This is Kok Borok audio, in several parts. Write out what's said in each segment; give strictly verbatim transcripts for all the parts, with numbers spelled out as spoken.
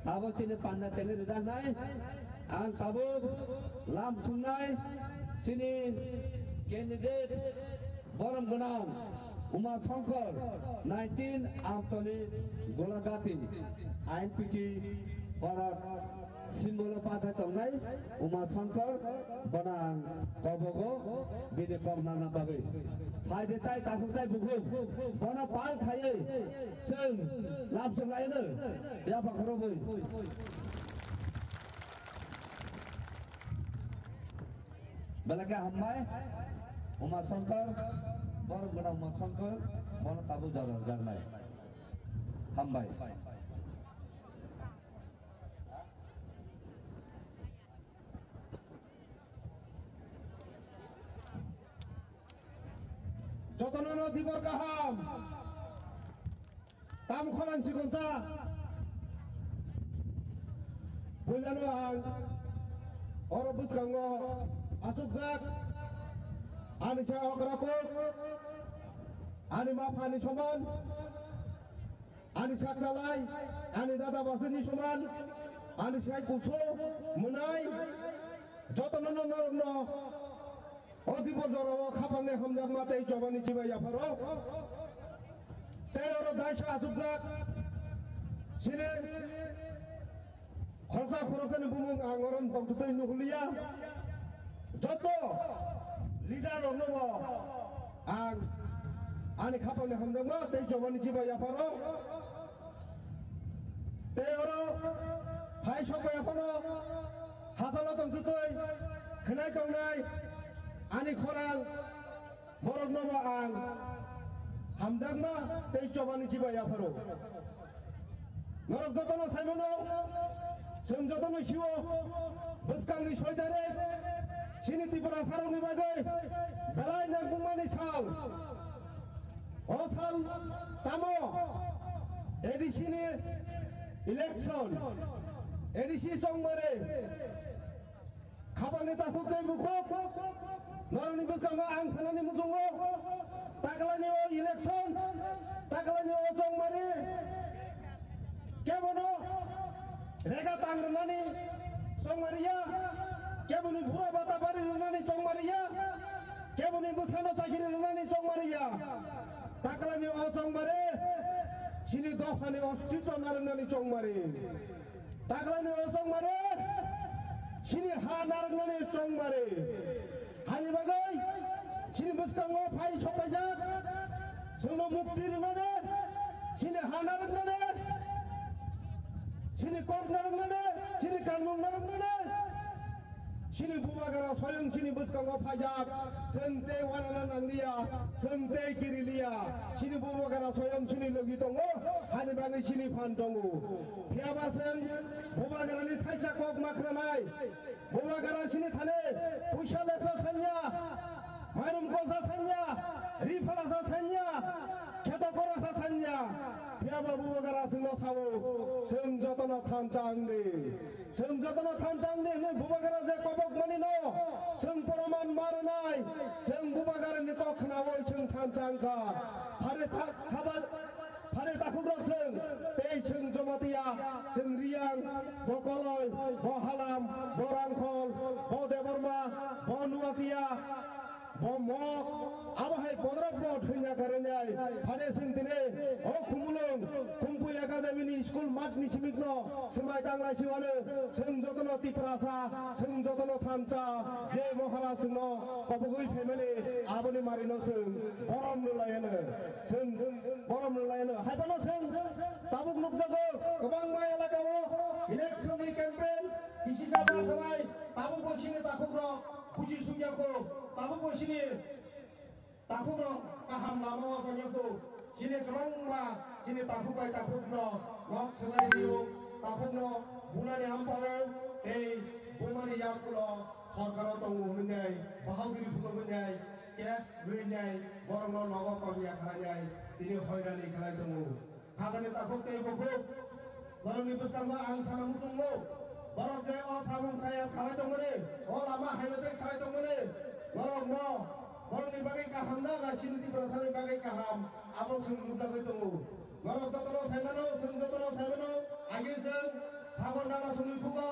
Abo chini panda chengwi rijaknai, ang tabuk lam sungnai chini candidate borom gwnang Uma Shankar, nineteen Amtoli Golagati, I N P T Korat. Simbolo pachai tongnai Uma Shankar, bono ang kobogo bini kok nangna bagwi. Phaidi tai takhuk tai bukhuk, bono pal khaiwi chwng lamsok laino yapha khorobwi. Belai khe hambai, Uma Shankar, borom gwnang Uma Shankar, bono tabuk jora rwjaknai. Hambai. Jotono no dibor kaham. Tam khorang sikonsa. Puilano ang oro bwskango achukjak. Ani sa okra kok. Ani ma phani soman. Ani sakchalai, ani dada basini soman, ani sai kuso, mwnai, jotono no norokno o dibor jorao khapangni hamjakma tei chobani chibai yapharo. Tei oro daisa achukjak, sini khoroksa khoroksani bumung ang oro tongtwtwi nuhliya. Joto leader rokno bo ang ani khapangni hamjakma tei chobani chibai yapharo. Tei oro phai sokbai yaphano hachalo tongtwtwi khwnai tongnai ani khorang borokno bo ang hamjakma tei chobani chibai yapharo. Norok jotono saimano, chwng jotono siwo, bwskangni soi tarik, chini Tiprasarokni bagwi belai nangkukmani sal. O sal tamo A D C ni election, A D C chongmari. Khapangni takhuk tei bukhuk, norokni bwskango ang sanani muchungo, taklani o election, taklani o chongmari, kebono rega tang rwnani chongmariya, keboni bura bata bari rwnani chongmariya, keboni bwsano chakiri rwnani chongmariya, taklani o chongmari, chini dophani ostitto narwknani chongmari. Taklani o chongmari, chini ha narwknani chongmari. Hani bagwi chini bwskango phai sokpaijak, chwngno mukti rwnani, chini ha narwknani, chini kok narwknani, chini kanmung narwknani. Chini bubagra soyong chini bwskango phaijak, chwng tei uanana nangliya, chwng tei kiriliya. Chini bubagra soyong chini logi tongo, hani bagwi chini phan tongo. Phiyaba chwng bubagrani thaisa kok ma khwnanai. Bubagra chini thani puisa lepsa sanya, mairum kolsa sanya, ri phalasa sanya, kheto korasa sanya. Phiyaba bubagra chwngno sao, chwng jotono thansa wngdi. Chwng jotono thansa wngdi hwnwi bubagra je kobok manino, chwng poroman ma rwnai, chwng bubagrani kok khnaui chwng thansa wngkha. Phare tha-, khaba-, phare takhukrok chwng, tei chwng Jamatia, chwng Riyang, bo Koloi, bo Halam, bo Rangkhol, bo Debbarma, bo Nuatia, bo mok, abo hai bodrok bo thwina karwnai. Phane chwng tini o Khumulwng, Khumpui Academy ni school mat ni simikno swmai tanglai siwano, chwng jotono Tiprasa, chwng jotono thansa, je Maharaj chwngno kobogwi family, aboni marino chwng borom rwlaiano. Chwng borom rwlaiano. Haibano chwng tabuk nukjago, kwbangma elakao election ni campaign, kisisa basarai, tabuk bo chini takhukrok, buji sukya kho, tabuk bo chini takhukrok kaham lama o tongya kho. Chini kwbangma chini takhuk bai takhukno nok swlai rio, takhukno bunani ampao tei bumani yakulo sorkaro tongo hwnwi nai, bahadur phunuk hwnwi nai, cash rwi nai, borokno nogo tongya khlai nai, tini hoirani khlai tongo. Khajani takhuk tei bukhuk, borokni bwskango ang sana muchungo. Borok je o samung saya khalai tongmani, o lama haino tei khalai tongmani, norokno borokni bagwi kaham na, na chini Tiprasani bagwi kaham, abo chwng nukjagwi tongo. Norok jotono saimano, chwng jotono saimano, age chwng Tabok nana songwi phugo,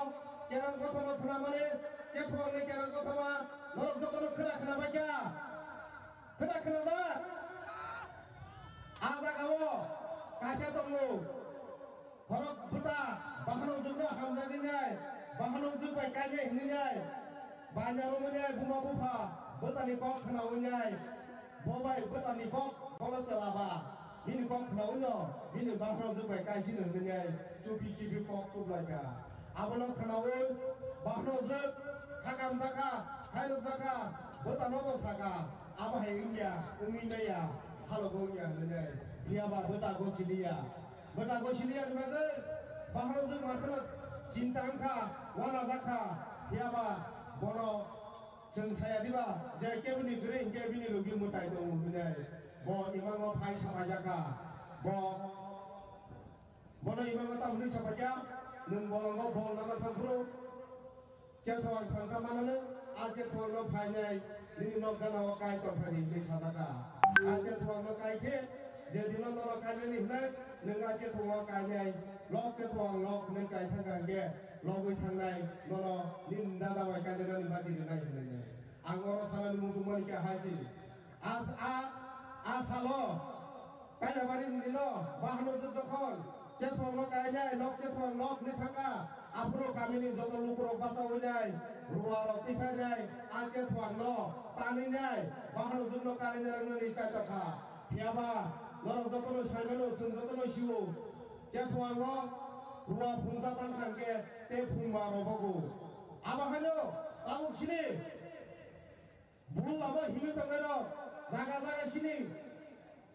kerang kothoma khwnamani, chethwangni kerang kothoma, norok jotono khwna khwna bai kha. Khwna khwna da? A jagao kaisa tongo. Khorok bwta, bahanok jwkno hamjaknai, bahanok jwk bai kainai hwnwi nai, banya romwi nai, buma bupha, bwtani kok khwnawi nai, bo bai bwtani kok bono chwla ba, bini kok khwnawi no, bini bahanok jwk bai kaisino hwnwi nai, chupi chupi kok chuplai kha. Abono khwnawi bahanok jwk, hakam jakha, khairok jakha, bwtano bo sakha, abo hai wngya, wngwi maya, phalogo wngya hwnwi nai, phiya ba bwta gosi liya. Bwta gosi liya ni bagwi bahanok jwk mankheno chinta wngkha, uanajak kha, phiya ba bono chwng saya diba je kebini kwrwi hinkhe bini logi mwtai tongo hwnwi nai bo imango phai sapaijak kha. Bo, bono imango tamo hwnwi sapaikha, nwng bolongo bol nana thang phuru. Chethwang thangsa manano, a chethwangno phainai, nini nok gana o kai tongphani hinwi sajak kha. A chethwangno kai khe, je dino nono kainani hwnai, nwng a chethwang o kainai, lok chethwang lok nwng kai thangkha hwnkhe, logwi thangnai, nono nini dada bai kainani bachi rwnai hwnwi. Ang oro sanani muchungmani khe hai se. A, a, a salo Kailabari ni dino bahano jwk jokhon chethwangno kainai, nok chethwang nok ni thangkha, aphuru kamini joto lukurok bachawi nai, ruwa rok tiphainai, a chethwangno tanwi nai, bahano jwkno kainai rwnani chaitokha. Phiyaba norok jotono saimano, chwng jotono sio, chethwango ruwa phungsa tangkha hwnkhe tei phungba robogo. Abo haino tabuk sini Bul lama himwi tongnairok, jaga jaga sini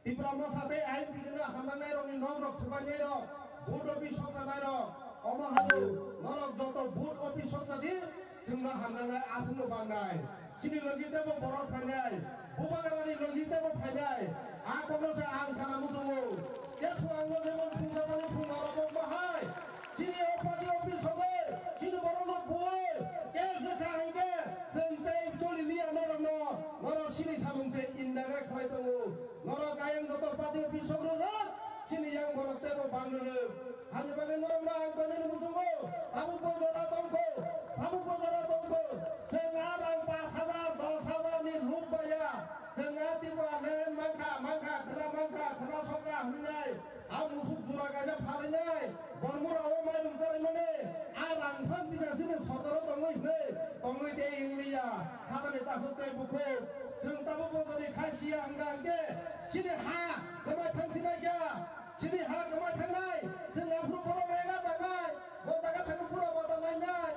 Tipra Motha tei I N P T no hamjaknairokni nokrok swbainairok, vote office sokjanairok, omo haino norok joto vote office soksadi, chwngno hamjaknai aswkno bangnai. Chini logi teibo borok phainai, Bubagrani logi teibo phainai. A kokno se ang sana muchungo. Chethwangno jemon phungjatani phungarokbo bahai. Chini o party office sogwi, chini borokno buwi, case rwkha hinkhe, chwng tei choli liya norokno, norok chini samung se indirect khlai tongo. Norok ayang joto party office sogwi rwrwk, chini yang borok teibo bang rwrwk. Hani bagwi norokno ang koinani muchungo, tabukbo jora tongkho, tabukbo jora tongkho. Chwng a rang pash hajar, dos hajar ni luk baya. Chwng a Tripura land mankha, mankha, khwna mankha, khwna sokha hwnwi nai. A musuk jura kaisa phalwi nai. Bormura o mairum chari mani. A rang phan tisa sini sorkaro tongwi hwnwi. Tongwi tei wngliya. Hakani takhuk tei bukhuk. Chwng tabuk bojoni khai siya hwnkha hwnkhe. Chini ha kwmai thangsi nai kha. Chini ha kwmai thangnai. Chwng aphuru borok rega tangnai. Bo jaga thangwi bura bata nainai.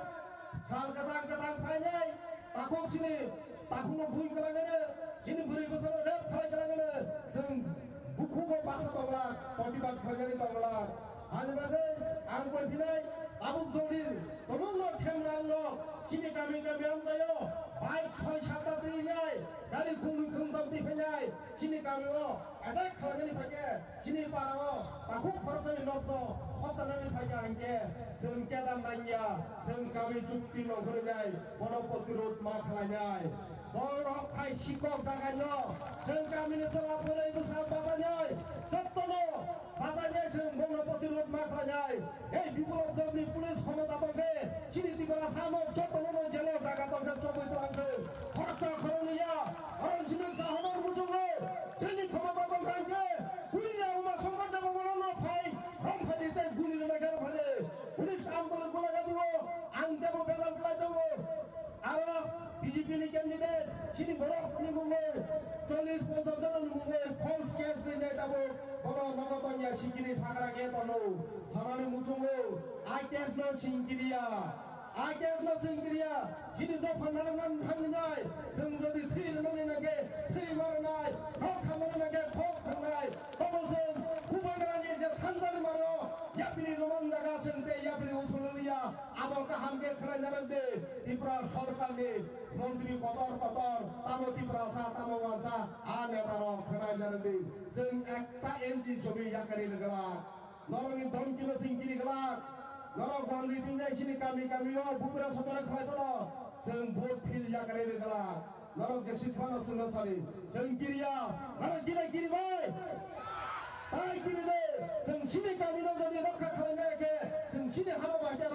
Sal kwthang kwthang phainai. Takhuk chini takhukno bui kwlangano, chini bwrwi bwsano rep khlai kwlangano, chwng bukhugo baksa tongla, protibad khlainani tongla. Ani bagwi ang koi phinai, tabuk jodi tolongno themrangno chini kami kami amchaio bike soi satta twi nai, gari khungni khungtham twi phainai, chini kamio attack khlainani phaikhe, chini parao takhuk khoroksani nokno soktanani phaikha hinkhe, chwng kedar nangya, chwng kami chukti nongkhorjai, bono protirod ma khlainai. Borok khai sikok dagaino, chwng kamini chwla bwrwi bwsa babainai, jottono babainai chwng bono protirod ma khlainai. Ei Biplop Debni police khomota tongkhe, chini Tiprasa no jottono no jelo jaga tongkhe chobwi twlangkhe. Khoroksa khoroknwi ya, Aron Siming Sahono muchungo, chini khomota tongkha hinkhe, Bulia Uma Shankar Debbarmano no phai, romphadi tei guli rwna khe romphadi. Police ang tolo gula gadi o, ang tebo bejal khlai tongo. Aro B J P ni candidate, chini borok ni mungwi, chollish ponchash jona ni mungwi, false case ni nai tabuk, bono nogo tongya sikiri sakra khe tono, sanani muchungo, I case no singkiriya. Akhirno chwng kiriya, chini dopha narwkna thanglinai, chwng jodi thwi rwnani nangkhe thwi ma rwnai, nok khamani nangkhe khok thangnai, tobo chwng Bubagrani je thangjani maro, yapri rwmani jaga chwng tei yapri usul liya, abo kaham khe khwnai narwk di, Tripura sorkarni montri kotor kotor, tamo Tiprasa, tamo wansa, a netarok khwnai narwk di, chwng ekta inch jomi yakarwi rwglak. Norokni domkino chwng kiri glak. Norok manjwi tinjai chini kami kamio bupra sopra khlai phano chwng vote phil yakarwi rw glak. Norok jeswk phano chwngno sari chwng kiriya. Norok kiri kiri bai. Tai kiri de chwng chini kamino jodi rokha khlai maya khe chwng chini hano bai khe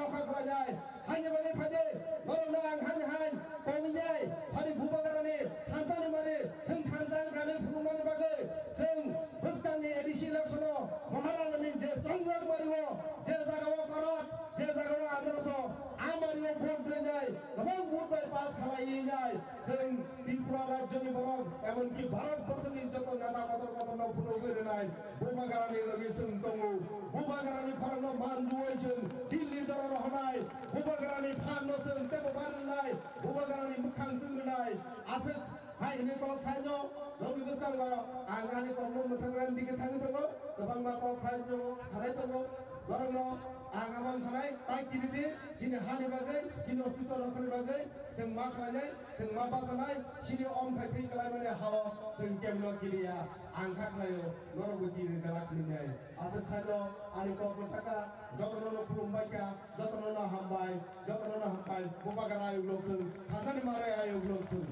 Bubagrani logi chwng tongo. Bubagrani khorangno man rwui chwng Delhi jora rohornai. Bubagrani phanno chwng tebo bar rwnai. Bubagrani mwkhang chwng rwnai. Aswk hai hwnwi kok saino, nokni bwskango ang ani kokno mwthang rani digi thangwi tongo. Kwbangma kok saino sanai tongo. Borokno ang aboni sanai tai kiri di, chini hani bagwi, chini ostitw rokni bagwi, chwng ma khlainai, chwng ma bachanai, chini omthai thwi kwlaimani hao chwng kemno kiriya, ang kha khlaio, norokbo kiri dalak ninai. Aswk saino ani kok mwthaka, jotono no khulumbai kha, jotono no hambai, jotono no hambai, Bubagra ayuk lok thung, thansa ni marai ayuk lok thung.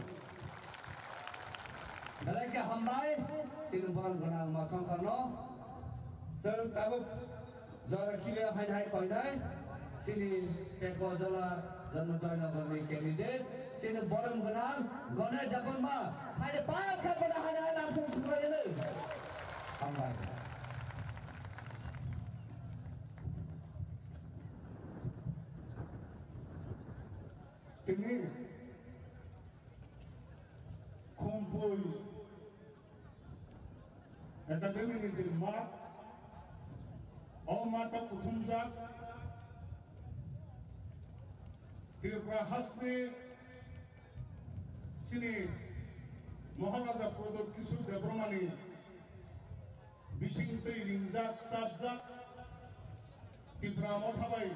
Belai khe hambai, chini borom gwnang ma songkharno. Chwng tabuk jora khibe hai hai koinai, chini Pekborjala Janma Joynagarni candidate, chini borom gwnang Ganesh Debbarma, hai de pa kha bana hai hai nam sung sung rayele. Hambai. Tini Khumpui Academy ni je math, o matho kuthumjak Tripura hasteni chini Maharaja Pradyot Kishore Debbarmani bising twi ringjak, chapjak Tipra Motha bai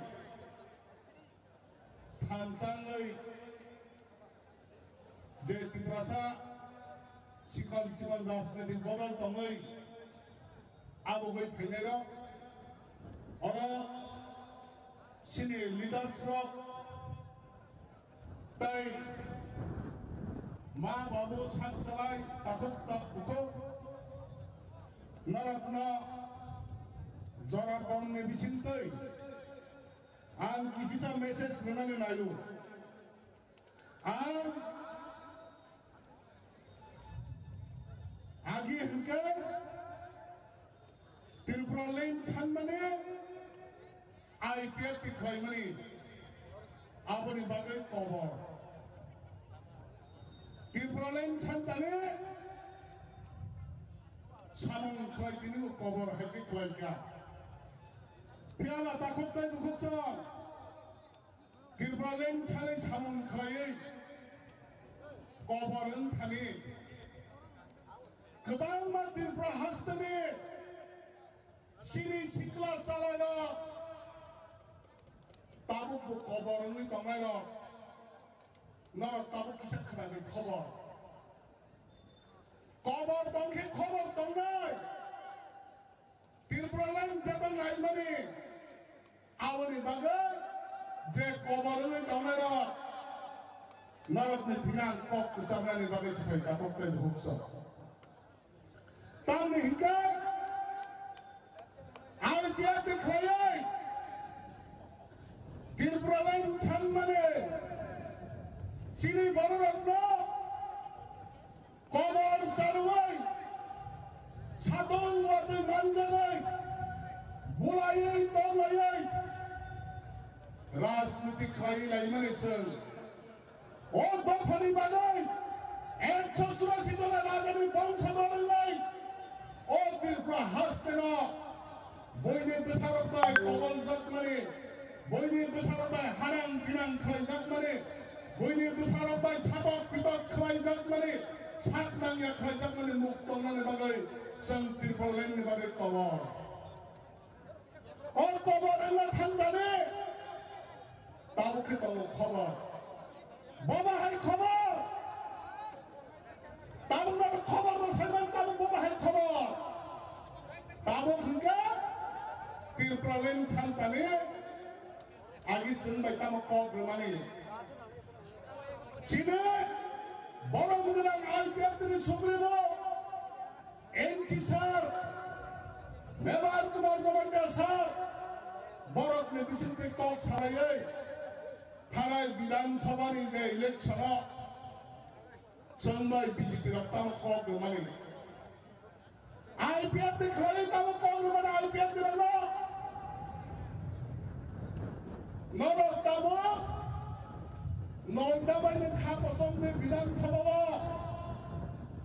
thanchangwi je Tiprasa chikon chikon rajnitik bodol tongwi abugwi phainairok, oro chini leaders rok tei ma babu sak salai takhuk ta bukhuk norokno jora tongni bisingtwi ang kisisa message rwnani naio. Ang agi hwnkhe Tripura line sanmani I P F T khlaimani aboni bagwi kobor. Tripura line santani samung khlai tini bo kobor hai khe khlaikha. Phiya la takhuk tei bukhuk song. Tripura line sanwi samung khlaiwi kobor wng thani kwbangma Tripura hasteni chini sikla chalairok tabuk bo kobor wngwi tongnairok norok tabuk kisa khwnadi khobor. Kobor tongkhe khobor tongnai. Tripura line jeba naimani aboni bagwi je kobor wngwi tongnairok norokni thina ang kok kwcharnani bagwi se phai takhuk tei bukhuk song. Tamni hinkhe I P F T khlaiwi Tripura line sanmani chini bororokno kobor charwi, satong watwi manjagwi, bulaiwi tonglaiwi rajniti khlai laimani chwng o dophani bagwi ekso churasi jona rajani bongso dol wngnai o Tripura hasteno buini bwsarok bai koboljakmani, buini bwsarok bai harang binang khlaijakmani, buini bwsarok bai satok pitok khlaijakmani, sak nangya khlaijakmani muk tongnani bagwi chwng Tripura line ni bagwi kobor. O kobor wngna thangdani tabuk khe tongo khobor. Boba hai khobor. Tabuk no khobor no saiman tabuk boba hai khobor. Tabuk hwnkhe Tripura line santani agi chwng bai tamo kok rwmani. Chini borom gwnang I P F T ni supremo N C sir, Mevar Kumar Jamatia sir, borokni bisingtwi kok salaiwi thanai Bidhan Sabha ni je election o chwng bai B J P rok tamo kok rwmani. I P F T khlaiwi tamo kok rwmani I P F T rokno. Norok tabuk Nonda bai ni kha kosom ni Bidhan Sabha o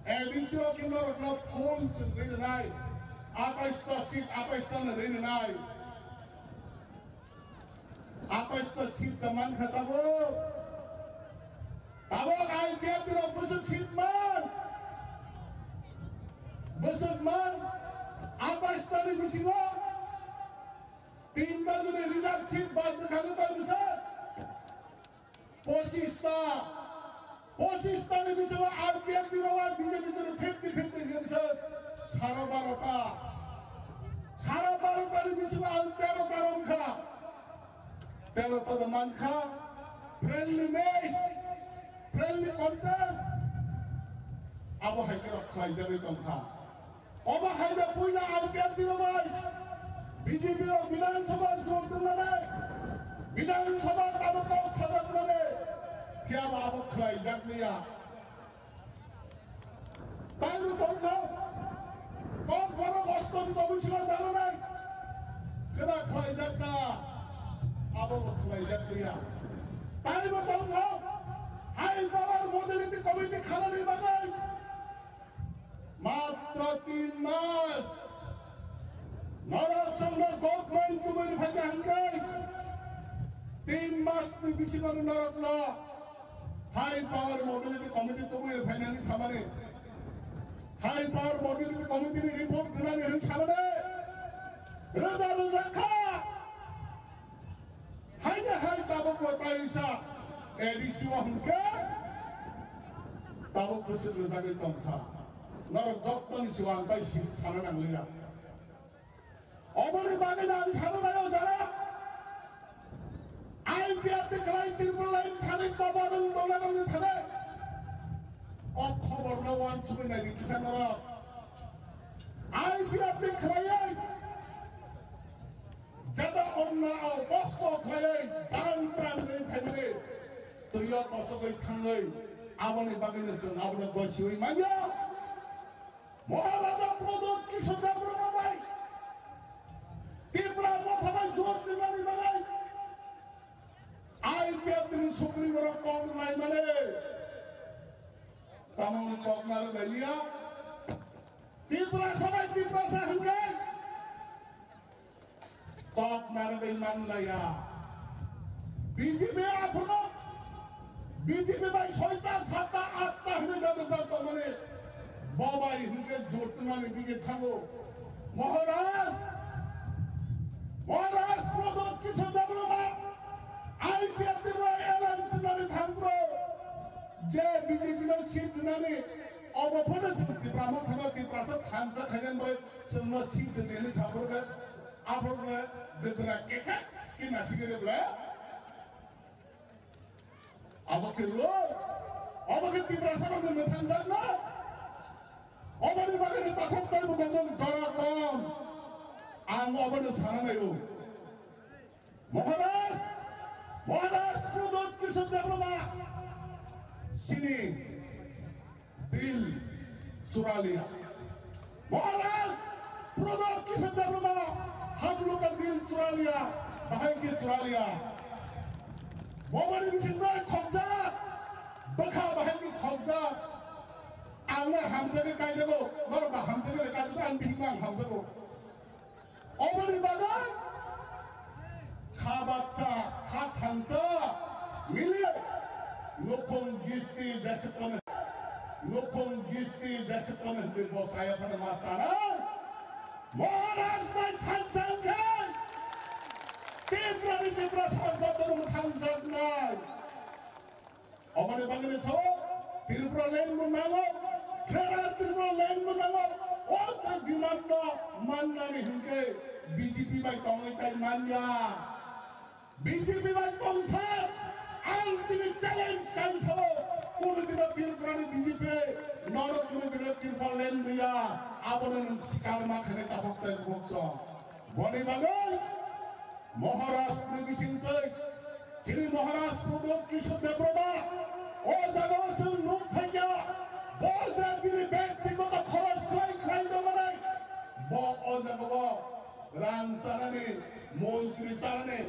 A D C o khe norok no phone chwngwi rwnai. Atais ta seat, atais ta no rinai. Atais ta seat ta man kha tabo. Tabo I P F T rok bwswk seat man. Bwswk man. Atais ta ni bisingo tinta jodi reserve seat bad bwkha khe tong bwswk. Pochista, pochista ni bisingo R P F ni rok B J P jodi fifty fifty khe bwswk saro barota. Saro barota ni bisingo ang terota rok kha. Terota da man kha. Friendly match, friendly contest. Abo hai khe rok khlai jagwi tong kha. Obo hai da puila R P F ni rok bai B J P rok Bidhan Sabha jwk twngnani, Bidhan Sabha tabuk kok sajak nani, phiya ba abo khlai jak liya. Tai no tong kha, kok borok osto ni tobwi sima jalo nai, kwna khlai jak kha, abo bo khlai jak liya. Tai no tong kha, high power modality committee khalani bagwi. Matro tin mas. Norok songno government tubui phaikha hwnkhe tin mas ni bisingo norokno high power mobility committee tubui phainani samani. High power mobility committee ni report gwnani hwnwi samani. Rwja rwja kha. Haini hai tabukbo taisa A D C o hwnkhe tabuk bwswk rwjagwi tongkha. Norok jottoni sigo ang tai si-, sana nangliya. Oboni bagwino ang sana naio jara I P F T kwlai Tripura line sani koborwng tongna nangni thane. O khoborno uansugwi naidi kisa norok. I P F T khwlaiwi Jata onna o kosto khlaiwi, jaran pran ri phaimani, twiyo kosogwi thangwi, aboni bagwino chwng abono gochiwi manya. Maharaja Pradyot Kishore Debbarma bai Tipra Motha bai jor twimani bagwi I P F T ni supremo rok kok rwlaimani, tamoni kok narwk lailiya. Tiprasa bai Tiprasa hwnkhe kok narwgwi manlaiya. B J P aphuru B J P bai soita, satta, atta hwnwi bedorjak tongmani bo bai hwnkhe jotmani dige thango. Maharaj, Maharaj Pradyot Kishore Debbarma I P F T bai alliance wngmani thangphuru je B J P no seat rwnani obo phano chwng Tipra Motha no Tiprasa thansa khainani bai chwngno seat rwnani saphuru khe. Aphuru khe Debbarma kekhe kina sigiri ble. Abo khe rw, abo khe Tiprasa rokni mwthangjakno. Oboni bagwi ni takhuk tei bukhuk jora kom. Ang obono sana naio. Maharaj, Maharaj Pradyot Kishore Debbarma sini dil chura liya. Maharaj Pradyot Kishore Debbarma hamlok ka dil chura liya, bahai ke chura liya. Bobani bising bai khokjak, bwkha bahai ke khokjak. Ang le hamjagwi kaijago, norok ba hamjagwi le kaijago, ang bihik ma ang hamjago. Oboni bagwi kha baksa, kha thansa mili nukhung gisti jesukon, nukhung gisti jesukon hwnwi bo saya phano ma sana. Maharaj bai thansa hwnkhe Tripura ni Tiprasa jotono mwthangjaknai. Oboni bagwi sao Tripura land bo nango, Greater Tripura land bo nango. O ta demand no mannani hwnkhe B J P bai tongwi tai manya. B J P bai tongsa ang tini challenge kai sao, kunu dino Tripura ni B J P norok kunu dino Tripura land riya, abono nwng sikar ma khainai takhuk tai bukso. Boni bagwi Maharaj ni bisingtwi chini Maharaj Pradyot Kishore Debbarma o jaga o chwng nuk phaikha, bo je bini bektigoto khoros khlai khlai dongmani, bo o jaga o rang chanani, montri chanani,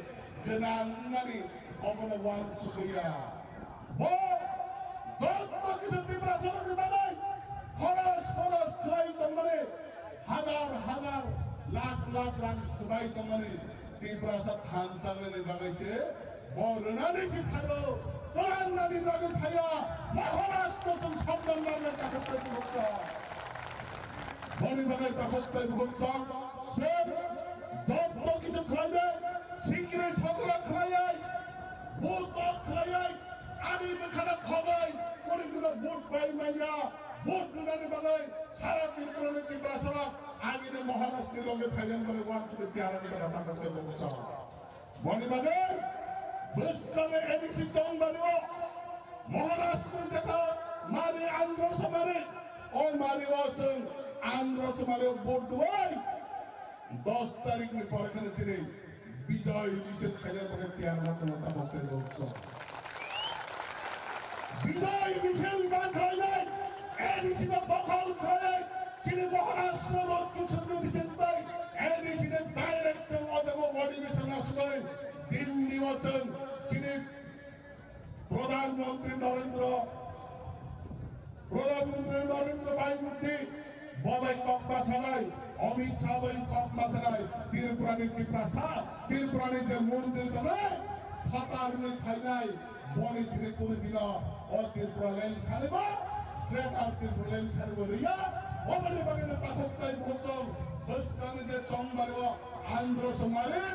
gwnang wngnani obono uansukya. Bo joto kisa Tiprasarokni bagwi khoros khoros khlai tongmani, Hazar hazar, lakh lakh rang swbai tongmani Tiprasa thansa rwnani bagwi se bo rwnani se phaio, twlangnani bagwi phaio, Maharashtra chwng samdan bagwi takhuk tei bukhuk chwng. Boni bagwi takhuk tei bukhuk chwng se jotto kisu khlainai, sikri sokra khlainai, bhut khlainai, ani bwkhano khogwi kuni kunu bhut pai manya, bhut rwnani bagwi Sara Tripura ni Tiprasa rok agini Maharashtra ni loge phainani bagwi uansugwi tiyar wngwi tongma tangkha tei bo bwsao. Boni bagwi bwskangni A D C chongbari o Maharashtra ni jeta mari Andhra Somari, o mari o chwng Andhra Somari o vote duai dos tarik ni pore kheno chini Bijoy Misil khaina bagwi tiyar ma tongma tabok tei rok chwng. Bijoy Misil man khainai, A D C no dokhol khainai, chini Maharaj Pramod Kishore'ni bising tei A D C ni direction o jaga o adhikar na sugwi Delhi o chwng chini Pradhan Mantri Narendra, Pradhan Mantri Narendra Bhai Modi, bo bai kok ma sanai, Amit Shah bai kok ma sanai, Tripura ni Tiprasa, Tripura ni je mantri tongnai, phatar ni phainai, boni thini kunu dino, o Tripura land sani bo, Greater Tripura land sani bo riya, oboni bagwi no takhuk tai bukhuk chwng, bwskangni je chongbari o, Andhra Somari,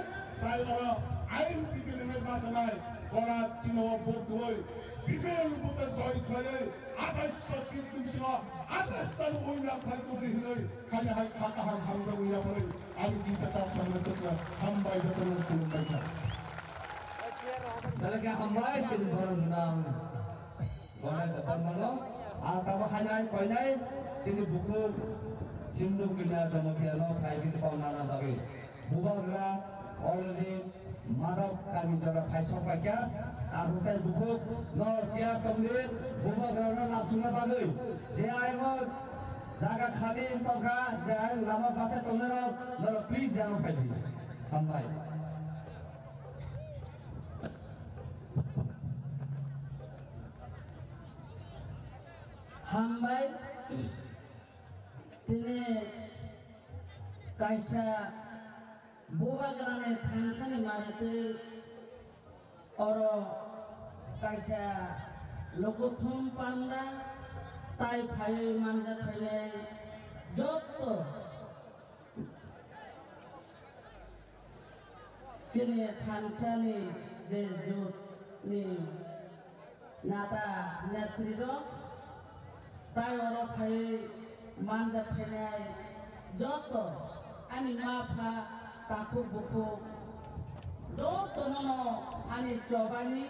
tai oro ain bikini nai bajanai, gora chino bukui, bibel buta joy khlai, atais ta sit dum sino, atais ta ui na khai tu di hlai, khai hai kha kaham hamjak ui na pore, ani ki chakar chakar chakar, hambai da pore kulum bai kha. Dalai kha hambai chini borok nang. Gwnai kwbangmano ang tabuk hainai koinai chini bukhuk Simduk Kanya Jamatia no phai bini kok nana bagwi. Bubagra already Madhab kami jora phai sok paikha. Tabuk tai bukhuk no tiyar tongdi Bubagra no lapsukna bagwi. Je ayang o jaga khali tongkha, je ayang lama bachai tongnai rok norok please yang phai di. Hambai. Hambai, tini kaisa Bubagrani thansani maritwi oro kaisa lukuthum panda tai phaiwi manjak phainai jotto chini thansani je jotni nata netrirok tai oro phaiwi manjak phainai joto ani ma pha takhuk bukhuk jotono no ani chobani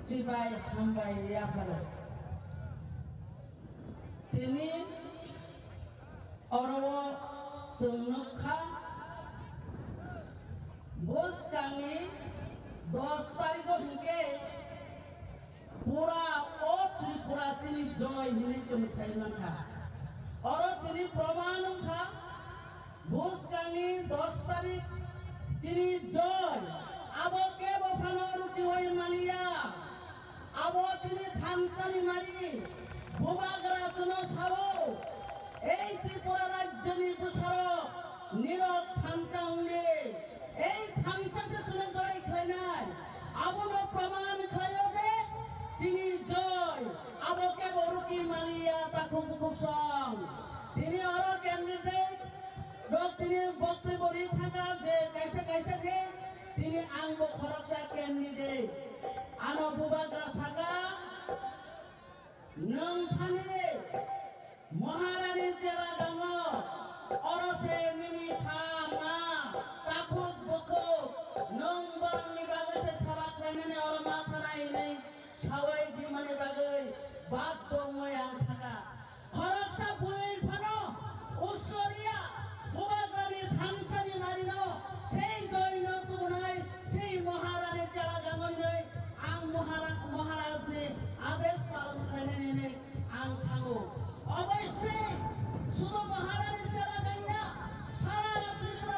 chibai hambai yapharo. Tini oro o chwng nukha, bwskangni dos tarikh o hinkhe pura o Tripura chini joy hinwi chwng sai mankha. Oro tini proman wngkha, bwskangni dos tarikh chini joy, abo kebo phano rukiwi maliya. Abo chini thansani mari, Bubagra chwngno sao, ei Tripura rajyoni bwsarok nirok thansa wngdi, ei thansa se chwngno joy khlainai. Abono proman khlaio je chini joy, abo kebo ruki maliya takhuk bukhuk song. Tini oro candidate rok tini boktwibw ri thangkha je kaisa kaisa khe tini ang bo khoroksa candidate. Ano Bubagra saka, nwng thani Maharani chela dango, oro se nini pha ma, takhuk bukhuk, nwng borokni bagwi se saba khlainani oro ma thanai hinwi sawai dimani bagwi baddo wngwi ang thangkha. Khoroksa bwrwi phano Usoriya Bubagrani thansani marino sei joino tubunai sei Maharani chela dango hinwi ang Mahara-, Maharajni adesh palon khlainani hinwi ang thango. Oboisoi sudu Maharani chela dangya sara Tripura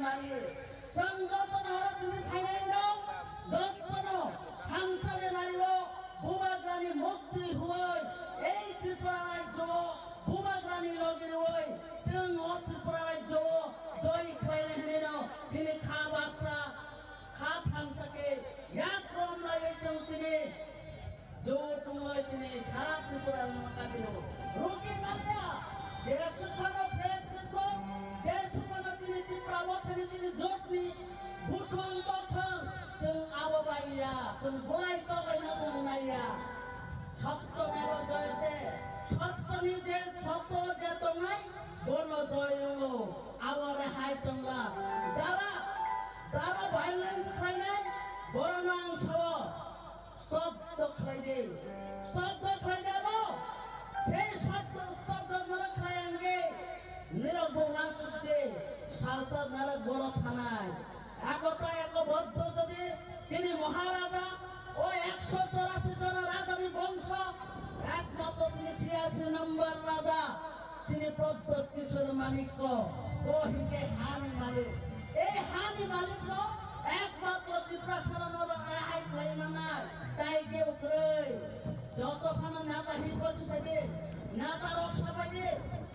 Chwng jotono oro tini phainai rok, jotono thangsani naio, Bubagrani mukti huoi, ei Tripura rajyo o Bubagrani logi rwoi, chwng o Tripura rajyo o join khlainai hinwi no tini kha baksa, kha thangsa khe yak rom laiwi chwng tini Jor tongwi tini sara Tripura no kapiro. Roki manya, je sukhano flag jwkho, je sukhano tini Tipra mothani tini jor di, buthung tothang, chwng abo bai ya, chwng bolai tobai no chwng nai ya. Satya meva jayate, satyani je satya je tongnai, bono joy wngo, abo rehai chwngla. Jara, jara violence khlainai, borno ang sao. Stop to khlai di. Stop to khlai di abo. Sei stop to, stop to nara khlai ang di. Nira bo uansuk di. Salsa nara boro thanai. Ekota ekoboddo jodi chini Maharaja o ekso chorasi jona rajani bongso ekmatro tini chiyasi number raja. Chini Pradyot Kishore Manikko, bo hinkhe hani malik. Ei hani malikno ekmatro Tiprasarano rehai khlai mannai, tai kebo kwrwi. Joto phano neta hinwi bosi phaidi, neta rok sabaidi,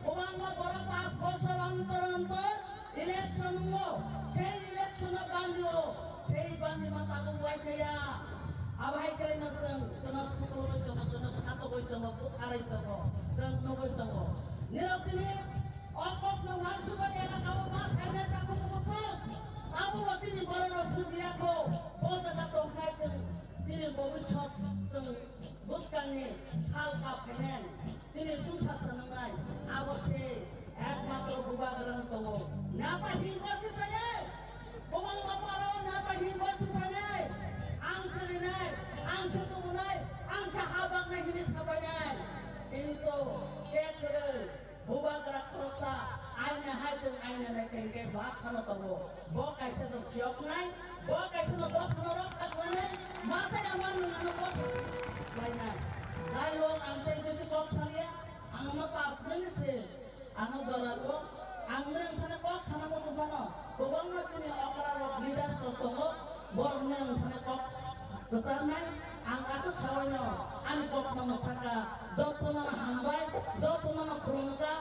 kwbangma borok panch bosor ontor ontor election wngo, sei election o bandi o, sei bandi ma tabuk uaisa ya. Abo hai khe no chwng, chwngno sukurwi tongo, chwngno satokwi tongo, butharwi tongo, chwng nugwi tongo. Nirok tini o kokno uansukwi elaka o ma sainai tabuk bwswk. Tabuk bo chini borok rok bujiya kho, bo jaga tongkhai chwng chini bobiswt chwng bwskangni sal kap phainai. Chini chwngsa swnamnai, abo se ekmatro Bubagrano tongo. Neta hinwi bosi phainai, kwbangma parao neta hinwi bosi phainai, ang se rinai, ang se tubunai, ang se ha baknai hinwi sapainai. Kintu check kwrwi, Bubagra khoroksa aina hai chwng aina nai khe hwnkhe bwsano tongo. Bo kaisa no phiyoknai, bo kaisa no dophano rok khaklai, matai ama nung ano kok khlainai. Jai hok, ang tei bisi kok salia, ang no pass nani se, ano jora ko, ang nung thane kok sana muchung phano, kwbangma chini okra rok leaders rok tongo, borok nung thane kok kwcharnai, ang aswk sawaino ani kok no thaka, jotono hambai, jotono khulumkha.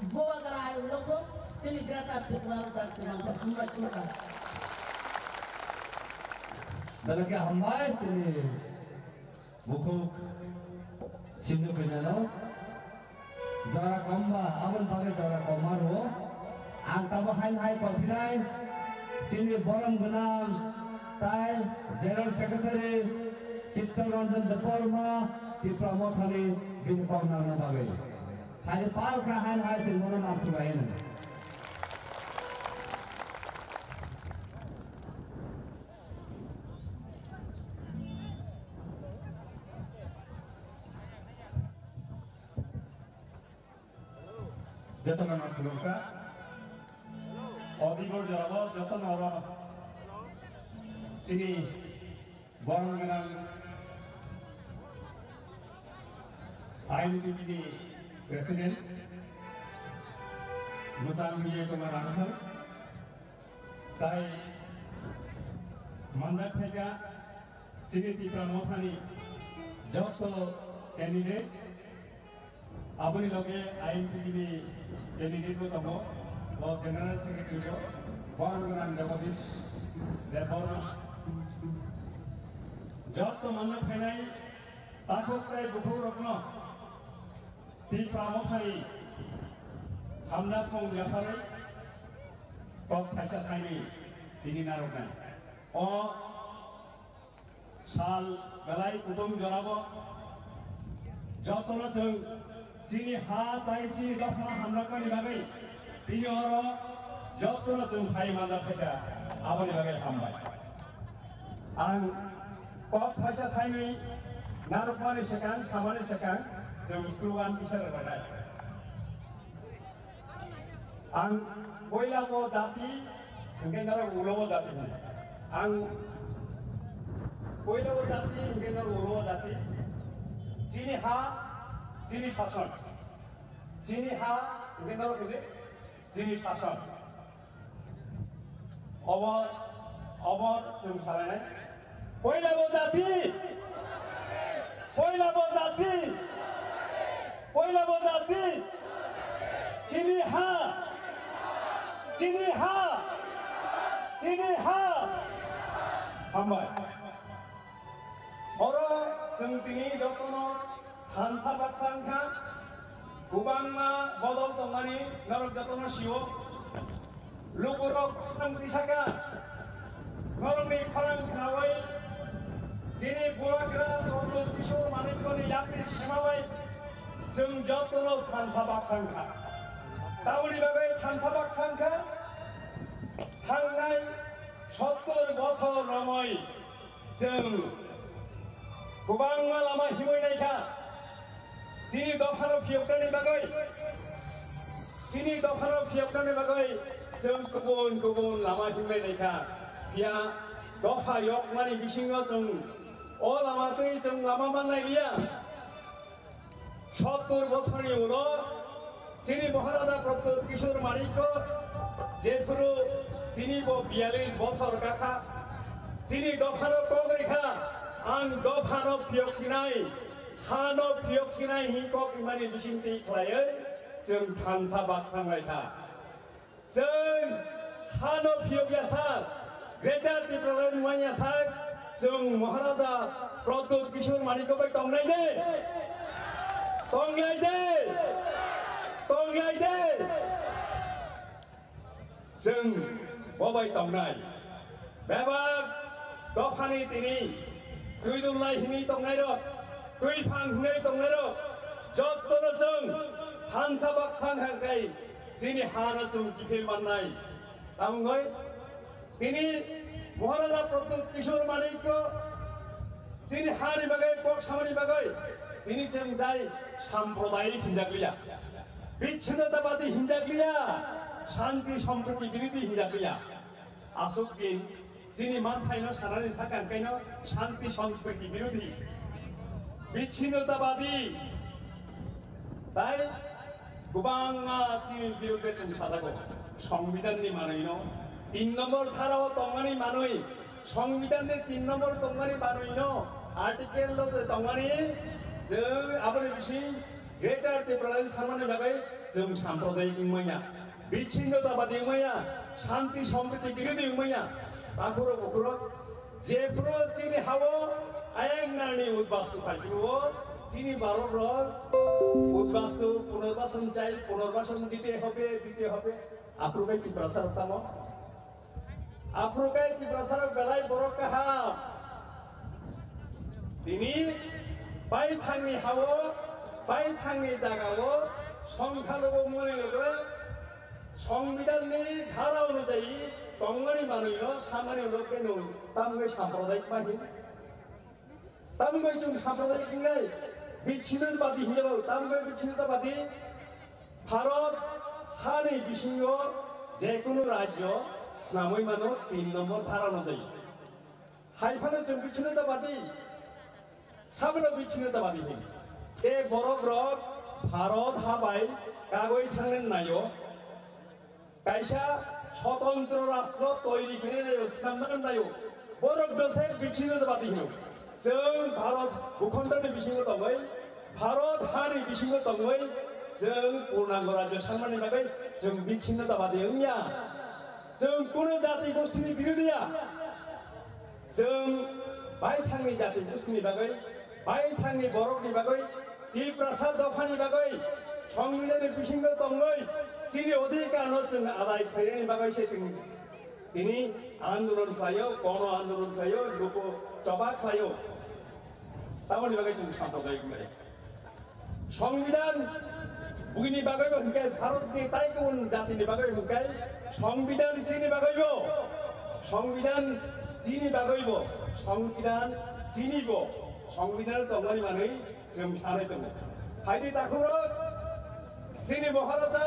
Bubagra ayuk logo, chini Greater Tripura Rajya Tripura Motha hambai chukha. Belai khe hambai chini bukhuk Sindhu Kanya no. Jora komba, aboni bagwi jora komma rwo. Ang tamo haino hai tongphinai chini borom gwnang tai General Secretary Chittaranjan Debbarma Tipra Mothani bini kok nangna bagwi. Hai pal kha hai hai twi mono nang chwrai no. Jotono nang khulumkha. Odibor jorabo jotono oro chini Borong gwnang I N P T ni President Muchang Vijay Kumar Rangthal, tai manjak phaikha chini Tipra Mothani joto candidate. Aboni loge I N P T ni candidate bo tongo, bo General Secretary bo, Borong gwnang Jagadish Debbarma. Joto manna phainai takhuk tei bukhuk rokno Tipra Mothani hamjakmung yapharwi kok thaisa thainwi tini narwknai. O sal belai kutung jorabo jotono chwng chini ha tai chini dophano hamjakmani bagwi tini oro jotono chwng phai manjak phaikha, aboni bagwi hambai. Ang kok thaisa thainwi narwkmani swkang, samani swkang chwng slogan kisa rwbainai. Ang poila bo jati, hingke norok ulo bo jati hino. Ang poila bo jati, hingke norok ulo bo jati. Chini ha, chini sason. Chini ha, hingke norok hingke chini sason. Obo, obo chwng salainai. Poila bo jati, poila bo jati, poila bo jati. Chini ha, chini ha, chini ha. Hambai. Oro chwng tini jotono thansa baksa wngkha, kwbangma bodol tongmani norok jotono sio. Lukurok khorang tisaka, norokni khorang khnaui, chini bubagra Pradyot Kishore Manikyani yapri semaui chwng jotono thansa baksa wngkha. Tamoni bagwi thansa baksa wngkha, thangnai sottor bochor romwi chwng kwbangma lama himwi naikha. Chini dophano phiyoknani bagwi, chini dophano phiyoknani bagwi chwng kubun kubun lama himwi naikha. Phiya dopha yokmani bisingo chwng o lama twi chwng lama mannai liya. Sottor bochorni ulo chini Maharaja Pradyot Kishore Manikya jephuru tini bo biyalish bochor kakha, chini dophano kok rikha, ang dophano phiyok sinai, hano phiyok sinai hi kok rimani bisingtwi khlaiwi chwng thansa baksa wnglaikha. Chwng hano phiyok ya sak, Greater Tipraland wng ya sak, chwng Maharaja Pradyot Kishore Manikya bai tongnai de? Tongnai de? Tongnai de? Chwng bo bai tongnai. Bebak dophani tini twidulnai hinwi tongnairok, twiphang hinwi tongnairok, jottono chwng thansa baksa wngkha khe chini hano chwng kiphil mannai. Tamungwi tini Maharaja Pradyot Kishore Manikya chini hani bagwi, kok samani bagwi tini chwng jai sampradayik hinjakliya, bichinnotabadi hinjakliya, shanti sampriti birodhi hinjakliya. Aswk din chini manthaino sanani thakang kaino shanti sampriti birodhi, bichinnotabadi. Tai kwbangma chini birodhe chwng sajago. Songbidanni manwino tin nombor tharao tongmani manwi, Songbidanni tin nombor tongmani manwino article-o tongmani chwng aboni bising Greater Tipraland sanmani bagwi chwng sampradayik wngmanya, bichinnotabadi wngmanya, shanti sampriti birodhi wngmanya. Takhurok bukhurok jephru chini hao ayang nani udbastu phaiphuo, chini Bharat rok udbastu punarbasan chai, punarbasan dite hobe, dite hobe. Aphuru khe Tiprasa rok tamo? Aphuru khe Tiprasa rok belai borok kaham. Tini paithangni hao, paithangni jagao songkha logo mone logo Songbidanni dhara onujayi tongmani manwino samani ulo khe nwng tamgwi sampradayik ma hin? Tamgwi chwng sampradayik hingnai? Bichinnotabadi hinjago. Tamgwi bichinnotabadi? Bharat hani bisingo jekunu rajyo snamwi mano tin nombor dhara onujayi. Hai phano chwng bichinnotabadi, sabino bichinnotabadi hin. Tei borok rok Bharat ha bai kagwi thangna naio, kaisa swtantro rastro toiri khaina naio, snamna naio. Borok no se bichinnotabadi hino. Chwng Bharat bhukhondoni bisingo tongwi, Bharat hani bisingo tongwi chwng purnango rajyo sanmani bagwi chwng bichinnotabadi wngya. Chwng kunu jati gostini birodhiya. Chwng baithangni jati gostini bagwi, baithangni borokni bagwi, Tiprasa dophani bagwi, Songbidanni bisingo tongwi chini odhikarno chwng adai khlainani bagwi se chwng tini andolon khlaio, gono andolon khlaio, luku choba khlaio. Tamoni bagwi chwng sampradayik wngkha. Songbidan bugini bagwibo hwnkhe, Bharatni tai kubun jatini bagwi hwnkhe, Songbidan chini bagwibo, Songbidan chini bagwibo, Songbidan chinibo, Songbidan tongmani manwi chwng sanai tongo. Phaidi takhurok, chini Maharaja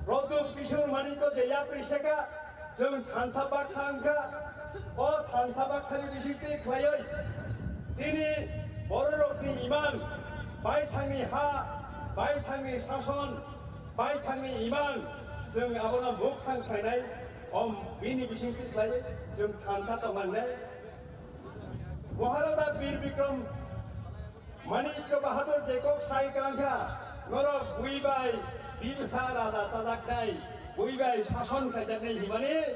Pradyot Kishore Manikya je yapri seka, chwng thansa baksa wngkha. O thansa baksani bisingtwi khlaiwi chini bororokni imang, baithangni ha, baithangni sason, baithangni imang, chwng abono mukthang khlainai. Om bini bisingtwi khlai chwng thansa tongmani. Maharaja Bir Bikram Manikya Bahadur je kok sai kangkha, norok bui bai bibsa raja chajaknai, bui bai sason khaijaknai himani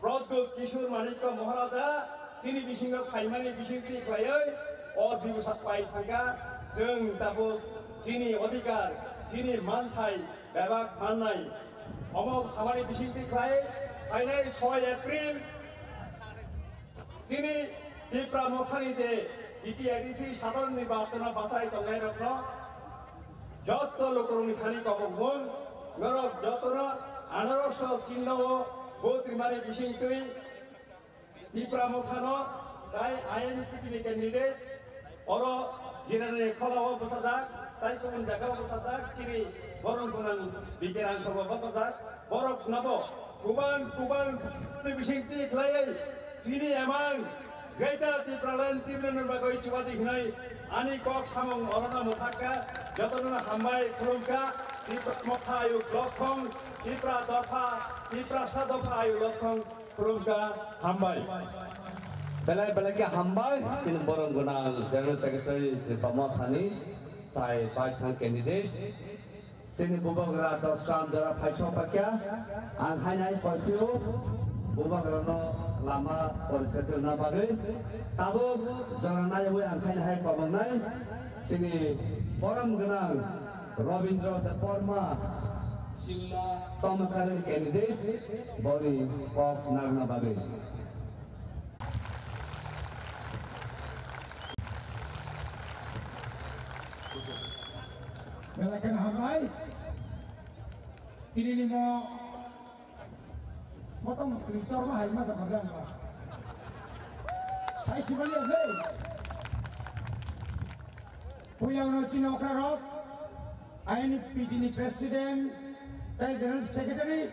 Pradyut Kishore Manikya Maharaja chini bisingo phaimani bisingtwi khlaiwi o bibsa pai thangkha. Chwng tabuk chini odhikar, chini manthai bebak mannai. Omo samani bisingtwi khlai phainai soi April chini Tipra Mothani je T T A D C sadharoni nirbachano bachai tongnairokno jotto lukurokni thani kobokmung norok jottono anorokso chinno o vote rimani bisingtwi Tipra Mothano tai I N P T ni candidate oro Jirani Kholao bwsajak, tai kubun jagao bwsajak, chini borom gwnang Bikerang Sabo bwsajak, borok nabo kubang kubang bisingtwi khlaiwi chini emang Greater Tipraland Tipraland bagwi chubadi hinai ani kok samung orono mwthakka, jotono hambai khulumkha, Tipra Motha ayuk lokhong, Tipra dopha, Tiprasa dopha ayuk lokhong, Khulumkha, hambai. Belai belai khe hambai, chini borom gwnang General Secretary Tipra Mothani, tai baithang candidate. Chini bubagra dos kam jora phaisok pakya, ang hainai korphio, bubagrano lama poriskar khlana bagwi. Tabuk jora naiwi ang hainai hai komongnai, chini borom gwnang Robindra Debbarma, Simla Tomakarani candidate, boni kok narwkna bagwi. Belai kheno hambai. Tinini mo Motong twi torma hai ma tongkha biyang ba. Sai sibali ase. Puyang no chini okra rok, I N P T ni president, tai general secretary,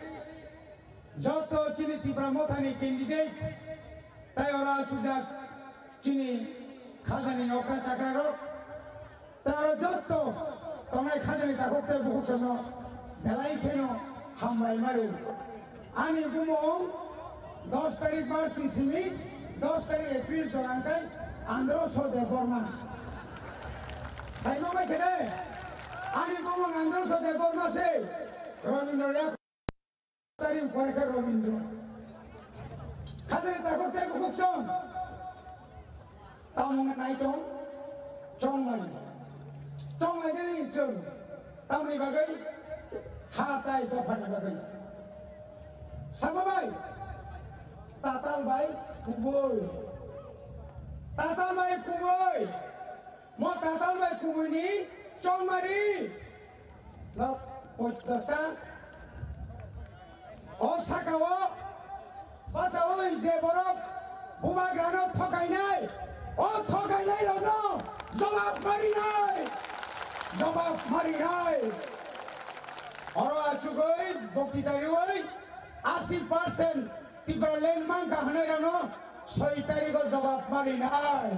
joto chini Tipra Mothani candidate, tai ora sujak chini khajani okra chakra rok. Tei aro jotto tongnai khajani takhuk tei bukhuk songno belai kheno hambai mari. Ani bumung dos tarik March ni simi dos tarik April jora hwnkhe Androso Debbarma. Saimang bai khede, ani bumung Androso Debbarma se Robindra yak. Tari ukor khe Robindra. Khajani takhuk tei bukhuk song. Tamung nai tong, chongmani. Chongmani ni chwng. Tamni bagwi ha tai dophani bagwi. Sama bai. Tatal bai kubui. Tatal bai kubui. Mo tatal bai kubui ni chongmari. Nok poitoksa. O saka o basa oi je borok bubagrano thokainai, o thokainai rokno jawab marinai, jawab marinai. Oro achugoi boktitarioi asi percent Tipraland mangkha hwnai rokno soi tarigo jawab marinai.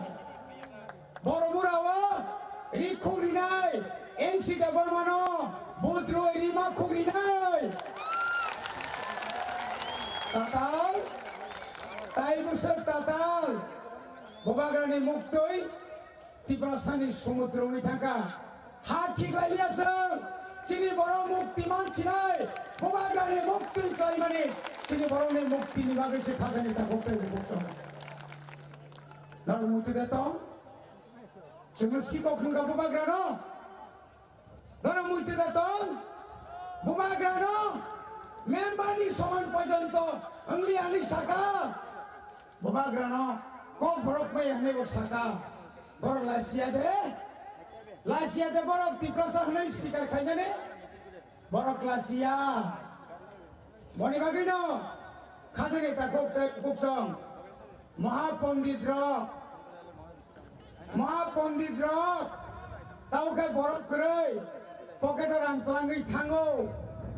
Boromurao ri khugrinai, N C Debbarmano budroi rima khugrinai. Tatal, tai bwswk tatal, bubagrani muktwi Tiprasani sumudro wngwi thangkha. Ha khiklai liya chwng, chini borok mukti mansinai, bubagrani mukti khlaimani, chini borokni muktini bagwi se khajani takhuk tei bukhuk tongo. Norok muitu de tong? Chwngno sikok hwnkha bubagrano. Norok muitu de tong? Bubagrano member ni soman porjonto wngli ani saka. Bubagrano kok borok bai hwnwi bo saka. Borok lasia de. Lasia de borok Tiprasa hwnwi sikar khainani. Borok lasia. Boni bagwino khajani takhuk tei bukhuk song. Mahapondit rok. Mahapondit rok, tamo khe borok kwrwi, pocket o rang twlangwi thango,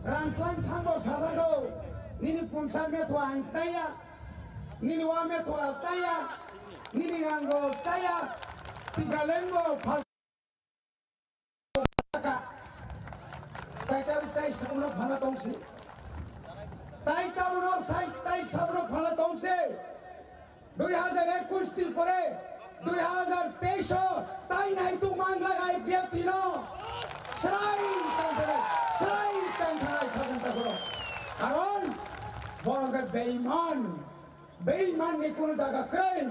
rang twlang thangbo sajago, nini punsa metho ang taya, nini wa metho ang taya, nini rango taya, Tipraland bo phal. Kaita tai sabuno phana tongsi. Tai tamono sai, tai sabono phala tongse. Dui hajar ekush ni pore dui hajar teis o tai naituk mangla I P F T no. Srai tangthanai, srai tangthanai khajang takhoro. Karon borok khe beiman, beiman ni kunu jaga kwrwi.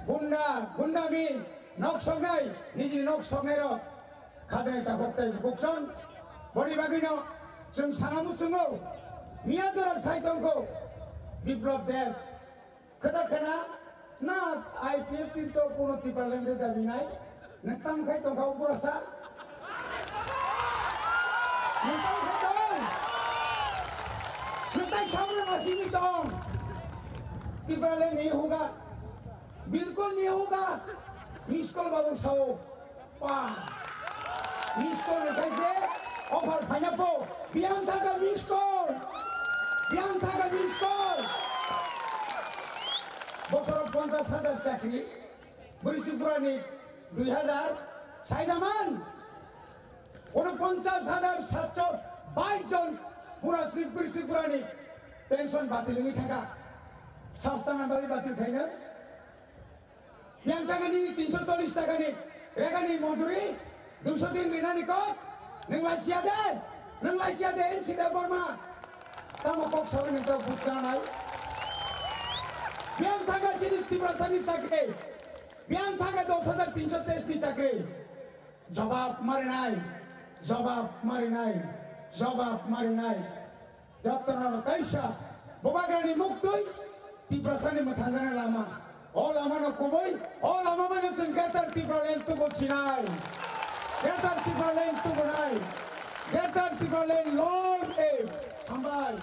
Gunda, gundami nok soknai, nijini nok soknai rok. Khajani takhuk tei bukchon. Boni bagwino chwng sana muchungo. Miya jora sai tongkho Biplab Deb. Khwna khwna na I P F T to kuno Tipraland de dabi nai. Nwng tam khai tongkha o borok sa. Nwng tam khai tong. Nwng tai samra masini tong. Tipraland ni huga. Bilkul ni huga. Miss call babu sao. Pa. Miss call ni khai je offer phaina po. Biyang thaga miss call. Biyang thaga miss call. Bosoro ponchas hajar chakri. Bwrwi si burani dui hajar. Saidaman. Uno ponchas hajar satso bais jon bura si bwrwi si burani pension batil wngwi thangkha. Sabsana bagwi batil khaina. Yang thangani tinso chollis takani regani mojuri, duiso din rinani kok, nwng lai siya de, nwng lai siya de, N C Debbarma. Tamo kok sawi nito buktanai. Yang thanga chini Tiprasani chakri, yang thanga dos hajar tinso teis ni chakri. Jawab marinai, jawab marinai, jawab marinai. Jottono kaisa Bubagrani muktwi Tiprasani mwthangjaknai lama. O lamano kubui, o lama mano chwng Greater Tipraland tubu sinai. Greater Tipraland tubunai. Greater Tipraland long live. Hambai.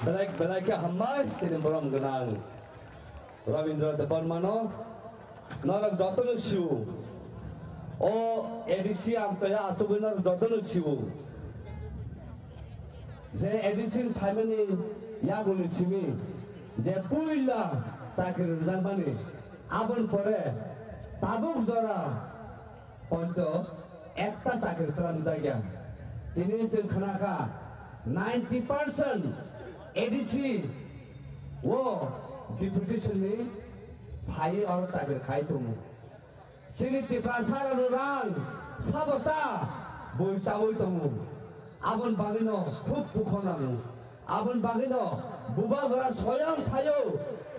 Belai, belai khe hambai, sini borom gwnang. Rabindra Debbarmano norok jotono sio. O A D C amchaya achugwi norok jotono sio. Je A D C ni phaimani yagulni simi je puila chakri rwjakmani, aboni pore tabuk jora ponto ekta chakri twlamjakya. Tini chwng khnakha ninety percent A D C o deputation ni phai oro chakri khai tongo. Chini Tiprasa rok rang sabo cha bui chaui tongo. Aboni bagwino khub dukho nango. Aboni bagwino Bubagra soyang phaio,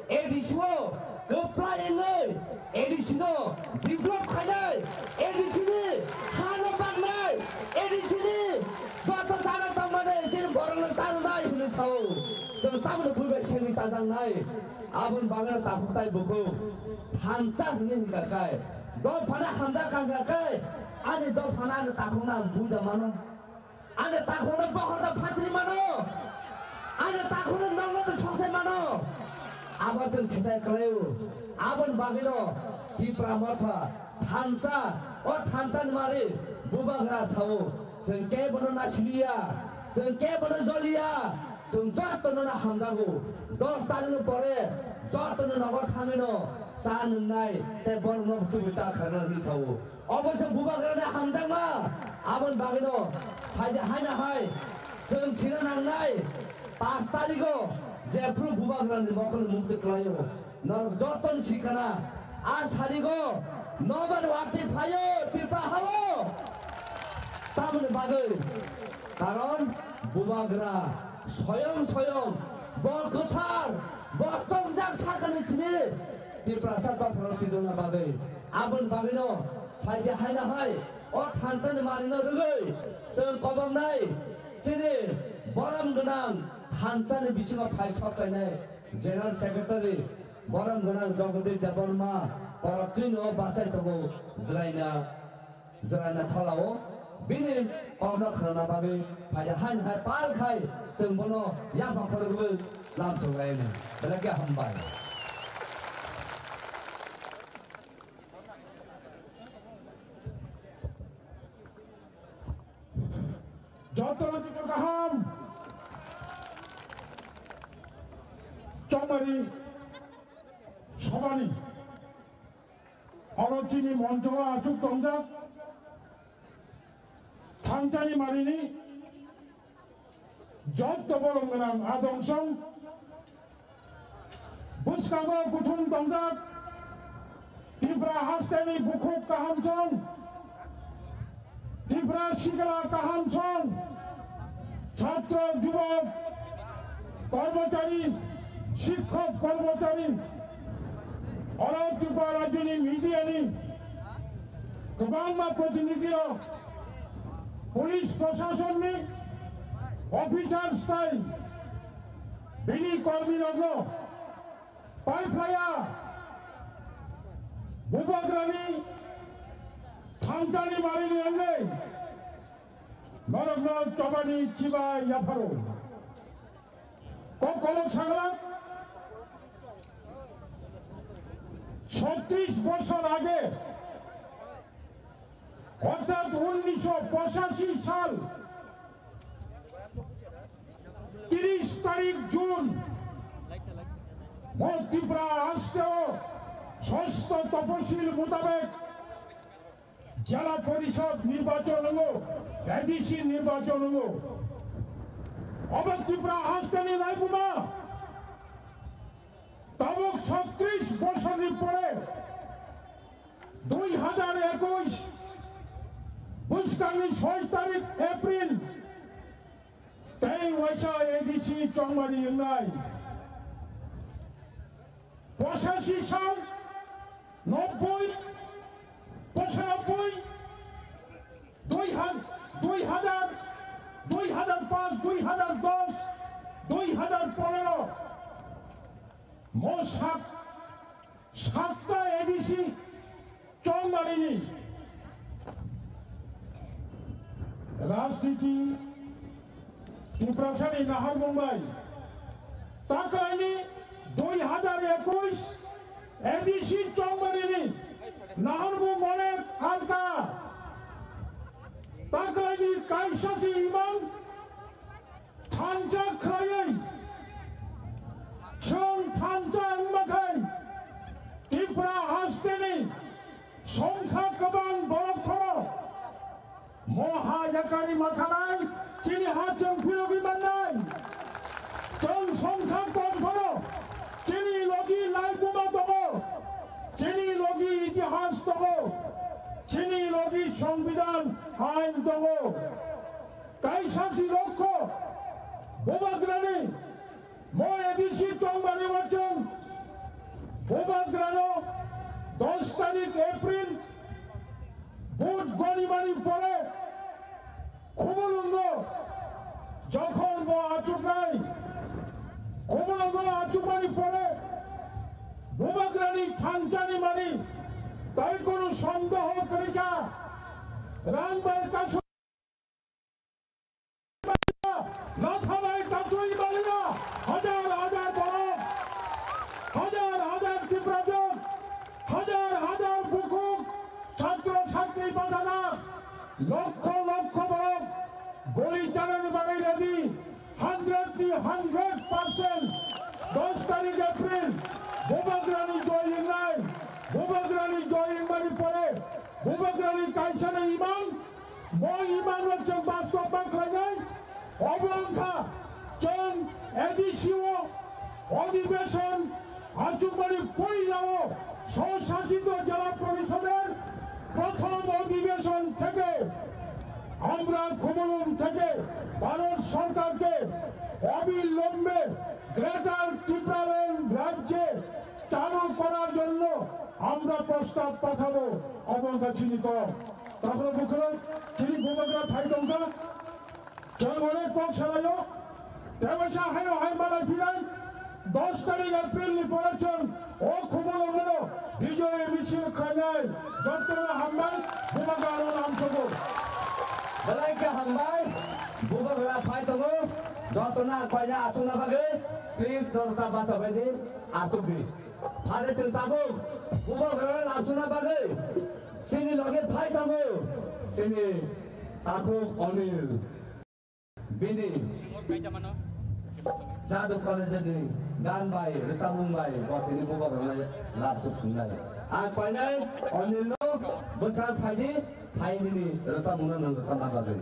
A D C o kwplai wngwi A D C no develop khainai, A D C ni hano baknai, A D C ni joto chana tongmani chini borokno chananai hwnwi sao. Chwng tabukno buibai sengwi chajaknai. Aboni bagwino takhuk tai bukhuk thansa hwnwi hwnkha khe, dophano hamjak kangkha khe, ani dophano ani takhukno ang buida mano. Ani takhukno bokhorda phatri mano. Ani takhukno nokno twi soksai mano. Abo chwng sitai kwlaio. Aboni bagwino Tipra Motha thansa, o thansani mari Bubagra sao, chwng kebono nasiliya, chwng kebono joliya, chwng jotono hamjago. Dos tarikni pore jotono nogo thangwino cha nwngnai tei borokno tubui cha kharna hwnwi sao. Obo se Bubagrani hamjakma, aboni bagwino phaidi haino hai chwng sina nangnai, pash tarigo jephru Bubagrani mokol mukti kwlaio, norok jotoni sikana, a sarigo nobar watwi phaio Tripura hao. Tamoni bagwi, karon Bubagra soyong soyong bo kwthar, bo chongjak sakani simi Tiprasa dophano tidona bagwi. Aboni bagwino phaidi haino hai o thansani marino rwgwi chwng kobongnai chini borom gwnang thansani bisingo phai sok painai General Secretary borom gwnang Jagadish Debbarma korokchwino bachai tongo jwraina. Jwraina phalao bini kokno khnana bagwi phaidi haino hai pal khai chwng bono yaphang khorokgwi lamsok lainai. Belai khe hambai. Jotono joto kaham. Chongmari Sobani. Oro chini moncho o achuk tongjak thansani marini Jotto bolong gwnang adong song, bwskango kuthum tongjak Tripura hasteni bukhuk kaham song, Tripura sikla kaham song, chhatro jubok, kormochari, sikhok kormochari, oro Tripura rajyoni media ni kwbangma protinidhi rok, police proshasonni officer stai bini kormi rokno pai phlaiya, Bubagrani thangjani marini wngwi norokno chobani chibai yapharo. Kok kolok sagla, ছত্রিশ বছর আগে, অর্থাৎ উনিশশো পঁচাশি সাল তিরিশ তারিখ June, mo Tripura hasteo sosto topsil mutabek jela porishod nirbachon wngo, A D C nirbachon wngo. Obo Tripura hasteni naibuma tabuk ছত্রিশ বছরনি পরে দুই হাজার একুশ bwskangni ছয় তারিখ April tei waisa A D C chongmani wngnai. পঁচাশি সাল, নব্বই, পঁচানব্বই, দুই হাজার, দুই হাজার, দুই হাজার পাঁচ, দুই হাজার দশ, দুই হাজার পনেরো, mo sak, sakta A D C chongmarini rajniti Tiprasani naharmung bai taklaini dui hazar ekush A D C chongmarini naharmung onek alka. Taklaini kaisa se imang thansa khlaiwi, chwng thansa wngma khai Tripura hasteni songkha kwbang borok phano mo ha yakari mathanai chini ha chwng phirogwi mannai. Chwng songkha kom phano chini logi laibuma tongo, chini logi itihas tongo, chini logi songbidan ain tongo. Kaisa si lokho bubagrani mo A D C tongmani wachung bubagrano dos tarik April vote gonimani pore Khumulwngo jokhon bo achuknai, Khumulwngo achukmani pore bubagrani thansani mani tai kono sondeho kwrwikha, rang bai kasu Nathabai kachwi maliya, hajar hajar borok, hajar hajar Tiprajwk, hajar hajar bukhuk, chhatro chhatri bachajak, lokkho lokkho borok goli chanani bagwi ready, hundred ni hundred percent. Dos tarik April, bubagrani joy wngnai, bubagrani joy wngmani pore, bubagrani kaisani imang, Bo imang rok chwng bastob ma khlainai, obo wngkha chwng A D C o odhibeson achukmani puilao swsasito jela porishoder prothom odhibeson theke amra Khumulwng theke Bharat sorkarke obilombe Greater Tipraland rajye চালু করার জন্য আমরা প্রস্তাব পাঠাবো, obo wngkha chini kok. Takhro bukhro chini bubagra phai tongkha. Chwng onek kok salaio. Tebaisa haino hai malai phinai. Dos tarik April ni pore chwng o Khumulwng no bijoy michil khlainai. Jottono hambai, bubagra aro lamsogo. Belai khe hambai, bubagra phai tongo. Jottono ang koina achukna bagwi, please, norok ta bachabaidi, achukdi. Phare chwng tabuk bubagrano lamsokna bagwi chini loge phai tongo chini takhuk Onil. Bini Jadu College ni gan bai rwchapmung bai bo tini bubagrano lamsok sungnai. Ang painai Onilno bwsang phaidi, phai nini rwchapmungno nwng rwchapna bagwi.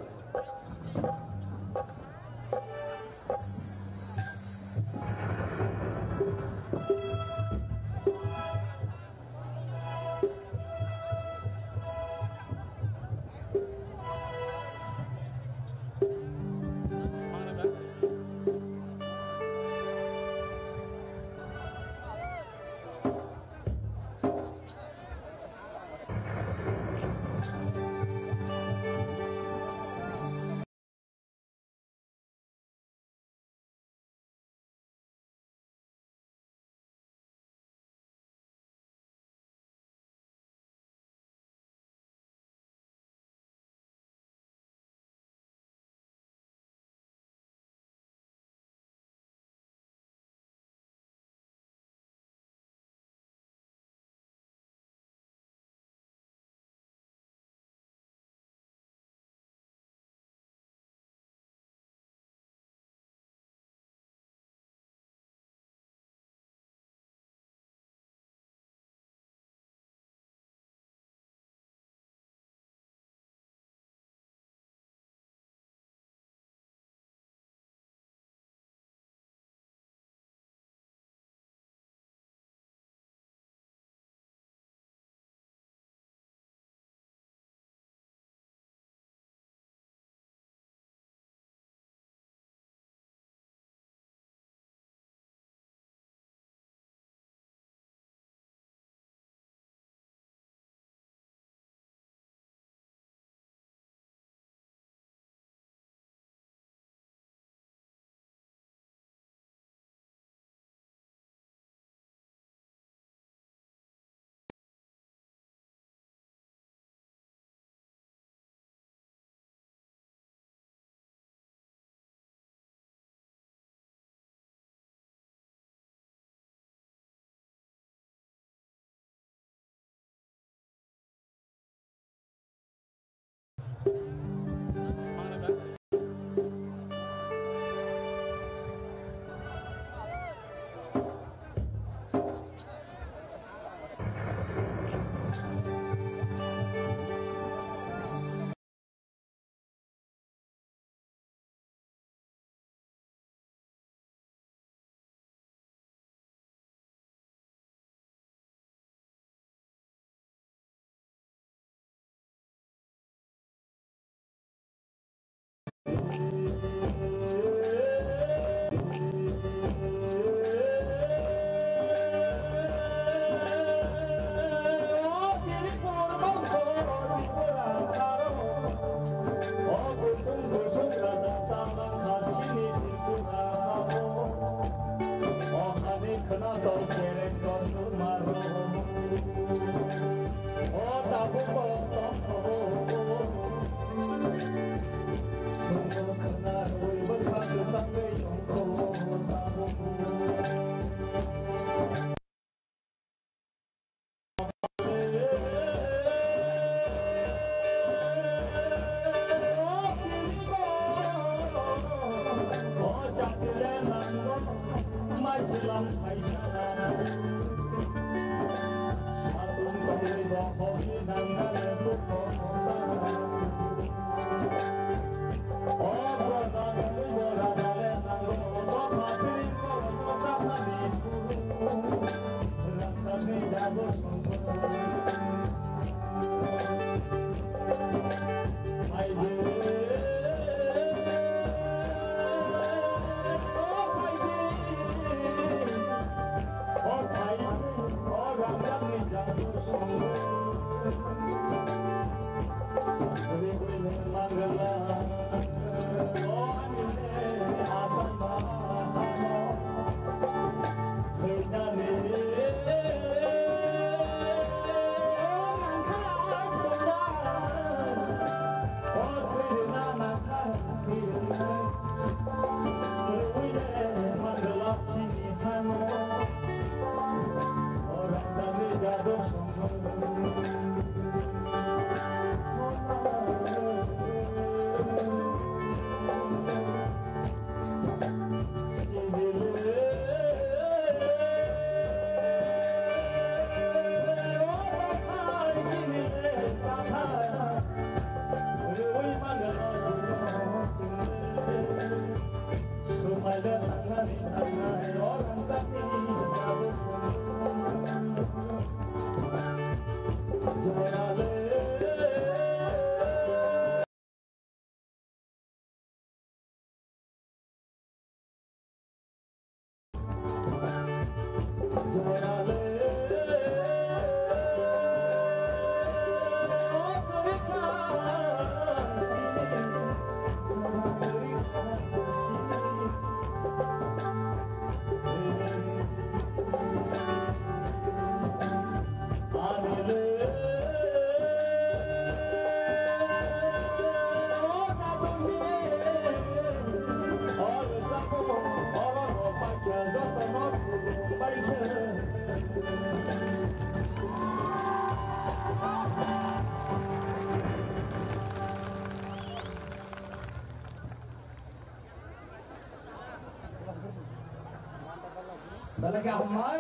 Belai khe hambai,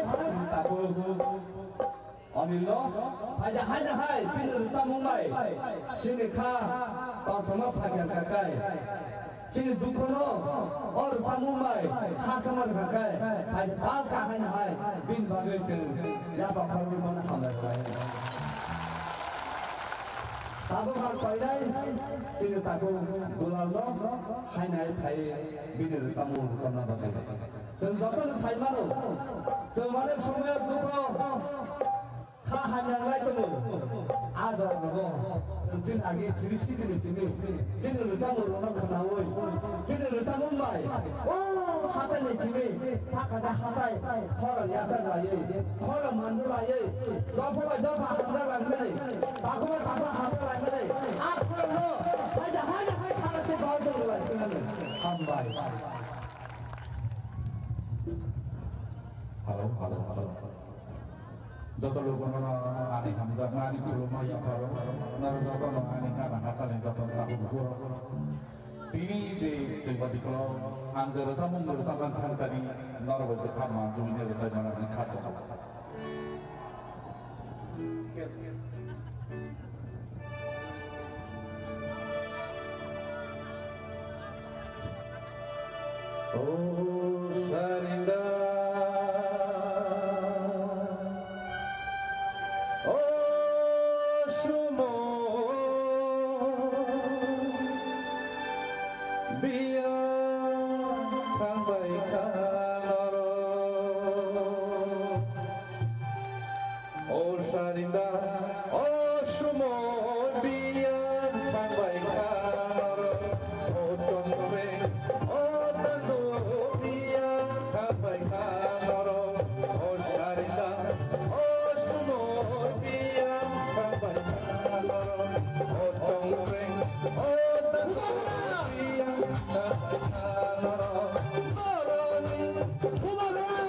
tabuk. Onilo, phaida haino hai, bini rwchapmung bai. Chini kha, tongthokma phaikha kha kai. Chini dukhono, o rwchapmung bai, kha khe man kha kai. Phaida bal kha haino hai, bini bagwi chwng yapha khoroknwi mano hambai khlai. Tabuk ang painai, chini takhuk dulalno, haino hai phai, bini rwchapmung rwchapna bagwi. Chwng jotono sai mano, chwng onek somoyo dukho kha hamya wngwi tongo. A jorao chwng chini agi chiri chiri ni simi chini rwchapmung rwna khwnaui chini rwchapmung bai o hatai ni simi hakha hatai khorang yachak laiwi khorang mandu laiwi dopha bai dopha hamjak laimani takhuk bai takhuk hamjak laimani a khorang no hai da hai da hai khana se bai tong lai tong lai. Hambai. Hello, hello, hello. Joto lukuno ani hamjakma, ani khulumma yapharo, noro jotono ani gana hachani joto tabuk bukhuk. Tini de chwngba diklo, ang je rwchapmung rwchapna thang tani, noro bo bwkha manjui ne rwchapmani khachok. O Sarinda, o Sumo. Biyang thangbai kha norok. O sarinda, o sumo biyang thangbai kha norok. O tongre, o tando biyang thangbai kha norok. O sarinda, o sumo biyang thangbai kha norok. O tongre, o tando biyang thangbai kha norok. Norok, bubagra!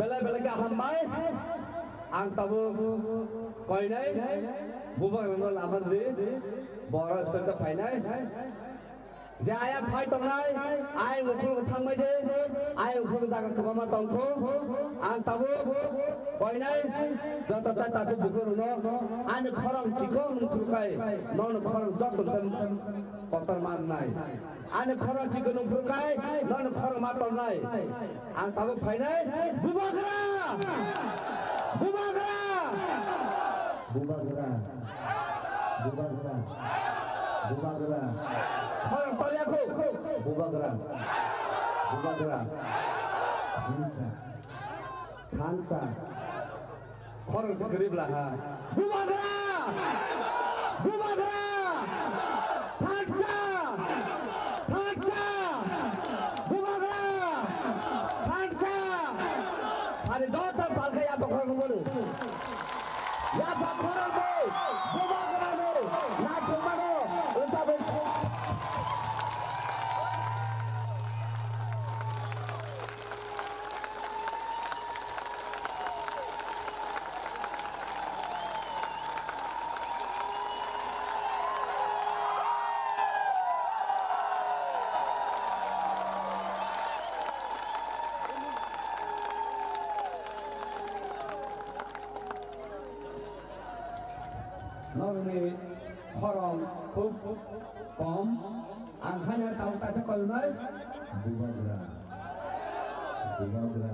Belai belai khe hambai. Ang tabuk koinai bubagrano lama di, borok chwngsa phainai. Je ayang phai tongnai, ayang ukhulgo thangbai de, ayang ukhulgo jaga kwbangma tongkho. Ang tabuk koinai joto tai takhuk bukhurokno ani khorang chikon nungkhrukai, nono khorang joto kotor mannai. Ani khorang chikon nungkhrukai, nono khorang ma tongnai. Ang tabuk phainai, bubagra! Bubagra! Bubagra! Bubagra! Bubagra! Khorang taliya khu! Bubagra! Bubagra! Thansa! Thansa! Khorang se kwrwi bwla ha. Bubagra! Bubagra! Thansa! Thansa! Bubagra! Thansa! Ani joto palkha yapha khorang bono. Yapha khorang bo! Bubagra no! Naithok mano! Wngkha bai. Norokni khorang khub kom. Ang haino tabuk kaisa koinai. Bubagra. Bubagra.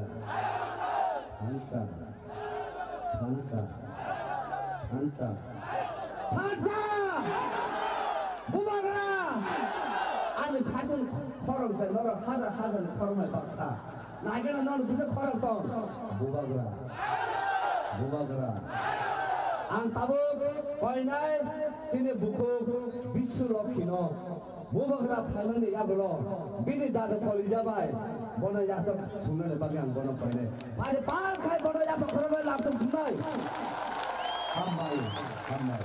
Thansa. Thansa. Thansa. Thansa. Bubagra. Ani saichung khorang se norok hajar hajar ni khorang bai baksa. Naikhe no nono bwswk khorang tong? Bubagra. Bubagra. Ang tabuk koinai chini bukhuk Bissu Lokhi no. Bubagra phaimani yagulo bini dada kolija bai bono yasok sungnani bagwi ang bono koinai. Phai pal khai bono yasok khoroknwi laptop sungnai. Hambai, hambai.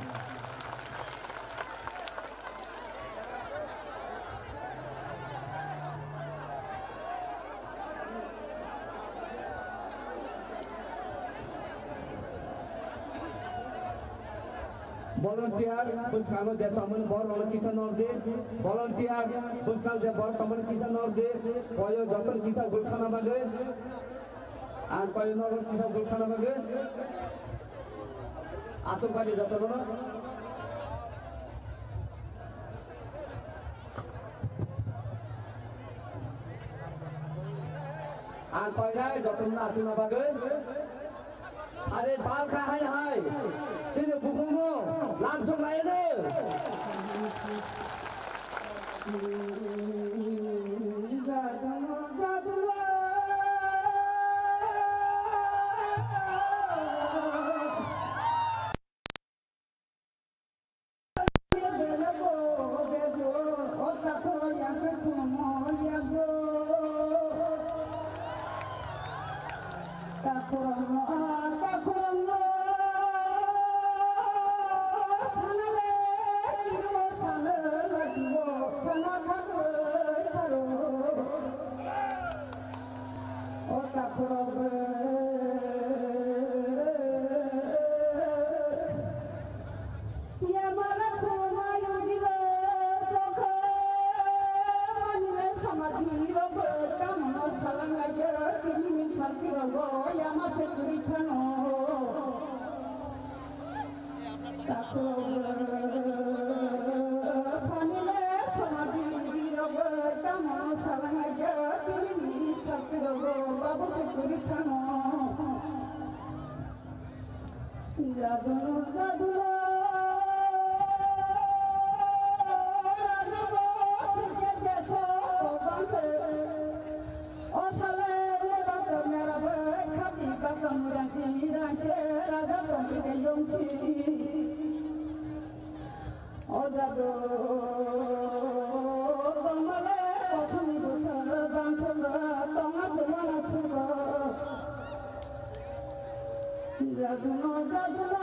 Volunteer bwskango je tongmani borokno kisa nor di. Volunteer bwskango je borok tongmani kisa nor di. Koyo jotono kisa gul khana bagwi. Ang koyo nor kisa gul khana bagwi. Achuk bani jotono. Ang painai jotono achukna bagwi. Are bal kha hai hai. Chini bukhukno lamsok laino. Takhuk phanile somaji rogwi tamo salangaija tinini sakti rogo babu se kuri thano. Jadu jadu raja bo thikya deso bangke. O sale ro ba ko mera bai khati ba ko muransi ranse raja ko mi de yongsi. O jadu bangmale kosoni dosa bangso tonga chemana suga. Jadu no jadu no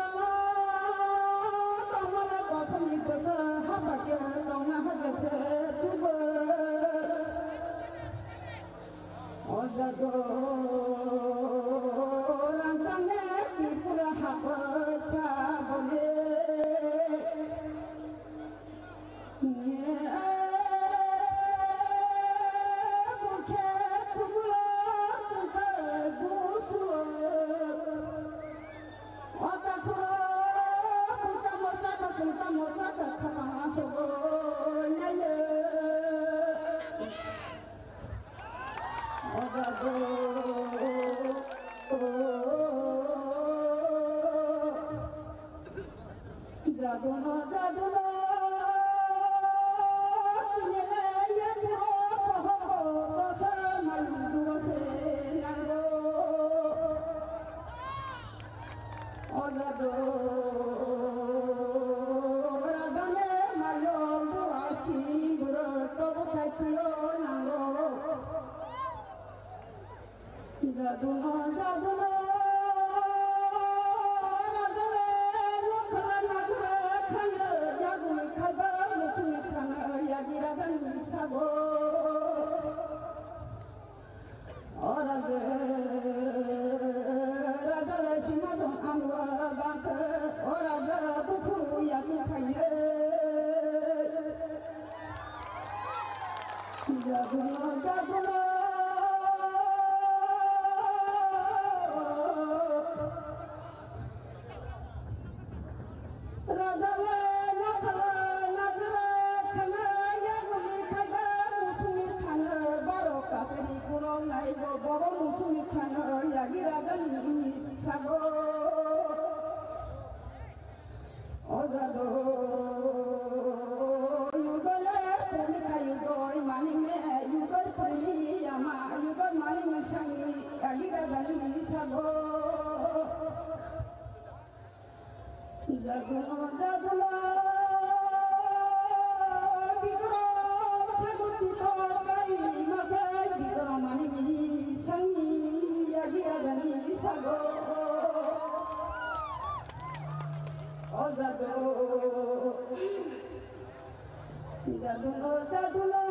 bangmale kosoni dosa hapake tonga hapake suga. O jadu rangchangni Tripura hapsa bole. Bukhe kubulo sukhe busulo. O takhuro buta mosa kasulta mosa kakhama sobo nyaye. Jaduno, jaduno, tinele ye puro poho, poho, poho, malu duro se nango. O jadu rajane mayo buasi buro tobo thai tuyo nango. Jadu no jadu no rajane lokhala nagure khana yagui khaiba musuni khana yagi rajani sabo. O raja, raja le sima dong ang wa bangke. O raja buku ya tu khaye. Jaguno, jaguno. Rajale nakhala nakhala khana yaguli khaiba musuni khana baro kapri kurong naibo bobo musuni khana yagi rajani sago. O jadu yudole puni kha yudoi manine yudoi puni ama yudoi manine sangi yagi rajani sago. Jaduno, jaduno, bikrom saguti tokai makai bikrom ani sangi yagi agani sago. O jadu. Jaduno, jaduno,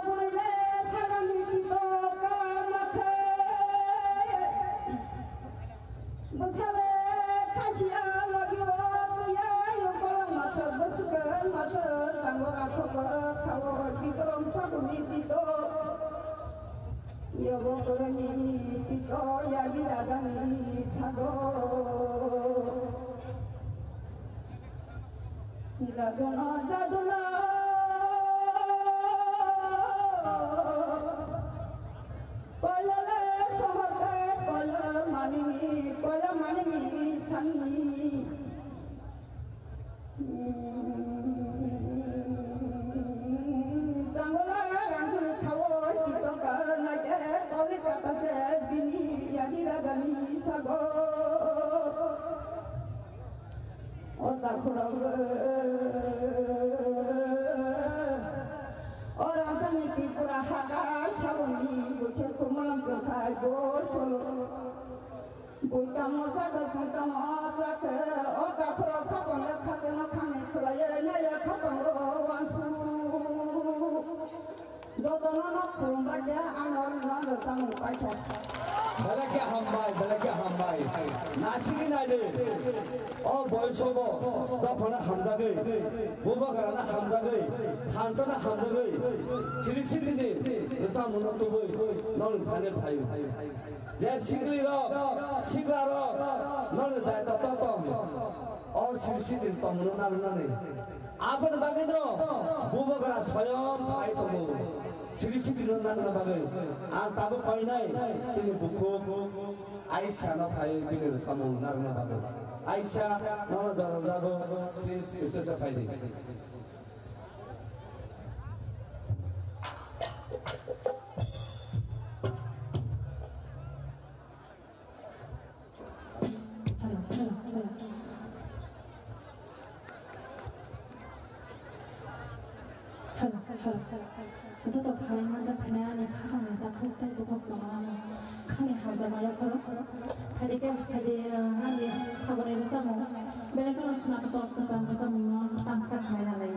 burile sagani tito kamakhe. Bwsale khasia logi o tuya yokol masa bwswk masa tango rakho khawo bikrom saguni tito. Yobo koroni tito yagi rajani sago. Jaduno, jaduno. Koilale sohorte koila manini, koila manini sani. Jangole rangni thawo titoka nake koli katase bini yadi ragani sago. O takhurok, o rajani Tripura hagar saboni buthir kumalam tongthai bo solo. Bui tamo chakhe, sung tamo chakhe, o takhurok khapang le khakeno khani khwlaiye naiye khapang ro wansu. Jotono no khulumbai khe ano rwno rwchapmung paikha. Belai khe hambai, belai khe hambai. Nasini naidi. O boyosobo dophano hamjagwi, bubagrano hamjagwi, thantono hamjagwi, siri siri ni rwchapmungno tubui noni thani phaio. Je sikli rok, sikla rok, noni daitwa to tong. O siri siri tongmungno narwknani. Aboni bagwino bubagra soyom phai tongo. Siri siri no narwkna bagwi. Ang tabuk koinai chini bukhuk Aisha no phai bini rwchapmung narwkna bagwi. Aisha, nono jora jago, please, stage o phai di. Hello, hello, hello. Hello, hello, hello. Joto phai manjak phai ani khakang ni takhuk tei bukhuk chwng ano khani hamjakma yapharo. Phaidi khe, phaidi, uh, ani khagoni rwchapmung. Belai kheno khwnathok kwcham kwcham tangsa khlai na lai.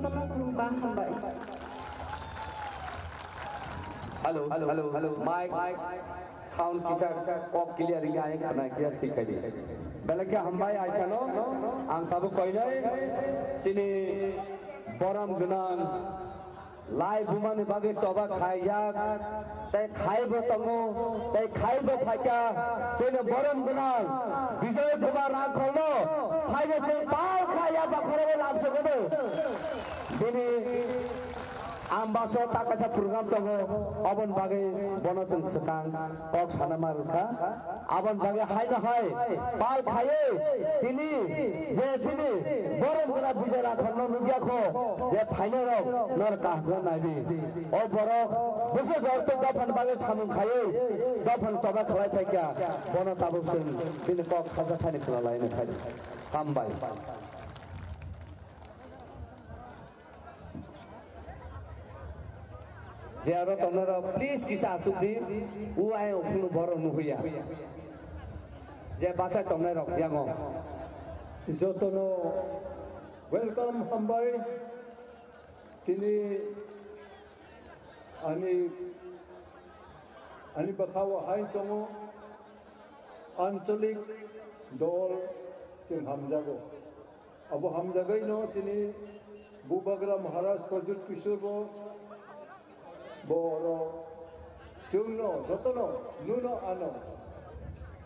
Khulumkha, hambai. Hello, hello, hello, hello. Mic, mic, sound kisa kok clear ya, yang kena clear tik kali. Belakhe hambai aisano, ang tabuk koinai, sini borom gwnang, lai bumani bagwi choba khaijak, tei khaibo tongo, tei khaibo phaikha, chini borom gwnang, Bijoy Kumar Rangkholno, phaino chwng pal khaiya bakhorogwi labsogwno. Bini Ang baksa ta kaisa program tongo, oboni bagwi bono chwng swkang kok sana ma rwkha. Aboni bagwi haino hai pal khaiwi tini je chini borom gwnang Bijoy Rangkholno nukya kho je phainairok nor kaham khe naiwi. O borok bwsa jortok dophani bagwi samung khaiwi dophani choba khlai phaikha, bono tabuk chwng bini kok khaja thani khwna laina khai. Hambai. Je aro tongnai rok, please kisa asuk di. U ayang ukhunu borok nuhuya. Je bachai tongnai rok yango. Jotono welcome hambai. Tini ani, ani bwkhao hai tongo ancholik dol chwng hamjago. Abo hamjagwino chini Bubagra Maharaj Pradyut Kishore bo, bo oro chwngno jotono nuno ano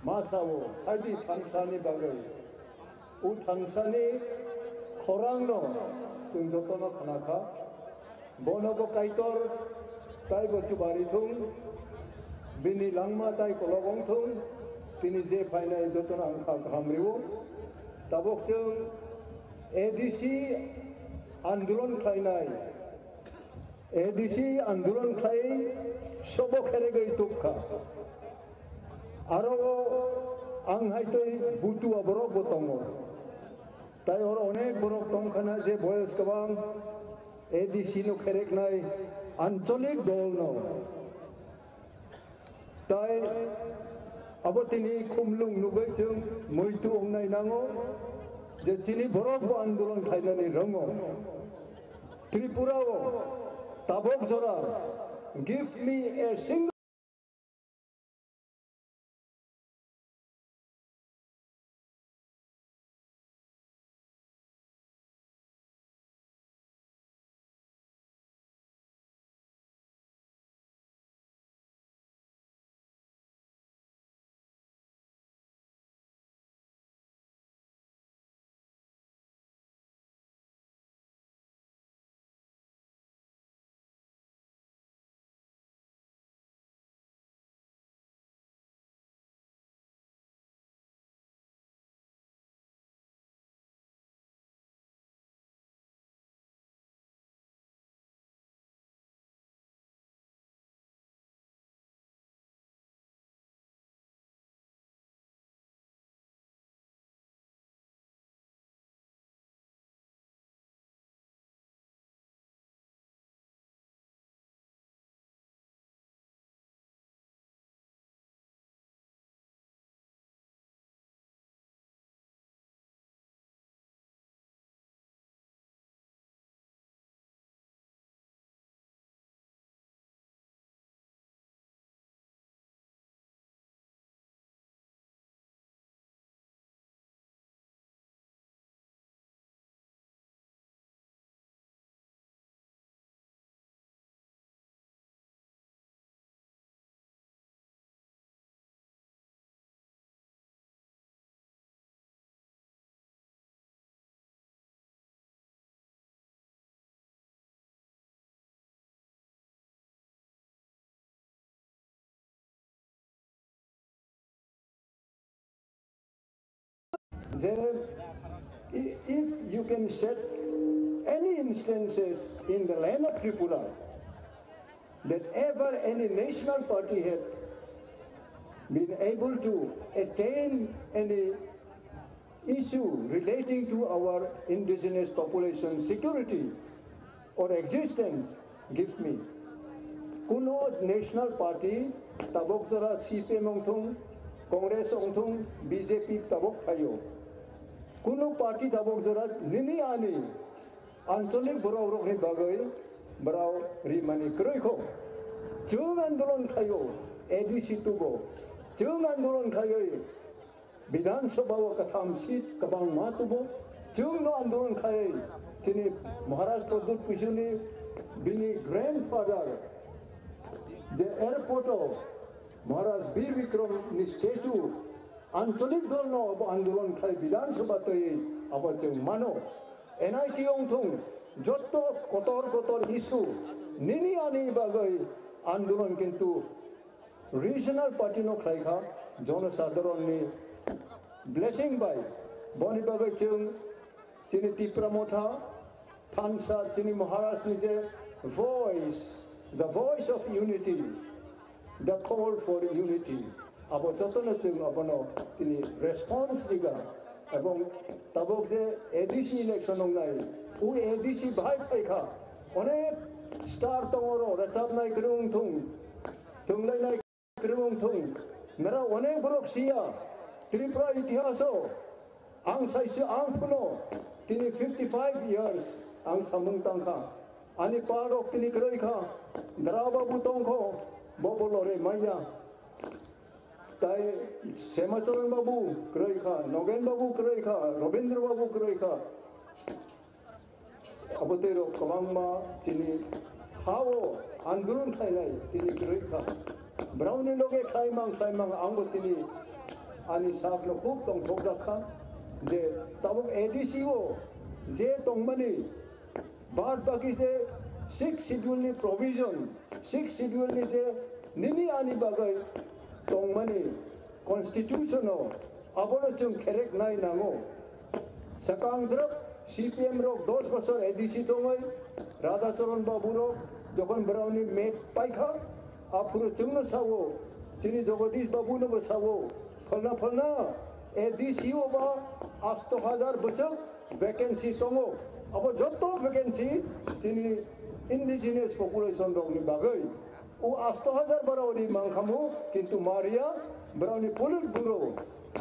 ma sao haidi thangsani bagwi. O thangsani khorangno chwng jotono khnakha. Bono bo Kaitor taibo chubari thung, bini langma tai kolok wng thung, tini je phainai jotono ang kha kaham rio. Tabuk chwng A D C andolon khlainai, A D C andolon khlai sobo kheregwi tukha. Aro ang hai tei butua borok bo tongo. Tai oro onek borok tongkhana je boyos kwbang A D C no khereknai ancholik dol no. Tai abo tini khumlung nugwi chwng muitu wngnai nango je chini borok bo andolon khlainani rongo. Tripura o tabok jora give me a single Then, i- if you can set any instances in the land of Tripura that ever any national party had been able to attain any issue relating to our indigenous population security or existence, give me. Kuno national party tabok jora C P M ongthung, Congress ongthung, B J P tabok phaio. Kuno party tabok jora nini ani Anchalik borok rokni bagwi borok rimani kwrwi kho. Chwng andolon khlaio, A D C tubo. Chwng andolon khlaiwi Bidhan Sabha o katham seat kwbangma tubo. Chwngno andolon khlaiwi chini Maharaj Pradyut Kishorni bini grandfather je airport o Maharaj Bir Bikram ni statue anchalik dol no abo andolon khlai Bidhan Sabha twi abo chwng mano. N I T wng thung, jotto kotor kotor issue nini ani bagwi andolon kintu regional party no khlai kha, jonosadharon ni blessing bai boni bagwi chwng chini Tipra Motha thansa chini Maharaj ni je voice, the voice of unity, the call for unity. Abo jotono chwng abono tini response riga. Ebong tabok je A D C election wngnai, u A D C bahai phaikha, onek star tongo ro, rwchapnai kwrwng thung, thwnglainai kwrwng thung, nara onek borok siya, Tripura itihaso, ang saisi ang phuno, tini fifty five years, ang samung tangkha, ani parok tini kwrwi kha, Dara babu tongkho, bobo lore maya. Tai Semacharan babu kwrwi kha, Nogen babu kwrwi kha, Robindra babu kwrwi kha. Abo tei rok kwbangma chini ha-o andolon khlainai tini kwrwi kha. Browni loge khlaimang khlaimang angbo tini ani sakno khub tongthokjak kha je tabuk A D C o je tongmani bad baki je sixth schedule ni provision, sixth schedule ni je nini ani bagwi tongmani constitution o abono chwng kherek nai nango. Sakang drop C P M rok dos bosor A D C tongoi Radhacharan babu rok jokhon browni met paikha aphuru chwngno sao chini Jagadish babu no bo sao phalna phalna A D C o ba asto hajar bwswk vacancy tongo. Abo joto vacancy tini indigenous population rokni bagwi. O asto hajar borok ni mangkhamu, kintu Maria borokni Politburo,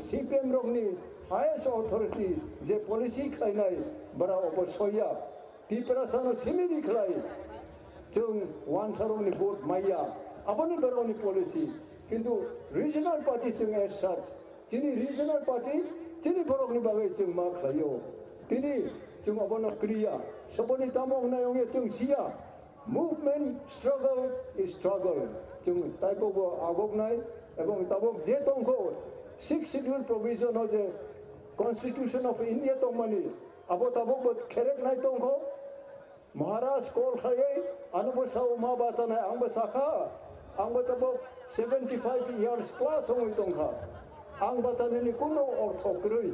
C P M rokni highest authority je policy khlainai borok obo soya. Tiprasano simini khlai chwng wansarokni vote maya. Aboni borokni policy. Kintu regional party chwng as such. Tini regional party, tini borokni bagwi chwng ma khlaio. Tini chwng abono kriya. Soboni tamo wngnai wngya chwng siya. Movement, struggle is struggle. Chwng taibo bo agoknai, ebong tabok je tongkho, sixth schedule provision o je Constitution of India tongmani, abo tabok bo khereknai tongkho. Maharaj call khlaiwi, ano bo sao ma bachanai, ang bo sakha, ang bo tabok seventy five years plus wngwi tongkha. Ang bachanani kuno ortho kwrwi.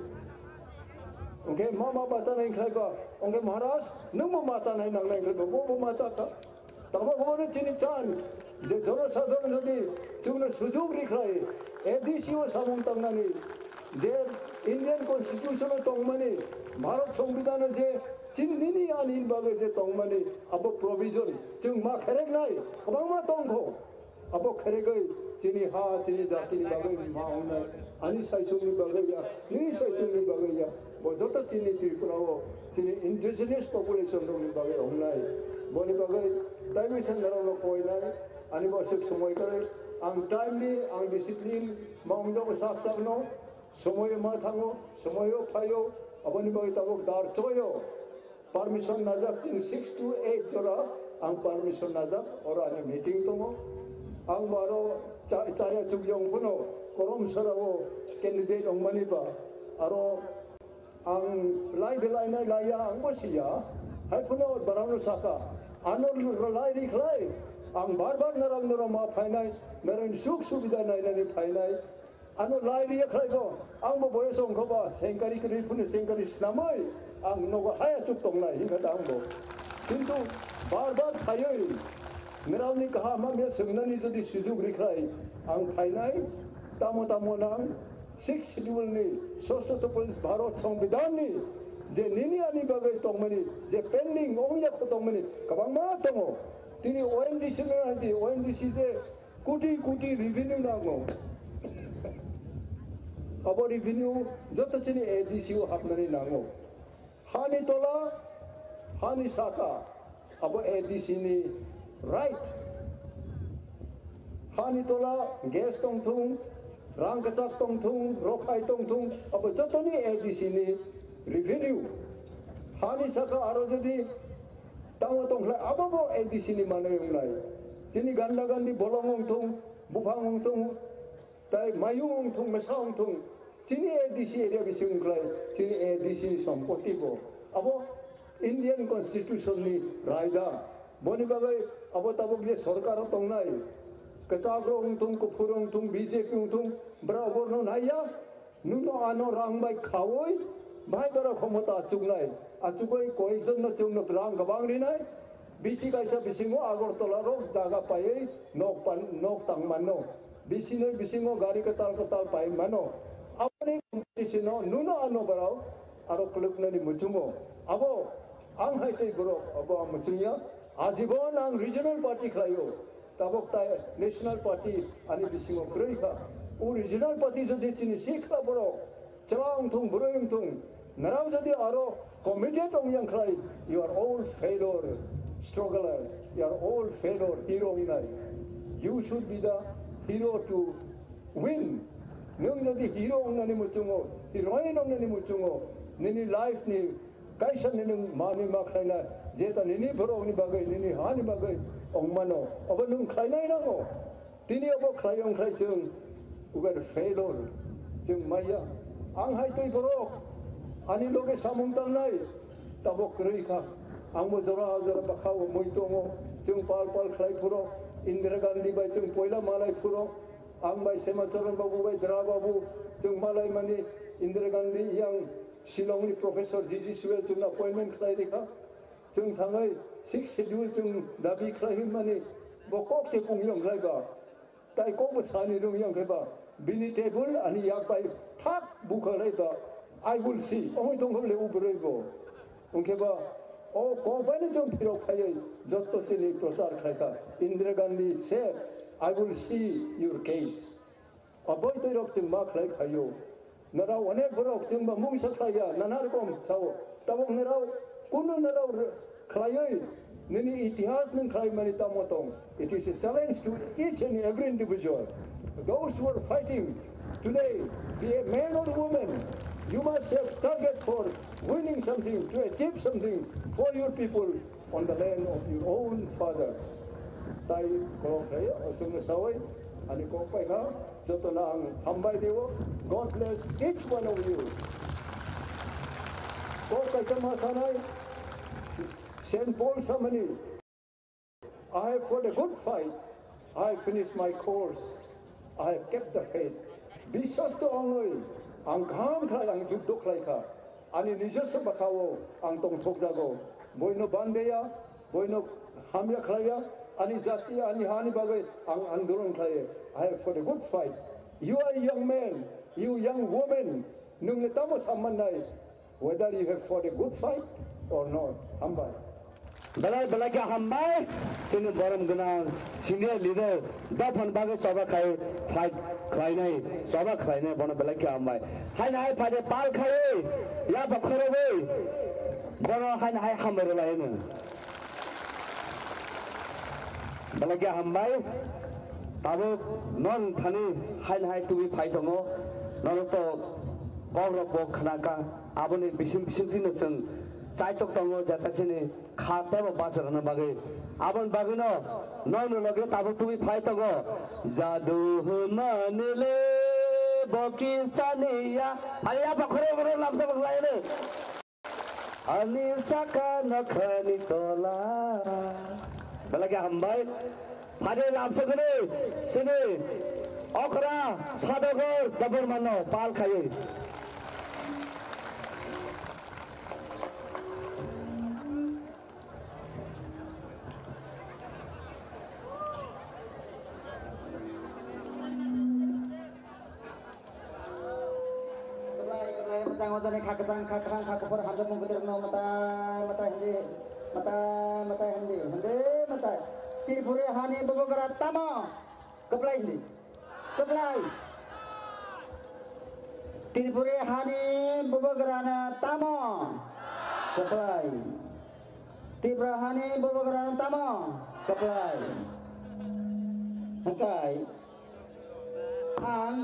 Hwnkhe ma ma bachanai khlai ba, hwnkhe Maharaj, nwng bo ma tanai nangnai khlai ba, bo bo ma ta kha. Tamo bo no chini chan, je jonosadharon jodi chwngno sujug ri khlai, A D C o samung tangnani, je Indian Constitution o tongmani, Bharat Songbidan o je chini nini ani bagwi je tongmani, abo provision chwng ma khereknai, kwbangma tongkho. Abo kheregwi chini ha, chini jatini bagwi ma wngnai, ani saisungni bagwi ya, nini saisungni bagwi ya, bo joto chini Tripura o chini indigenous population rokni bagwi wngnai. Boni bagwi taiwi sandarokno koinai, ani bo aswk somoi kwrwi, ang timely, ang discipline, ma wngjago sak sakno, somoio ma thango, somoio phaio, aboni bagwi tabuk dar choyo. Permission najak, chini six to eight jora ang permission najak, oro ani meeting tongo. Ang bo aro cha-, chaya chukya wng phano korom sora o candidate wngmani ba, aro ang lai belai nai laiya, ang bo siya. Hai phano barano saka, ano lai ri khlai, ang bar bar narang narang ma phainai, narang suk subida nainani phainai. Ano lai riya khlai bo, ang bo boyos ongkha ba, sengkari kwrwi phano sengkari snamwi, ang nogo haya chuk tongnai, hingkha ta ang bo. Kintu bar bar phaiwi, niralni kaham hamya swngnani jodi sujug rikhlai, ang phainai, tamo tamo nang, six schedule ni, sosto to police Bharat Songbidan ni, je nini ani bagwi tongmani, je pending ongya kho tongmani, kwbangma tongo. Tini O N G C ni hadi, O N G C je, Koti koti revenue nango. Abo revenue joto chini A D C o hapnani nango. Hani tola Hani saka, abo A D C ni right. Hani tola gas tongthung, rang kwchak tongthung, rokhai tongthung, abo jotoni A D C ni revenue. Hani saka aro jodi tamo tongkhlai, abo bo A D C ni manwi wngnai. Chini ganda gandi bolong wngthung, buphang wngthung, tai mayung wngthung, mesa wngthung, chini A D C area bising wngkhlai, chini A D C ni sompoti bo. Abo Indian Constitution ni raida. Boni bagwi abo tabuk je sorkar o tongnai, kwchak rok wngthung, kuphur wngthung, B J P wngthung, bwrok borno naiya. Nwngno ano rang bai khaui, bai bwrok khomota achuknai. Achugwi koyekjon no chwngno rang kwbang rinai. Bisi kaisa bisingo Agartala rok jaga paiwi nok pan, nok tang mano. Bisinoi bisingo gari kwtal kwtal pai mano. Aboni competition o nwngno ano bwrok aro kwlwknani muchungo. Abo ang hai tei borok, abo ang muchungya. Ajibon ang regional party khlaio. Tabok tai National Party ani bisingo kwrwi kha. O regional party jodi chini sikla borok, chwla wngthung, bwrwi wngthung, nrao jodi aro committed wngyang khlai, you are all failure, struggler, you are all failure, hero wngnai. You should be the hero to win. Nwng jodi hero wngnani muchungo, heroine wngnani muchungo, nini life ni kaisa nini manwi ma khlaina, jeta nini borokni bagwi, nini hani bagwi wngmano, obo nwng khlainai nango. Tini obo khlai wng khlai chwng, we are failure, chwng maya. Ang hai twi borok, ani loge samung tangnai, tabok kwrwi kha. Angbo jora jora bwkha o mui tongo, chwng pal pal khlai phuro, Indira Gandhi bai chwng poila malai phuro, ang bai Sema Charan babu bai Dra babu, chwng malai mani Indira Gandhi yang Shillong ni professor G G Swell chwngno appointment khlai rikha. Chwng thangwi sixth schedule chwng dabi khlai hwnmani bo kok se pung yong khlai ba. Tai kok bo sani rung yong khlai ba. Bini table ani yak bai thak bukha khlai ba. I will see. Omo tong khle ubroi bo. Ungkhe ba o kok bai no chwng phirok khaiwi jotto chini prochar khlai kha. Indira Gandhi said, "I will see your case." Aboi twi rok chwng ma khlai phaio. Nara onek borok chwng ba mungsa khlaiya, nana rokom sao. Tabok nara kunu nara khlaioi, nini itihas nung khlai mani tamo tong. It is a challenge to each and every individual. Those who are fighting today, be a man or woman, you must have target for winning something, to achieve something for your people on the land of your own fathers. Tai kok khlai, o chwngno sawi, ani kok pai kha, jotono ang hambai rio. God bless each one of you. Kok kaisa ma sanai, Saint Paul samani, "I have fought a good fight, I have finished my course, I have kept the faith." Biswas to ongoi, ang kaham khlai, ang juddo khlai kha. Ani nijoswa bwkhao ang tongthok jago. Boino bandeya, boino hamya khlaiya, ani jati, ani hani bagwi ang andolon khlaiya. I have fought a good fight. You are a young man, you young woman, nungni tamo sammannai, whether you have fought a good fight or not. Hambai. Belai belai khe hambai, chini borom gwnang senior leader dophani bagwi choba khai fight khlainai, choba khlainai bono belai khe hambai. Haino hai phaide pal khai, ya bokhorogwi bono haino hai hambai rwlaino. Belai khe hambai, tabuk non thani haino hai tubui phai tongo, nono to kok rok bo khna kha, aboni bising bising tino chwng chaitok tongo, jata chini kha tebo bachorokna bagwi. Aboni bagwino nokni loge tabuk tubui phai tongo. Jadu hwnmani le bo kisaniya. Ani ya bokhorok bokhorok lamsa bokhorok lainai. Ani saka nokhani tola. Belai khe hambai. Phai di lamsokni chini okra sadogwi Debbarmano pal khaiwi. Kwplai, kwplai, mwchang ojani kha kwchang, kha kwthang, kha kuphur, hamjak mung kwtwirokno mwtai, mwtai hwndi, mwtai, mwtai hwndi, hwndi mwtai. Tripuri hani bubagra tamo? Kwplai hwndi. Kwplai. Tripuri hani bubagrano tamo? Kwplai. Tipra hani bubagra tamo kwplai. Hwnkhe ang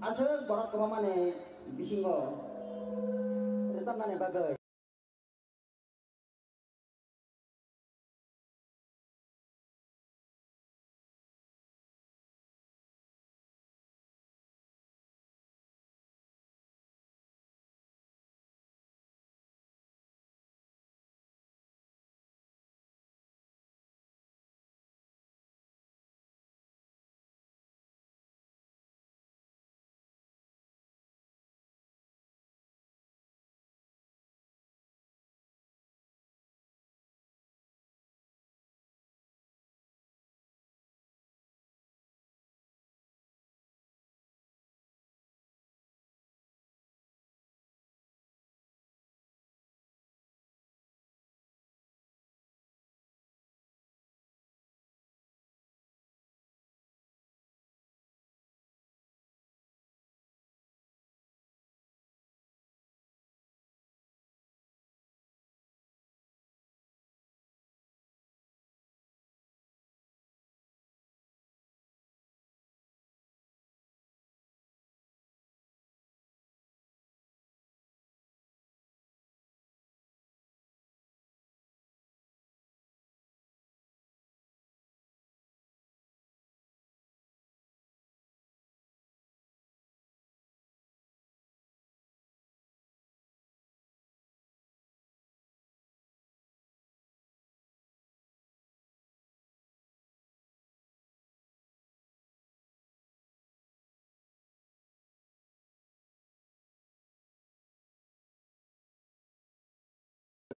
aswk borok kwbangmani bisingo rwchapnani bagwi.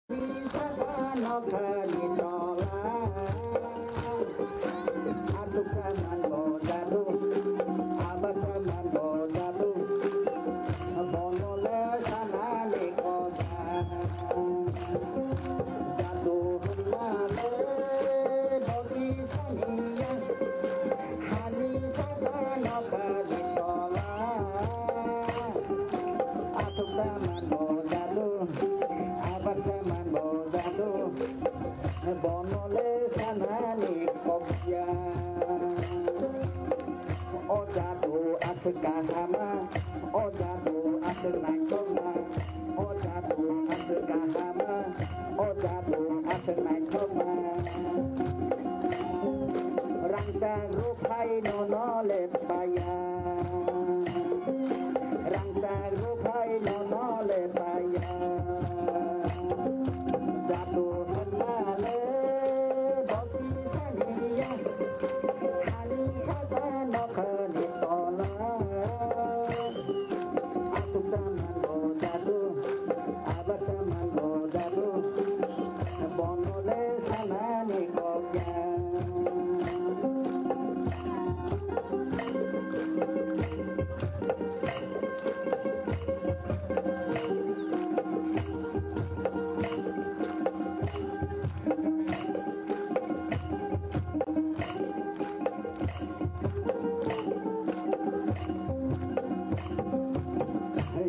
Hani saka nokha ni tola, aswk saman bo jadu, abar saman bo jadu, bono le sanani kokya. O jadu aswk kahama, o jadu aswk naithokma, o jadu aswk kahama, o jadu aswk naithokma. Rangchak ruphai nono le paya, rangchak ruphai nono le paya. Jadu hwnmale bokti saniya, hani saka nokhani tola. Aswk saman bo jadu, abar saman bo jadu, bono le sanani kokya.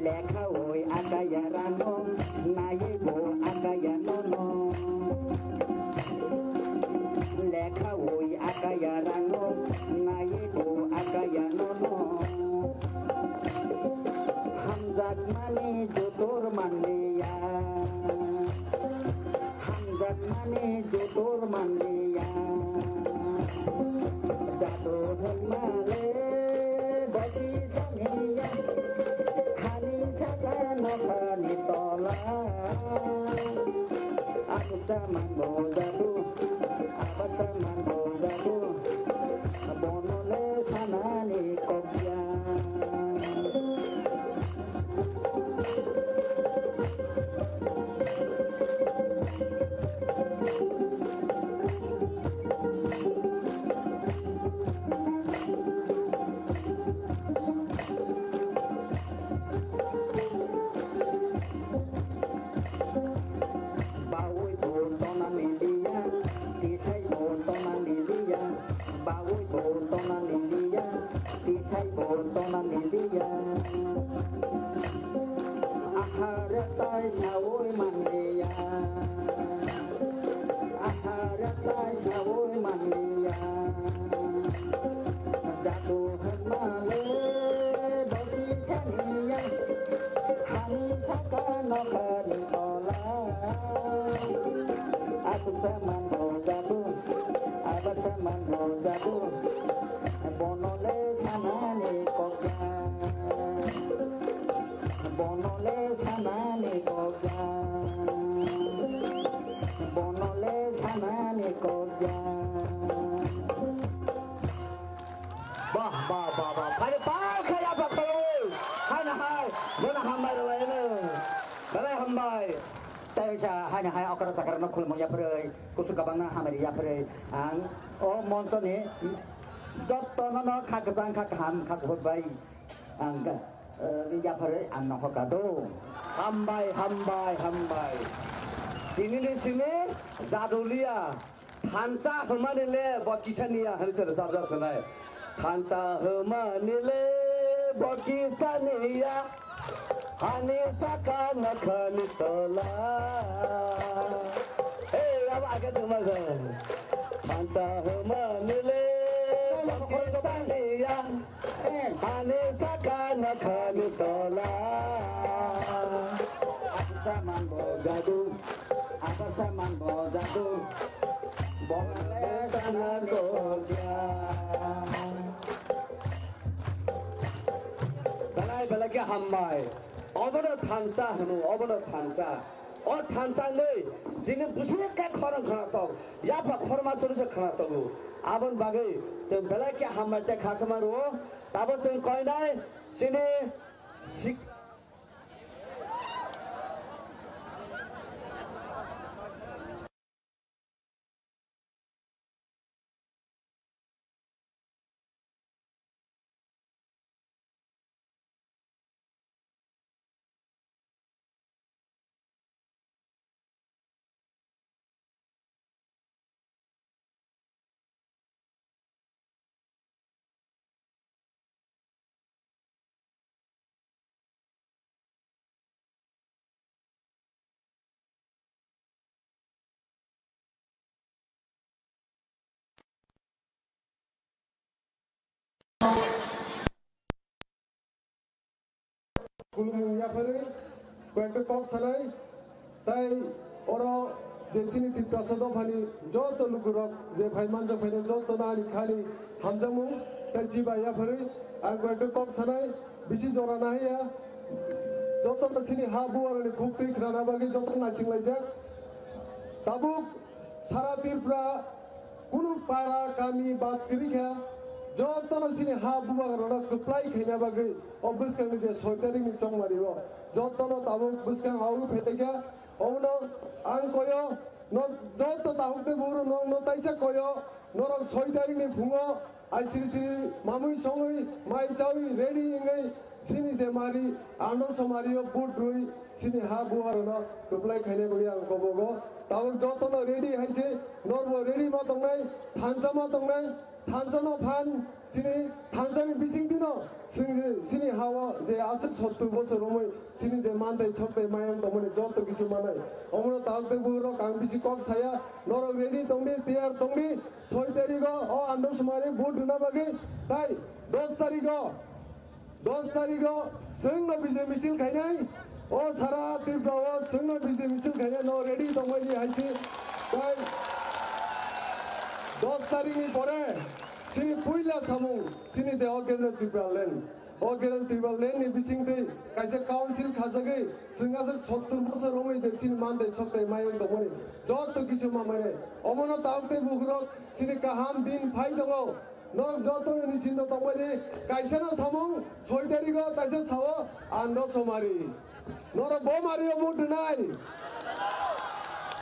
Lekha oi akaya rano, naiwi bo akaya nono. Lekha oi akaya rano, naiwi bo akaya nono. Hamjakmani jotor manliya. Hamjakmani jotor manliya. Jadu hwnmale bokti saniya. Hani saka nokhani tola. Aswk saman bo jadu, abar saman bo jadu, bono le sanani kokya. Bawi bo tona media, Sawi manliya, jadu hwnmale boti saniya, ani saka nokhani tola. Aku saman bo jadu, aba saman bo jadu, bonole sanani kokya. Bonole sanani kokya. Bonole sanani kokya. Bah, bah, bah, bah. Phai pal khaya ba khalo. Hai na hai. Bona hambai rwlaino. Belai hambai. Tei sa hai na hai okra takra no khulmung yaphrwi. Kusu kabang na hamari yaphrwi. Ang o monto ni jotto no no kha kwchang kha kaham kha kuphur bai. Ang, eh, yapharwi ang nokhor kado. Hambai, hambai, hambai. Tinini simi jadulia. Thansa hwmani le bo kisaniya hwnwi se rwchapjak sanai. Thansa hwmani le bo kisaniya. Ani saka nokhani tola. Hey, abo age tongma khe. Thansa hwmani le bo kisaniya. Ani saka nokhani tola. Asa man bo jadu, asa man bo jadu. Bole sana kokya. Belai belai khe hambai. Obono thansa hwno, obono thansa. O thansa nei, tini bwswk khe khorang khwnatok, yapha khorma chwrwisa khwnatogo. Aboni bagwi chwng belai khe hambai tei khatma rwo. Tabuk chwng koinai chini sik- Khulumung yapharwi koyekta kok sanai, tai oro je chini Tiprasa dophani joto lukurok je phai manjak phainai jotono ani khani hamjakmung, tai chiba yapharwi ang koyekta kok sanai, bisi jora nahaiya, jotono chini ha buarani khuktwi khnana bagwi jotono naisinglaijak. Tabuk sara Tripura kunu para, kami bad kwrwi kha, jotono chini ha bubagrano kwplai khaina bagwi o bwskangni je soi tarikni chongmari o jotono tabuk bwskang awi phaikha. Omono ang koyo, no joto tabuk tei bugrok no, no taisa koyo, norok soi tarikni phungo Ai siri siri mamui songui mai chaui ready wngwi chini je mari ano somari o vote rwi chini ha buharano kwplai khaina bagwi ang kobogo. Tabuk jotono ready hai se, norbo ready ma tongnai, thansa ma tongnai, thansa no phan chini thansani bising dino chini, chini ha o je aswk sottur bosor romwi chini je mantai soktai mayang tongmani joto kisu manai. Omono tabuk tei buharok ang bisi kok saya, norok ready tongdi, tiyar tongdi. Soi tarigo o Andro Somari vote rwna bagwi tai dos tarigo, dos tarigo chwngno bijay misil khainai. O sara Tripura o chwngno bijay misil khainai no ready tongbaidi hai se. Tai dos tarikni pore chini puila samung chini je o Greater Tipraland. O Greater Tipraland ni bisingtwi kaisa council khajagwi chwng aswk sottur bosor romwi je chini mantai soktai mayung tongmani joto kisu mamani. Omono tabuk tei bukurok chini kaham din phai tongo. Norok joto ni chinta tongmani kaisa no samung soi tarigo kaisa sao Andro Somari. Norok bo mario vote rwnai.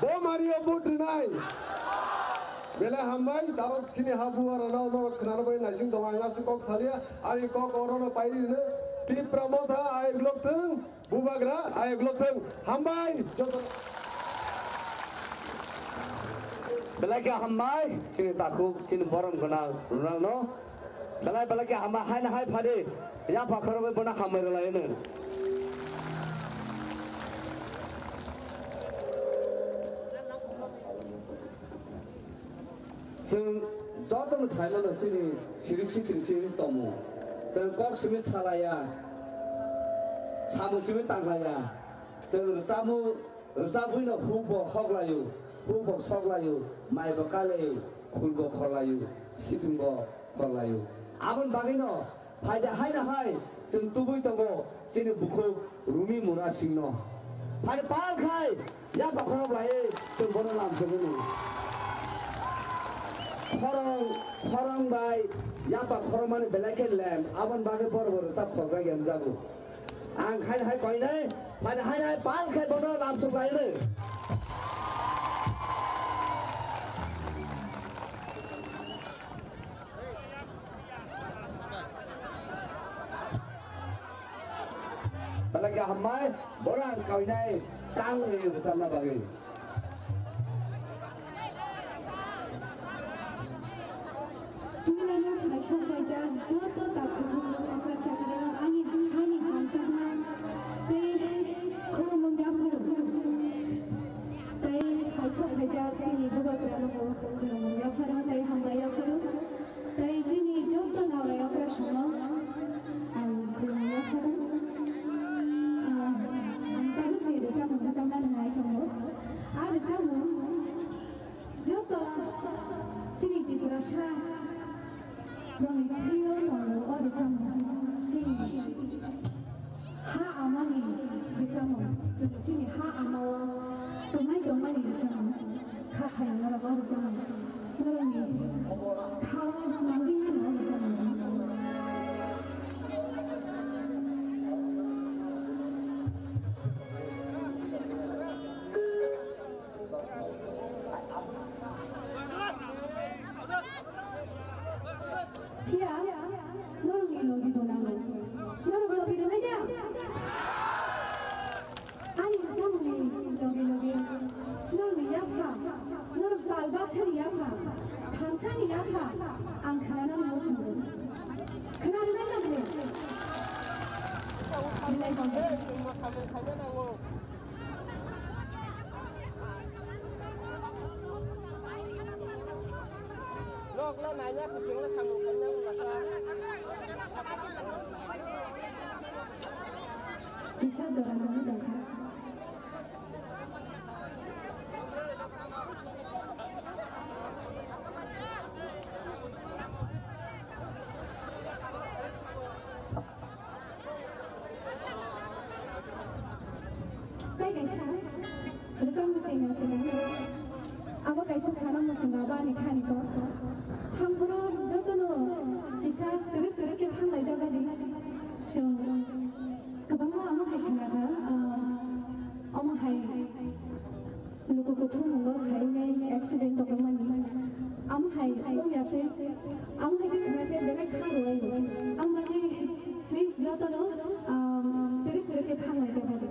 Bo mario vote rwnai. Belai hambai, tabuk chini ha buharano norok khwnana bai naising tongo, ang aswk kok salia, ani kok orono pairi rwno. Tipra Motha ayuk lok thung, bubagra ayuk lok thung. Hambai, joto. Belai khe hambai, chini takhuk, chini borom gwnang rwnano. Belai belai khe hama hai na hai phadi. Yapha khoroknwi bono hambai rwlaino. Chwng jotono saimano chini siring siring chini tomo. Chwng kok simi salaya, samung simi tanglaya. Chwng rwchapmung rwchapwino hukbo hoklaio, hukbo soklaio, maibo kalaio, khulbo khorlaio, sipingbo khorlaio. Aboni bagwino phaida haino hai chwng tubui tongo chini bukhuk Rumi Mura Singno. Phaida pal khai yapha khorok lai chwng bono lamsogwino. Khorang, khorang bai yapha khorokmani belai khe lem, aboni bagwi borok bo rwchap thokjak ya wngjago. Ang haino hai koinai, phaino haino hai pal khai bono lamsok lai rw. Belai khe hambai, bono ang koinai tang rw rwchapna bagwi. Tini ano phaisok phaijak joto takhuk bukhuk okra chakra rok ani hani hamjakma tei khulumung yapharo. Tei phaisok phaijak chini bubagra rok khulumung yapharo tei hambai yapharo. Tei chini joto narai okra sono ang khulumung yapharo. Ah, ang tabuk je rwchapmung rwchapna nai tongo. A rwchapmung Joto chini Tiprasa rokni thwiyo tongo o rwchapmung. Chini ha amani rwchapmung. Chwng chini ha amao tongnai tongmani rwchapmung. Kha khaina norok o rwchapmung. Norokni khao nangwi mano o rwchapmung. Phiya, norokni logi bo nango. Norok logi rwnai da? Ani rwchapmungni logi logi norokni yapha, norok tal baksani yapha, thansani yapha, ang khwnanani muchungo. Khwnarwnai da bwrwi? Belai tongthok. Kisa jora nangwi tongkha. Tei kaisa rwchapmung chengya se nang. Abo kaisa sana muchungo abo ani khani kok. Thangboro jotono kisa twrwk twrwk khe thanglaijak badi. Chwng kwbangma omo hai khnakha, ah, omo hai Luku kuthum mungo khainai accident tongmani. Amo hai wngya tei, amo hai khe khna tei belai kha rwai. Ang mani please jotono, um, twrwk twrwk khe thanglai jaga di.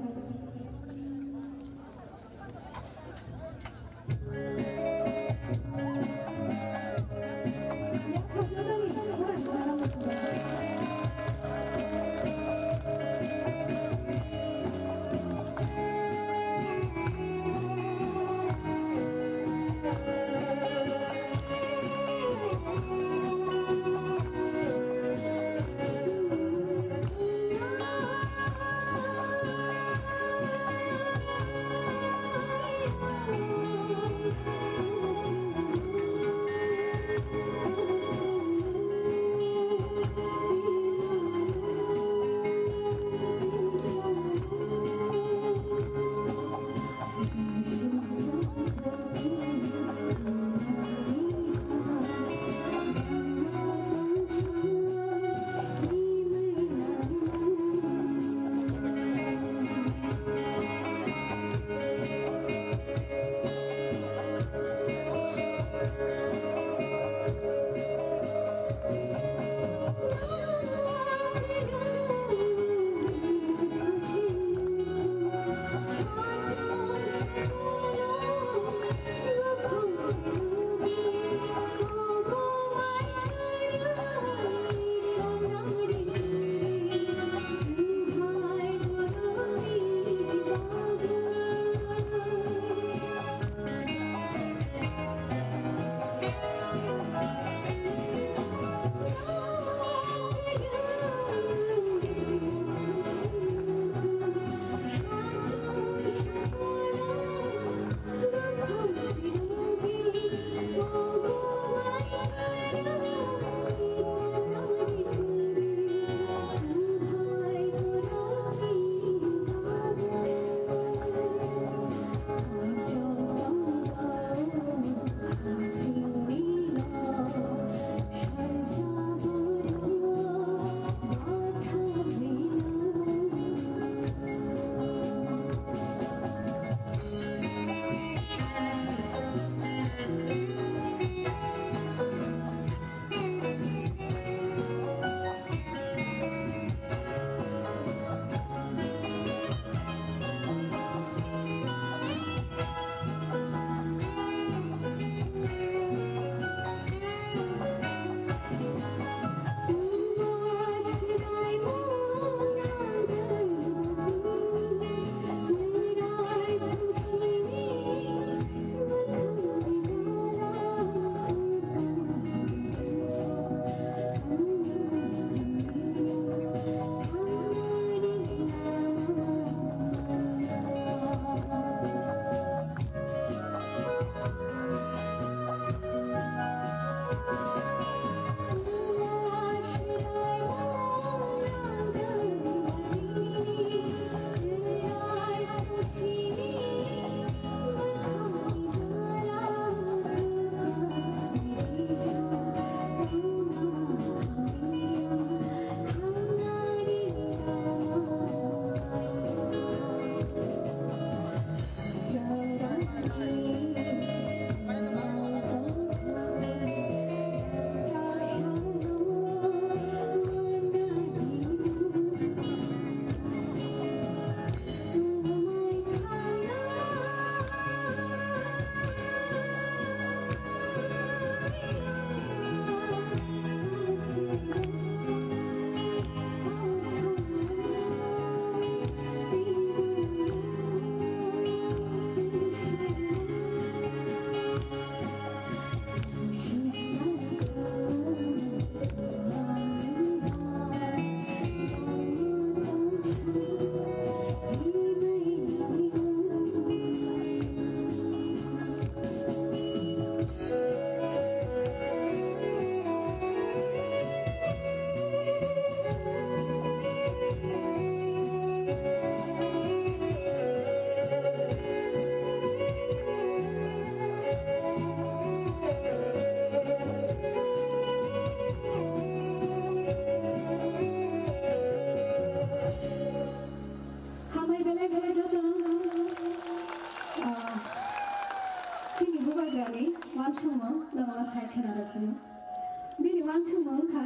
Bini wansukmung wngkha,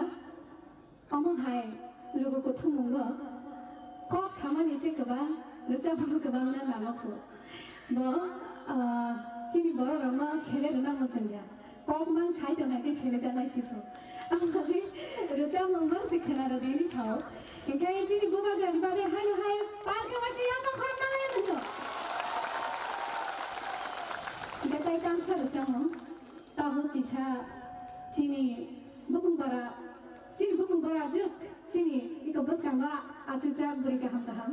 omo hai lugu kuthumungo kok samani se kwbang, rwchapmung kwbangna nangma kho. Bo, ah, chini borok rokno sele rwna muchungya. Kok mang sai tong hai khe sele janai si kho. Ang bagwi rwchapmung mang se khwna rw bini sao. Hinkhe chini bubagrani bagwi haino hai palka masa yapha khorokna lai nukho. Hinkhe tai tamsa rwchapmung. Tabuk kisa chini bukung bara, chini bukung bara juk chini iko bwskango achukjak bwrwi kaham kaham.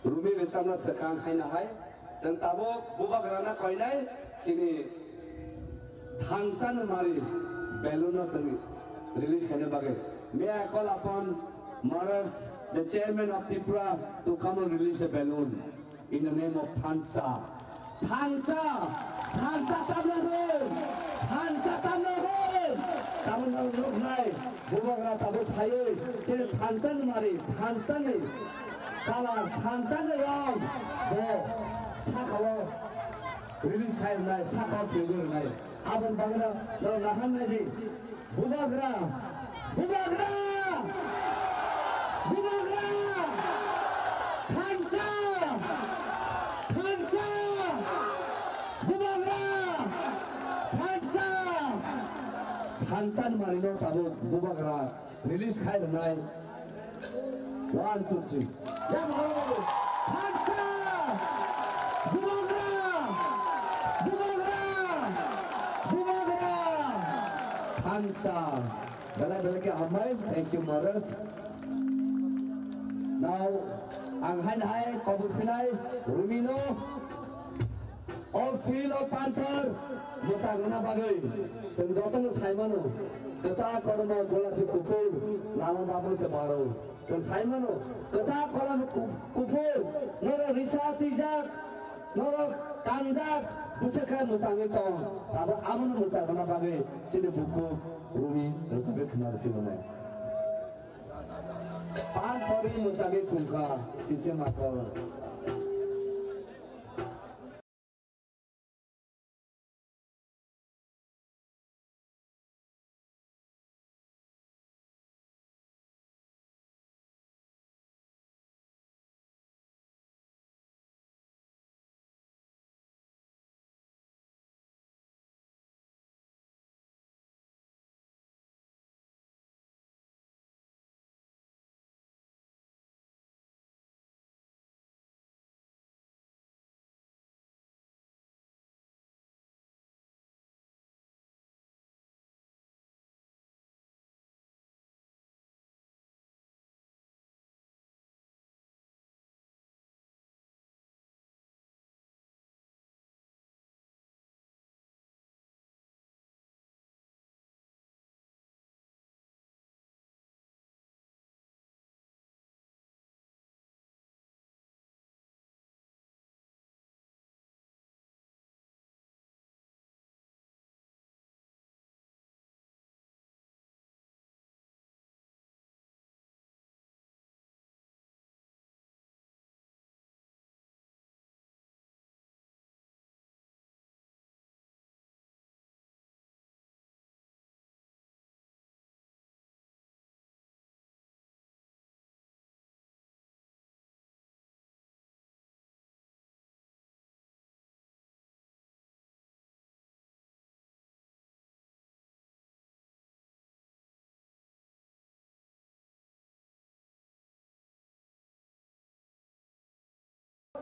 Rumi rwchapna swkang haino hai, chwng tabuk bubagrana koinai chini thansa ni mari balloon no chwng release khaina bagwi. May I call upon Maharaj, the chairman of Tripura, to come and release the balloon in the name of Thansa. Thansa! Thansa tamna rw! Thansa tamna rw! Tamna rw nai, bubagra tabuk phaiwi, chini thansa ni mari, thansa ni kalar, thansa ni rong, bo sakao release khai rwnai, sakao twigwi rwnai. Aboni bagwi no, no naham nai di. Bubagra! Bubagra! Bubagra! Thansa! Thansa! Bubagra! Thansa! Thansa ni mari no tabuk bubagra release khai rwnai. One, two, three. Ya, bhalo. Thansa! Bubagra! Bubagra! Bubagra! Thansa! Belai belai khe hambai. Thank you, Maharaj. Now, ang haino hai kobor phinai Rumino. O field of Panther mwchang rwna bagwi chwng jotono sai mano, kwchak kotorma golapi kuphur lama babang se baro. Chwng sai mano, kwchak kotorma ku-, kuphur norok risa twijak, norok kanjak, bwswk khe mwchangwi tong. Abo abono mwchang rwna bagwi chini bukhuk Rumi rwchapwi khwna rw phi mano. Panther ri mwchangwi thung kha, sise makol.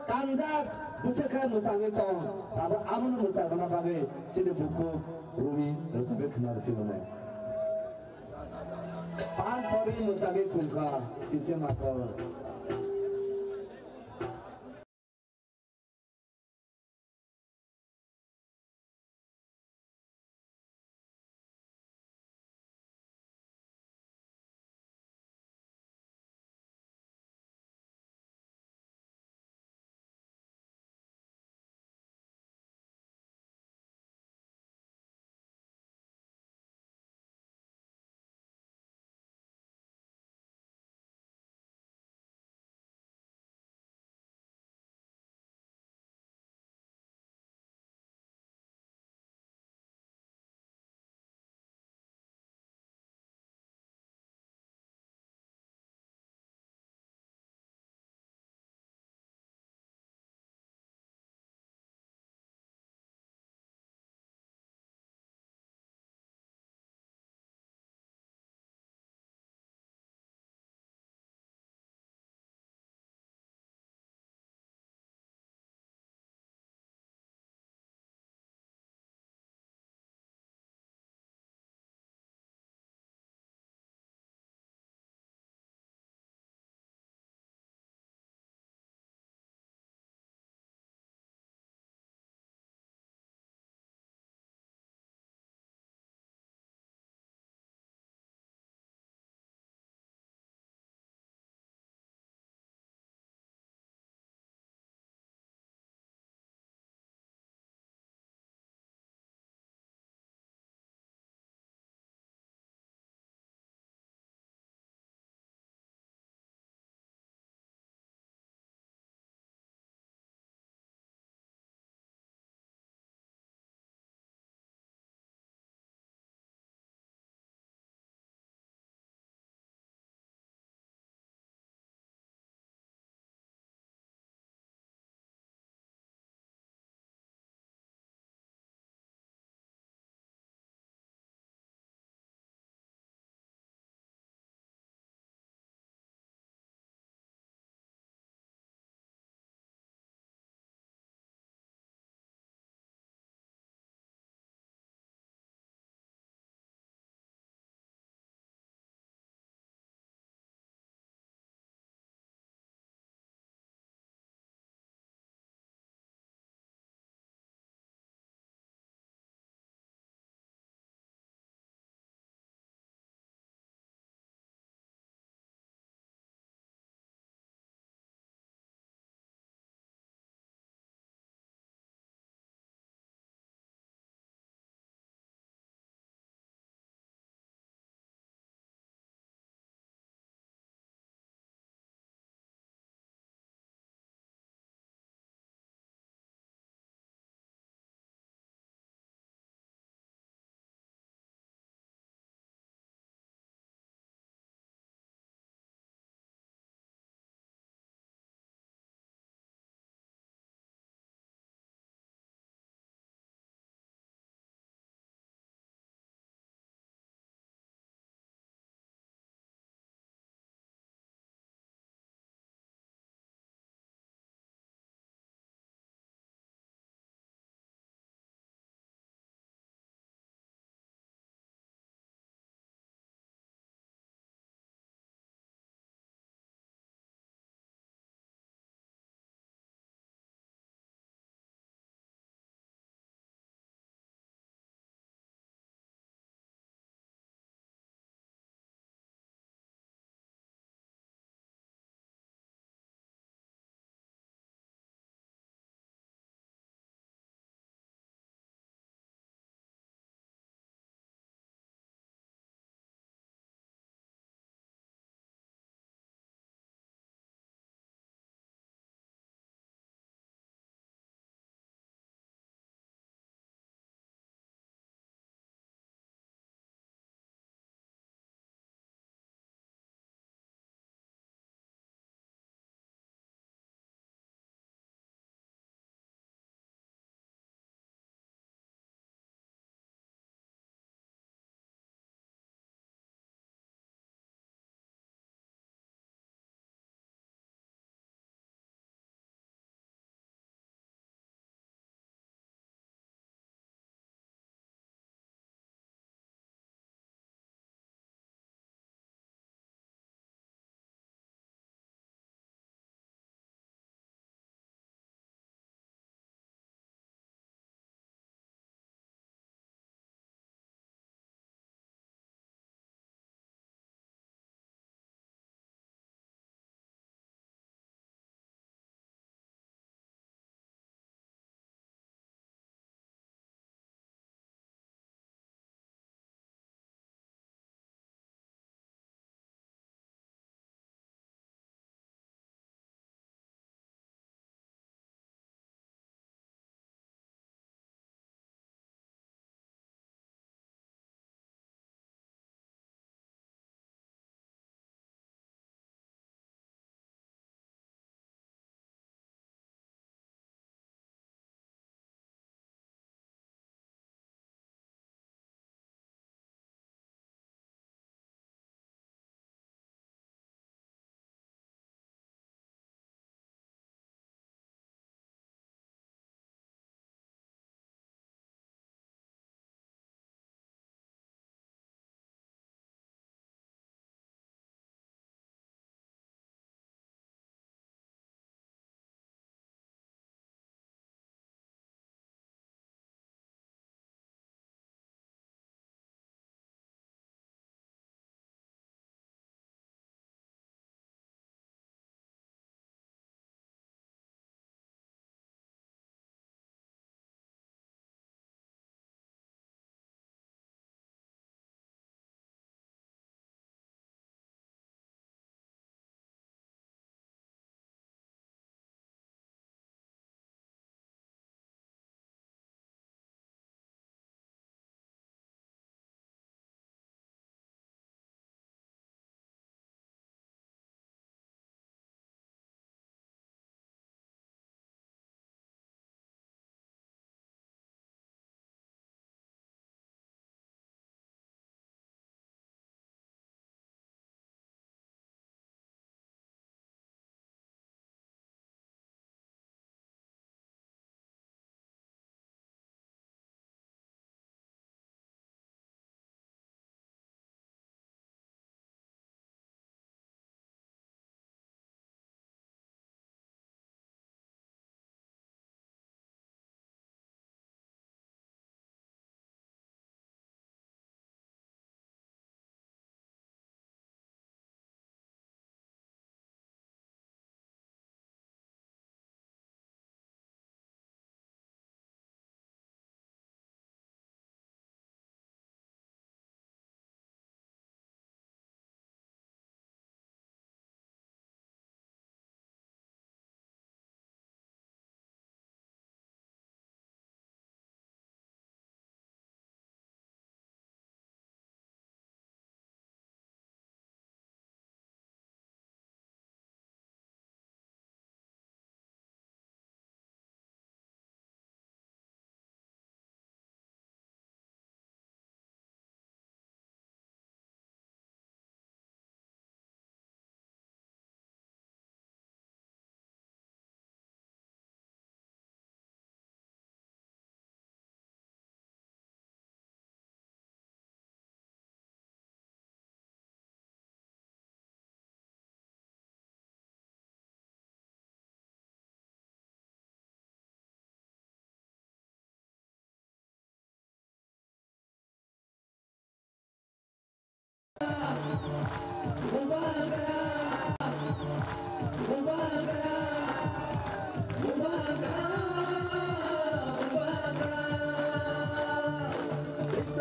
Kanjak bwswk khe mwchangwi tong, abo abono mwchang rwna bagwi chini bukhuk Rumi rwchapwi khwna rw phi mano. Panther ri mwchangwi thung kha, sise makol.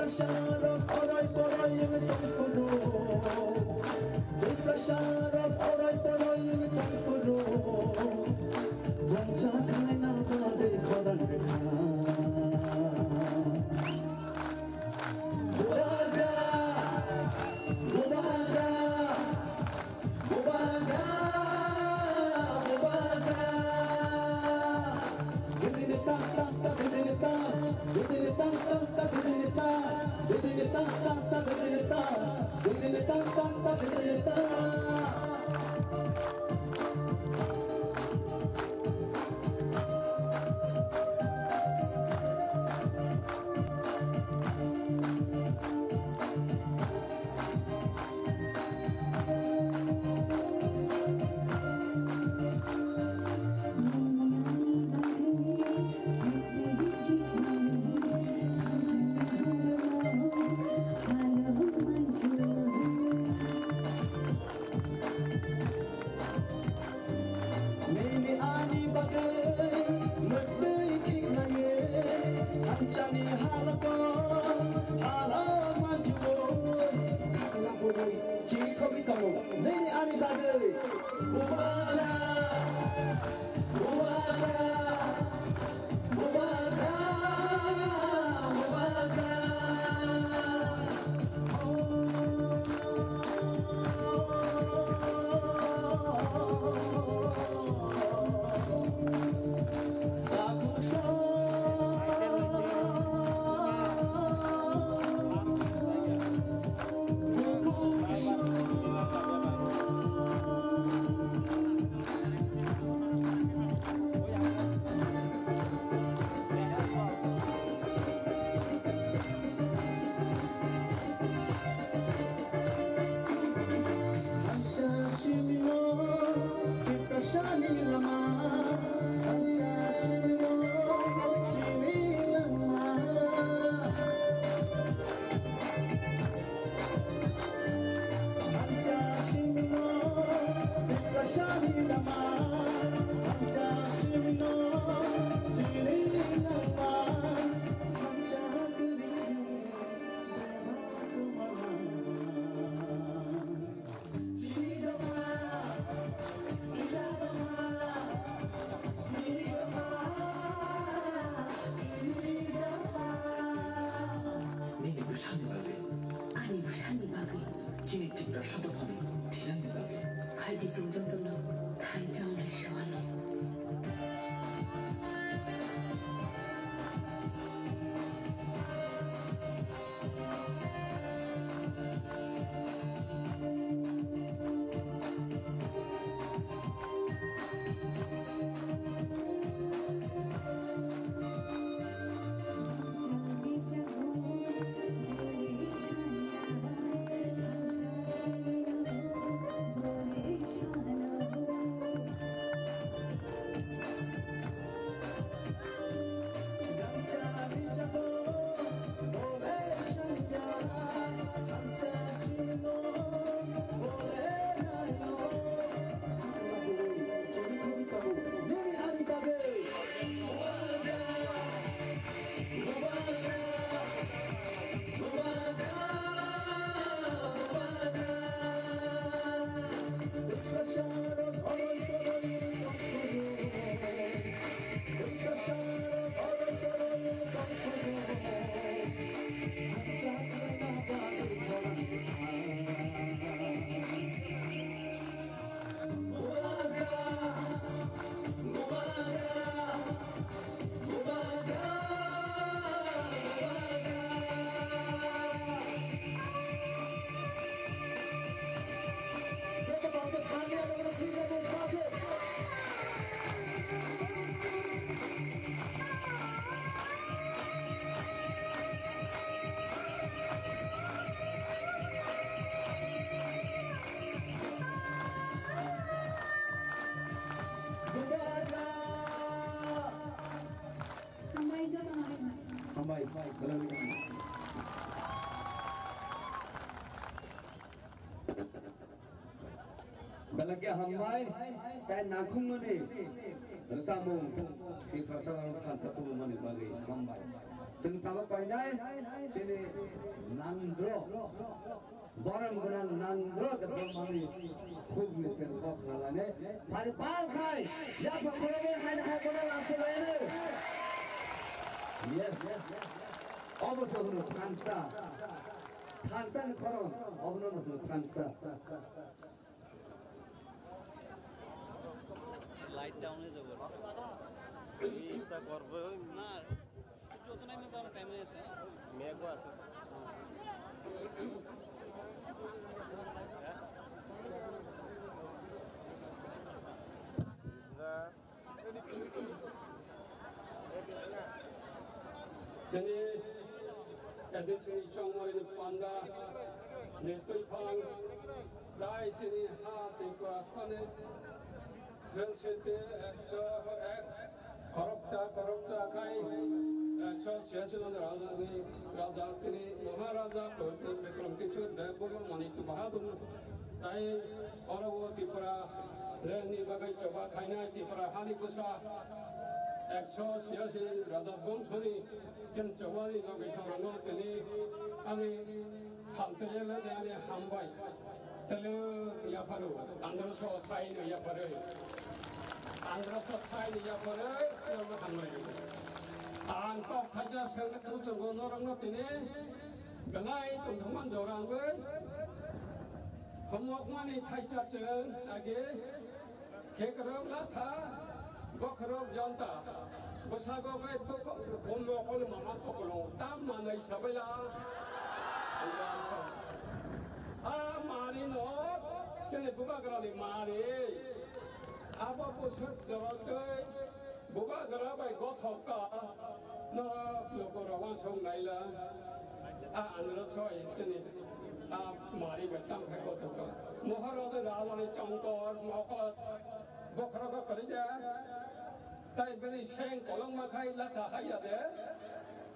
Tiprasarok orai porai wng tong phuru, Tiprasarok orai porai wng tong phuru, gonjak khlaina bagwi khorang rwkha. Bubagra, bubagra, bubagra, bubagra. Didini tang tang ta, didini tang, didini tang tang ta, didini tang, didini tang tang ta, didini tang, didini tang tang ta, didini tang. Nini ani bagwi mwtwi khiklaiwi, thansani halako halak manjio. Kakla bwrwi chirikhogwi tongo. Nini ani bagwi. Bubagra, bubagra, bubagra, bubagra. Nini bwsani bagwi. Ani bwsani bagwi. Chini Tiprasa dophani thinangni bagwi. Phaidi chwng jotono thansa wnglaisio ano. Hambai, jotono hambai. Hambai, belai belai. Belai khe hambai, tei nakhungmani rwchapmung, Tiprasa rok thansa tongmani bagwi hambai. Chwng tabuk painai chini nandro, borom gwnang nandro de bwrwngmani khukni chwng kok khnalani phari pal khai yapha khoroknwi haino hai kono lamsalaino. Yes, obo se hwno thansa, thansani khorang obono hwno thansa. Light down হয়ে যাবে। এটা করবে ওই না, সূর্য তো নেমে যাওয়ার টাইম হয়ে গেছে। মেঘও আছে। না। Chini, chini chongmani panda, ni tuiphang, dai chini ha tei kwrwngni, sel sete, ekso ek, khoroksa, khoroksa khai, ekso siyasi raja, raja chini Maharaja Pradyut Bikram Kishore Dev Burma Manik Bahadur, tai oro o Tripura, lengni bagwi choba khainai Tripura hani bwsa, ekso siyasi raja bongso ni chen chawari loge chawrano tini ani saltele lene ani hambai tele yapharu andro so thai no yapharu andro so thai no yapharu no hambai ang kok thaisa sel tu jongo norang no tini belai tongthokman jorang bai homok mani thaisa cheng age Khekrok latha, bokhorok jonta, bwsago bai bumrok mama kokolong tam manai sabaila. A mari no, chini bubagrani mari. Abo bwswk jorotwi bubagra bai gothok ka. Nora loko rawan song naila. A andro soi sini. A mari bai tam khai ko to. Mohor raja raja ni chongkor mokot bokhra ko kari ja. Tai bini seng kolong ma khai la ta hai ya de.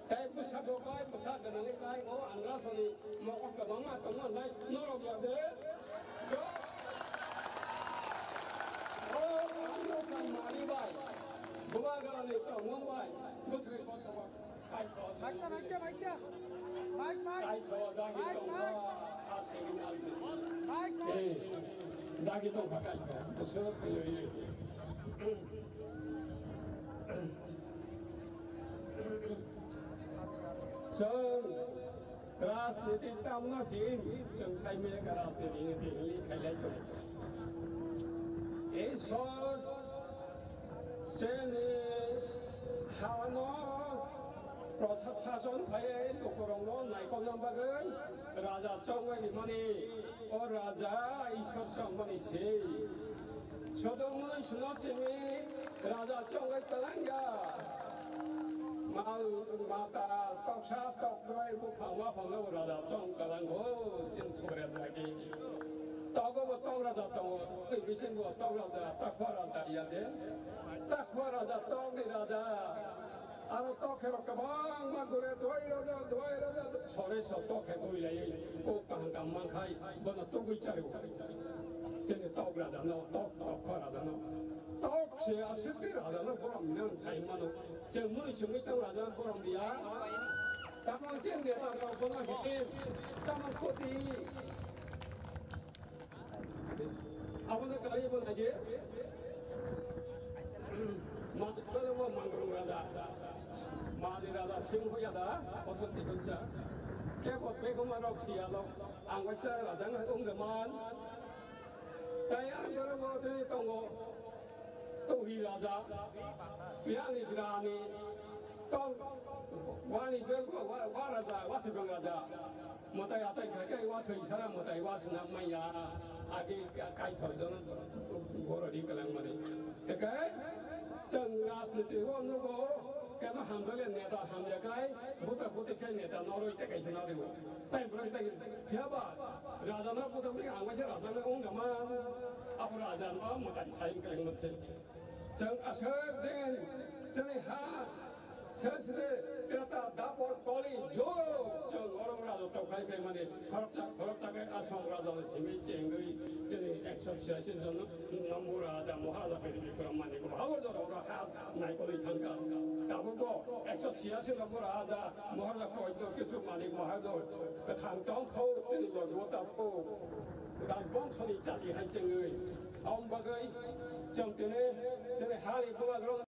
Tai busa go bai busa ganani kai o andro soni mokot ka mama to ma nai norok ya de. Jo. O andro soi mari bai. Bubagrani tongmung bai bwswk kotor kaitho. Maikta, maikta, maikta. Maik, maik. Kaitho dagi tongkha. Maik, maik. Aswk ni alni. Maik, maik. Eh, dagi tongkha kaitho. Bwswk khaiywi. Chwng Rajniti tamno hin, chwng saimaya kha rajniti hinwi khailai tongo. Ishwar chini hano prasad sason khaiwi lukurokno naikolna bagwi raja chongwi rimani, o raja Ishwar chongmani se. Sodormoni sino simi raja chongwi kwlangya. Mal mata toksa tokbroi buphang waphangno raja chong kwlango, chini sogre dagi. Togo bo tok raja tongo, tei bisingo tok raja, takwa raja ya de. Takwa raja, tokni raja. Aro tokherok kwbangma gure doi raja, doi raja, sore so tokhe guri lai. O kaham kam mankhai, bono tugui chari. Chini tok raja no, tok, tok kho raja no. Tok se aswk twi raja no borom ni ang sai mano. Chwng mui sungui tong raja borom dia. Tamo chini neta rok bono hitin, tamo koti. Abono kari bo naidi. Ma, ma, ma, Mangrung raja. Mani raja Singho yada, Bosonti Gunsa. Kebo begoma rok siyalo. Ang waisa raja wng man. Tai ang boro bo tini tongo. Tongri raja, Piyani Grani, Tong, Wani Bergo, Wa, Wa raja, Wa Thibang raja, Matai Atai Khakai, Wa Thoi Sara, Matai Wa Suna Maya, Agi Kai Thoi Don, Boro Di Kalang Mani. Tekai, Chang Rajniti Wo Nugo, Kema Hamdole Neta Hamjakai, Buta Buti Kai Neta Noroi Tekai Sina Digo. Tai Broi Tai, Hiaba, Raja Na Buta Bri, Angwasa Raja Na Ung Gama, Apo Raja Na Matai Sai Kalang Mani. Chwng aswk din chini ha sesre Treta Dapor Koli jug chwng orom raja tongkhai phaimani khoroksa khoroksa khe aswk raja ni simi chengwi Chini ekso chiyasi jon nombor raja Maharaja Piri Bikram Manik Bahadur jorok ha naikolwi thangkha. Tabukbo ekso chiyasi nombor raja Maharaja Pradyot Kishore Manik Bahadur kwthang tongkho chini logo tabuk Rajbongshoni chali hai chengwi. Aboni bagwi chwng tini chini hani bubagrok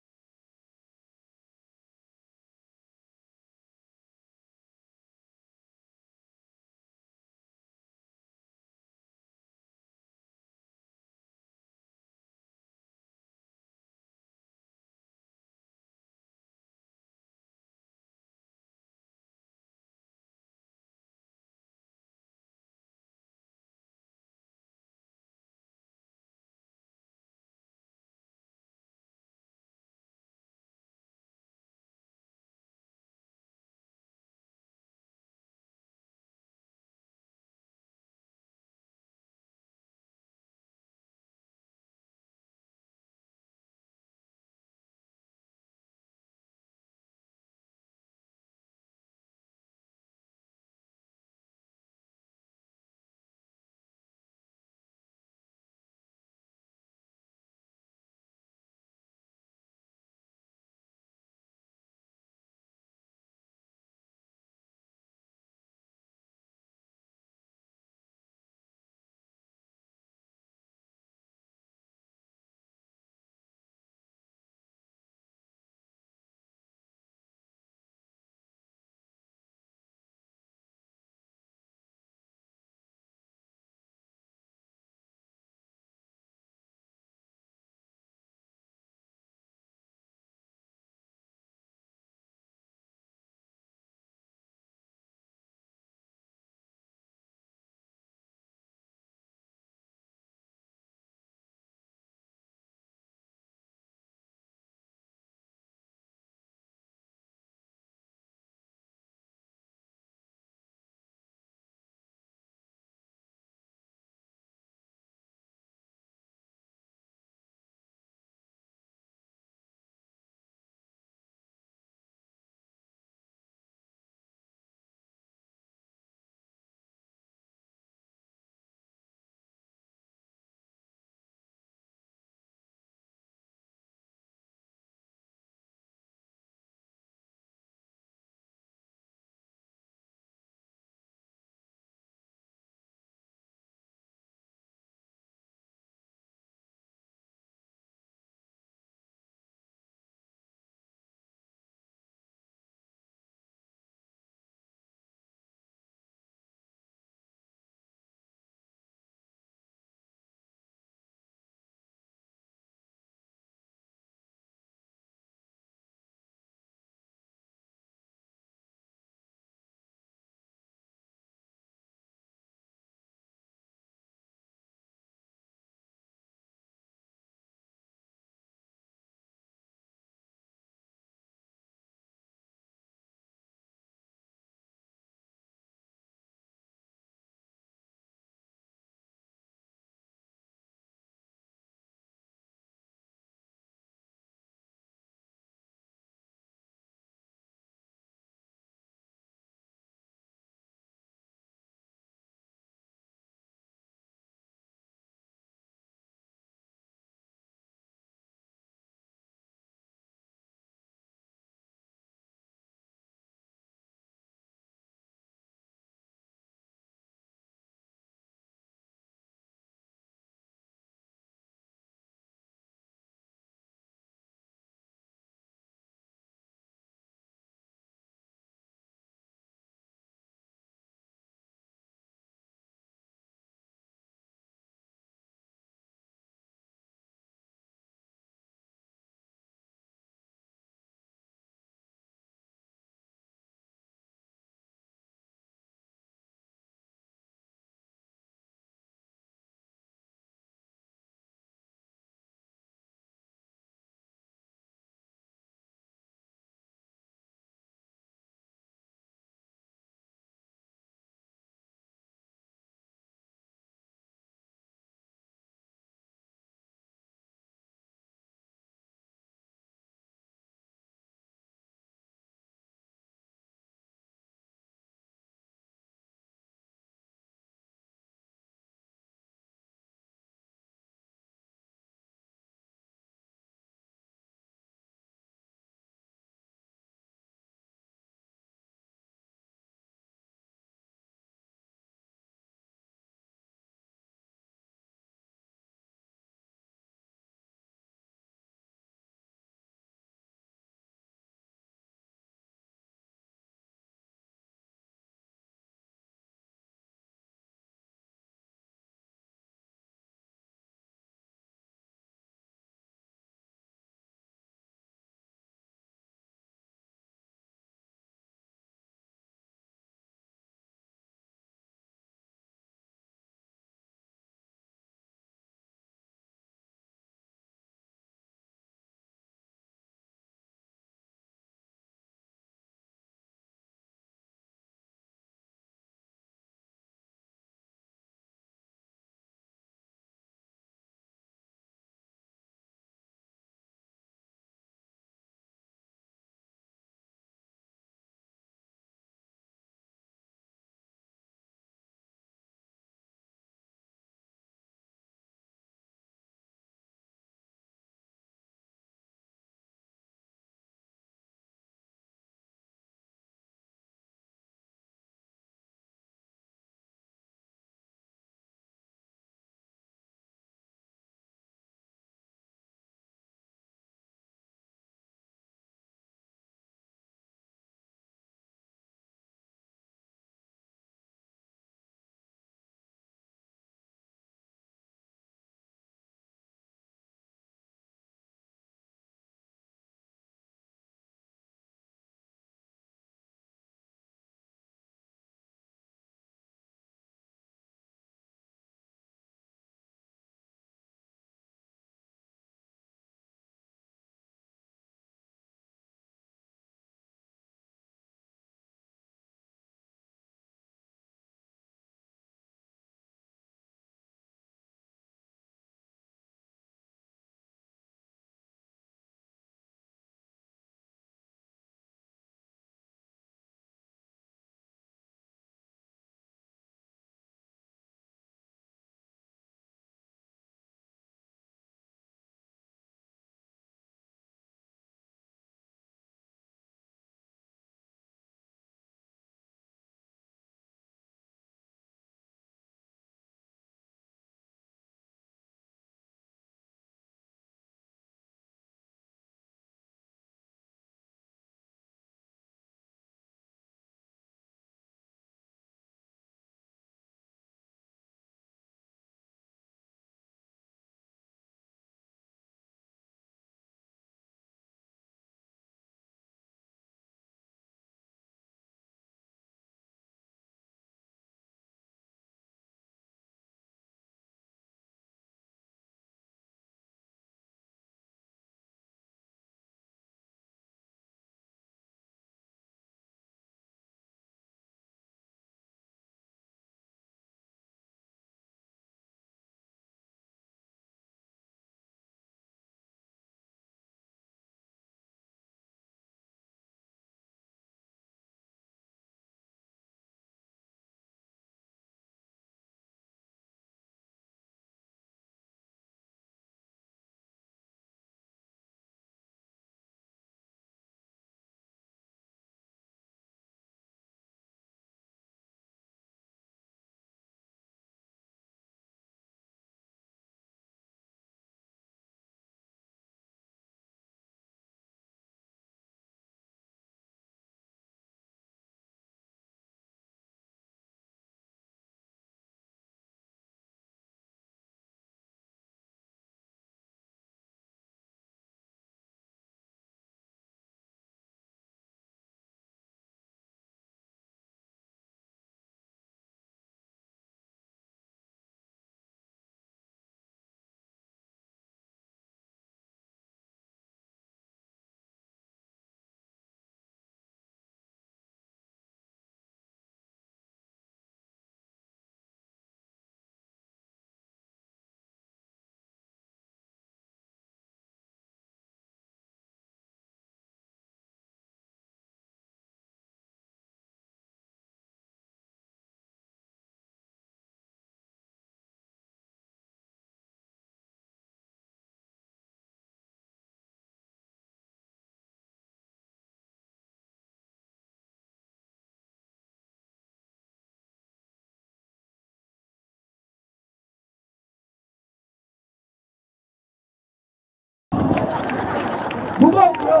যুবকরা,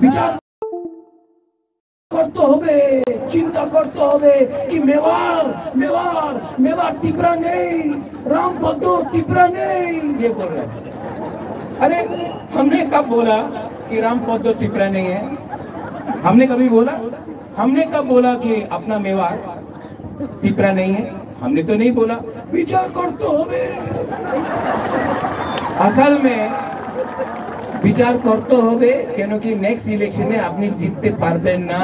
বিচার করতে হবে, চিন্তা করতে হবে কি মেওয়ার, মেওয়ার, মেওয়ার তিপ্রা নেই, রামপদ্দ তিপ্রা নেই, ये बोल रहे हैं। अरे, हमने कब बोला कि रामपद्द तिपरा नहीं है? हमने कभी बोला? हमने कब बोला कि अपना मेवाड़ तिपरा नहीं है? हमने तो नहीं बोला। विचार करते হবে। असल में विचार करते হবে, क्योंकि नेक्स्ट इलेक्शन में আপনি জিততে পারবেন না।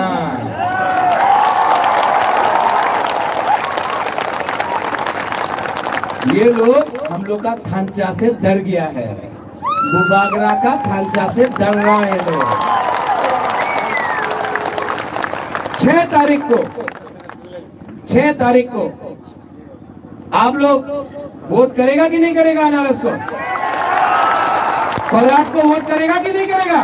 ये लोग हम लोग का थांचा से डर गया है। बुबागरा का थांचा से डर रहा है लोग। छह तारीख को, छह तारीख को आप लोग वोट करेगा कि नहीं करेगा अनारस को? कोराट को वोट करेगा कि नहीं करेगा?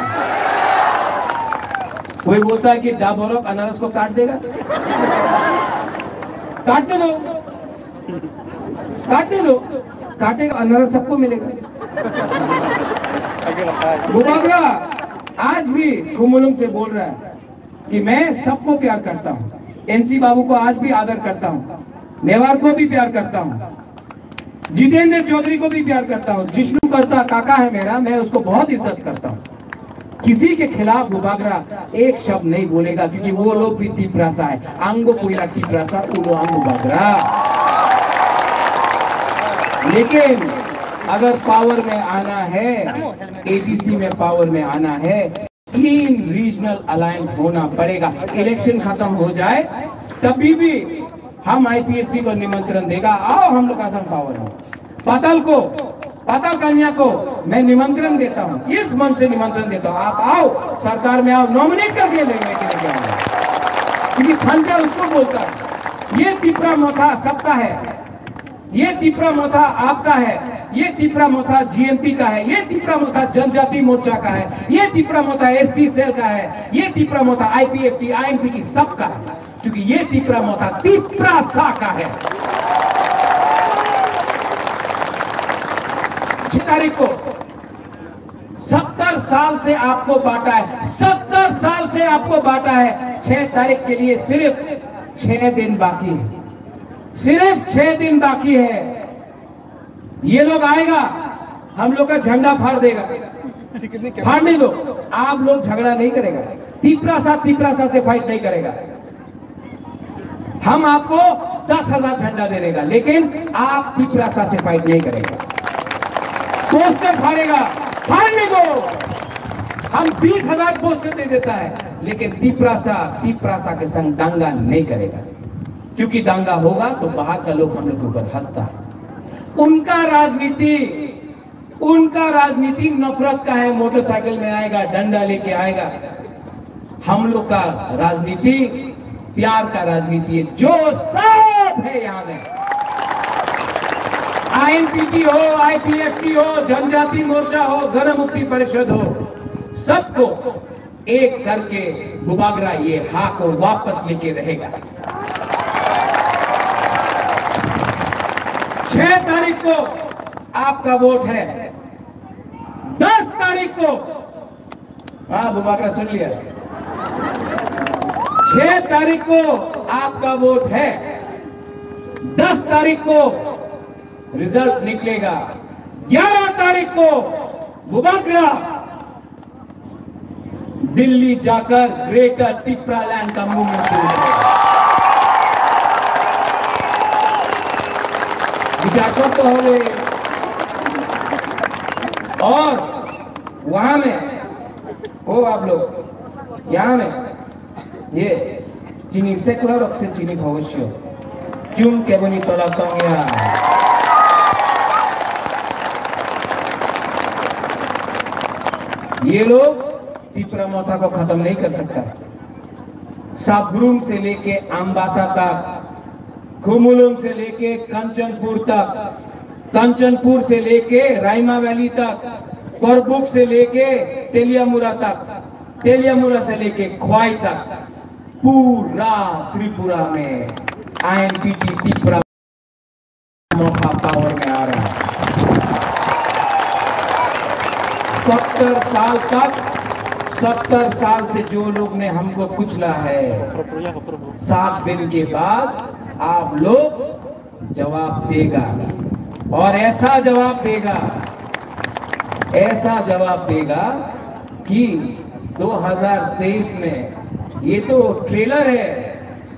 कोई बोलता है कि डाबोरक अनारस को काट देगा? काटने दो, काटने दो, काटेगा, अनारस सबको मिलेगा। बुबागरा आज भी खुमुलुंग से बोल रहा है कि मैं सबको प्यार करता हूँ, एनसी बाबू को आज भी आदर करता हूँ, मेवाड़ को भी प्यार करता हूँ, जितेंद्र चौधरी को भी प्यार करता हूँ, जिष्णु करता काका है मेरा, मैं उसको बहुत इज्जत करता हूँ। किसी के खिलाफ बुबागरा एक शब्द नहीं बोलेगा, क्योंकि वो लोग भी तिपरासा है। आंगो कोयला तिपरासा, उलो आंगो बागरा। लेकिन अगर पावर में आना है, एडीसी में पावर में आना है, क्लीन रीजनल अलायंस होना पड़ेगा। इलेक्शन खत्म हो जाए, तभी भी हम आईपीएफटी को निमंत्रण देगा, आओ हम लोग का संग पावर में। पाताल को, पाताल कन्या को मैं निमंत्रण देता हूँ, इस मन से निमंत्रण देता हूँ, आप आओ, सरकार में आओ, नॉमिनेट करके ले, लेके लेके आओ। क्योंकि खंडर उसको बोलता है, ये तिपरा मोथा सबका है, ये तिपरा मोथा आपका है, ये तिपरा मोथा जीएमपी का है, ये तिपरा मोथा जनजाति मोर्चा का है, ये तिपरा मोथा एसटी सेल का है, ये तिपरा मोथा आईपीएफटी, आईएनपीटी सबका है। क्योंकि ये तिपरा मोथा तिपरासा का है। छह तारीख को, सत्तर साल से आपको बांटा है, सत्तर साल से आपको बांटा है। छह तारीख के लिए सिर्फ छह दिन बाकी है, सिर्फ छह दिन बाकी है। ये लोग आएगा, हम लोग का झंडा फाड़ देगा। फाड़ने दो, आप लोग झगड़ा नहीं करेगा, तिपरासा तिपरासा से फाइट नहीं करेगा। हम आपको दस हजार झंडा दे देगा, लेकिन आप तिपरासा से फाइट नहीं करेगा। पोस्टर फाड़ेगा, फाड़ने दो, हम बीस हजार पोस्टर दे देता है, लेकिन तिपरासा तिपरासा के संग दंगा नहीं करेगा, क्योंकि दंगा होगा तो बाहर का लोग हम लोग के ऊपर हंसता है। उनका राजनीति, उनका राजनीति नफरत का है, मोटरसाइकिल में आएगा, डंडा लेके आएगा। हम लोग का राजनीति प्यार का राजनीति है, जो सब है यहाँ में, आईएनपीटी हो, आईपीएफटी हो, जनजाति मोर्चा हो, गण मुक्ति परिषद हो, सबको एक करके बुबागरा ये हा को वापस लेके रहेगा। छह तारीख को आपका वोट है, दस तारीख को, हाँ, बुबागरा सुन लिया, छह तारीख को आपका वोट है, दस तारीख को रिजल्ट निकलेगा, ग्यारह तारीख को बुबागरा दिल्ली जाकर ग्रेटर टिप्रालैंड का मूवमेंट शुरू करेगा। विचार करते हुए, और वहां में, ओ आप लोग, यहाँ में ये chini sekla rok se chini bhobisyo. Chum keboni tola tongya. ये लोग तिपरा मोथा को खत्म नहीं कर सकता। साब्रुम से लेके अम्बासा तक, खुमुलुंग से लेके कंचनपुर तक, कंचनपुर से लेके राइमा वैली तक, करबुक से लेके तेलियामुरा तक, तेलियामुरा से लेके ख्वाई तक, पूरा त्रिपुरा में आईएनपीटी तिपरा मोथा पावर में आ रहा है। सब सत्तर साल तक, सत्तर साल से जो लोग ने हमको कुचला है, सात दिन के बाद आप लोग जवाब देगा, और ऐसा जवाब देगा, ऐसा जवाब देगा कि दो हज़ार तेईस में, ये तो ट्रेलर है,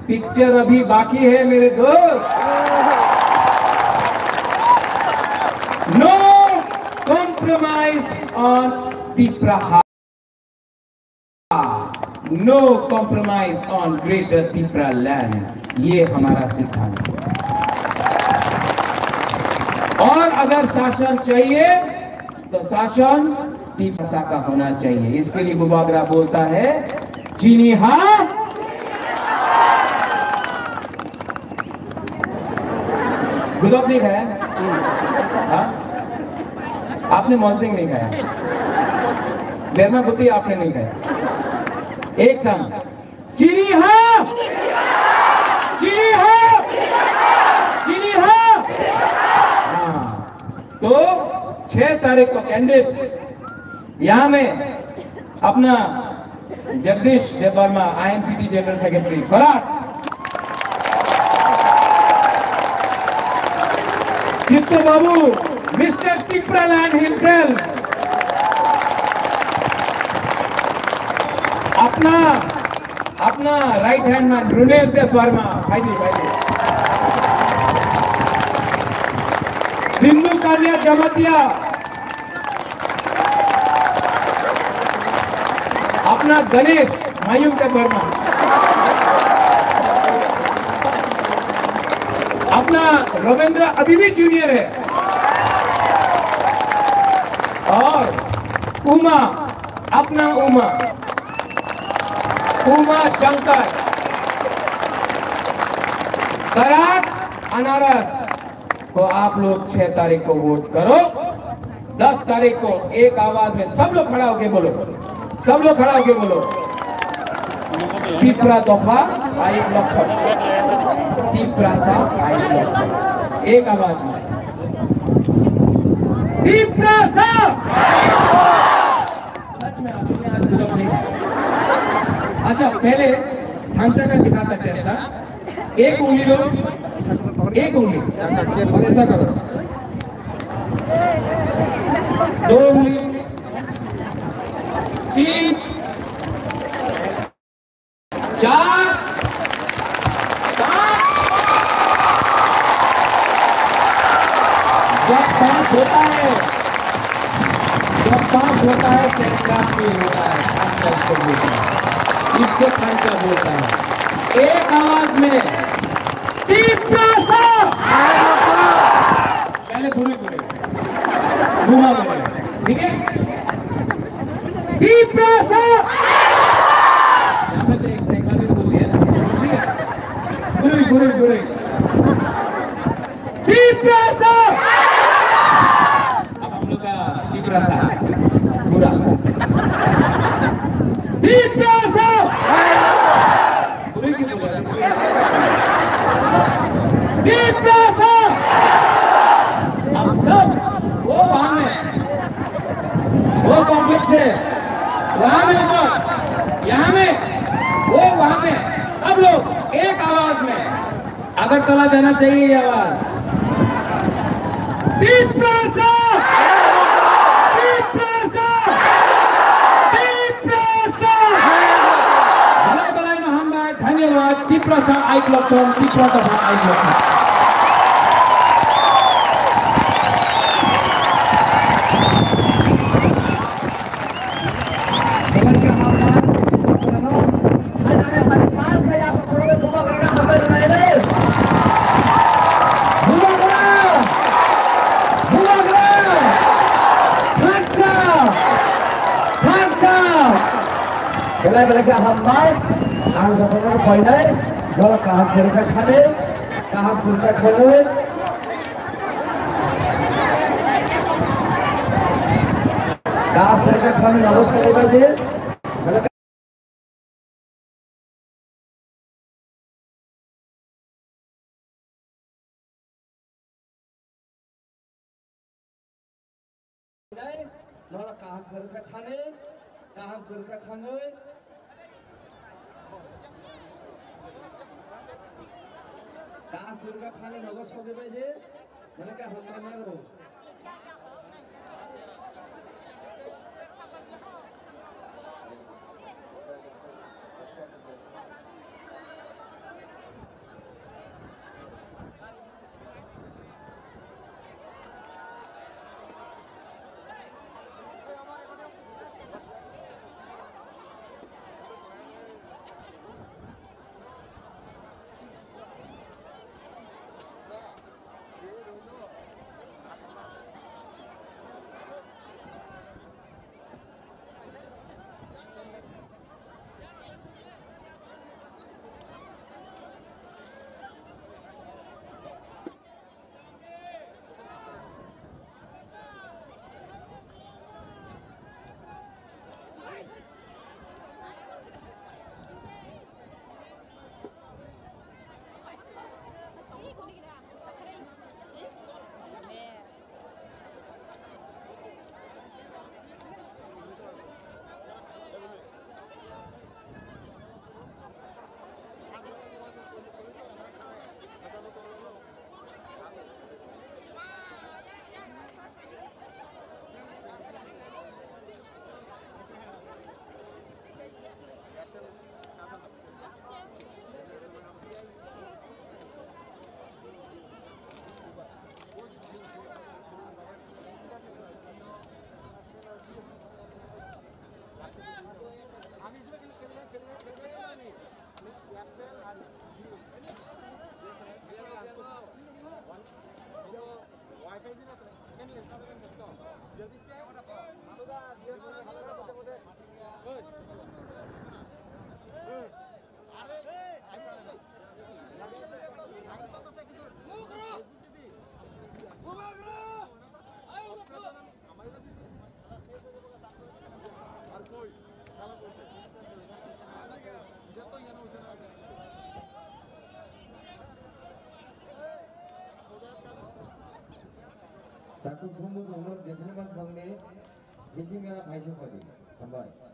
पिक्चर अभी बाकी है मेरे दोस्त। No compromise on Tipra. No compromise on Greater Tipra Land, ये हमारा सिद्धांत है। और अगर शासन चाहिए तो शासन टीपसा का होना चाहिए। इसके लिए बुबागरा बोलता है, चीनी हाँ। गुदोक नहीं खाया? हाँ? आपने मॉर्निंग नहीं खाया? बेरमा बुद्धि आपने नहीं खाया? एक साथ। चीनी हाँ। चीनी हाँ। चीनी हाँ। हाँ। तो छह तारीख को कैंडिडेट यहाँ में अपना जगदीश देव वर्मा, आईएनपीटी जनरल सेक्रेटरी, बराक। चित्त बाबू, मिस्टर टिप्रालैंड हिमसेल्फ, अपना, अपना राइट हैंड मैन रुनेश देव वर्मा, भाई जी, भाई जी। सिंधु कालिया जमातिया, अपना गणेश मायूम का वर्मा, अपना रविंद्र अभी भी जूनियर है, और उमा, अपना उमा, उमा शंकर, कराट अनारस, तो आप लोग छह तारीख को वोट करो। दस तारीख को एक आवाज में सब लोग खड़ा होके बोलो, सब लोग खड़ा होके बोलो, टिप्रा दफा आइक लक्ष्य, टिप्रासा आइक लक्ष्य, एक आवाज में, टिप्रासा। सच में आपने आज गजब नहीं। अच्छा, पहले थामचा का दिखाता कैसा। एक उंगली लो, एक उंगली। ऐसा करो। दो उंगली, तीन, चार, पाँच। जब पाँच होता है, जब पाँच होता है, तो एक बार फील होता है, पाँच का इसको बोलते हैं, इसको पाँच का बोलता है। एक आवाज में, तीव्र सा। पहले पूरे पूरे घुमा बोले, ठीक है? तीव्र सा। यहाँ पे तो एक सेकंड भी बोल दिया ना, ठीक है? पूरे पूरे पूरे। तीव्र सा। अब हम लोग का तीव्र सा पूरा। तीव्र सा। पूरे की पूरे। तीव्र सा। हम सब वो वहां में, वो कॉम्प्लेक्स है, वहां में ऊपर, यहाँ में, वो वहां में, सब लोग एक आवाज में। अगरतला जाना चाहिए ये आवाज। तीव्र सा! तीव्र सा! तीव्र सा! बधाई, बधाई, नहाम भाई, धन्यवाद। तीव्र सा आइक लक्षण, तीव्र सा आइक लक्षण। Belai belai khe hambai, ang jotono koinai, norok kaham phuru khe thani, kaham phuru khe thani. Kaham phuru khe thani, namo sai bai di. Nora kaham kwrwkha thani, kaham kwrwkha thangwi. Kaham kwrwkha thani nogo sogwi bai di. Mane kaham kwrwkha nang. Takhuk songbo songno jephru man thangni bising gana phaisa phadi. Hambai.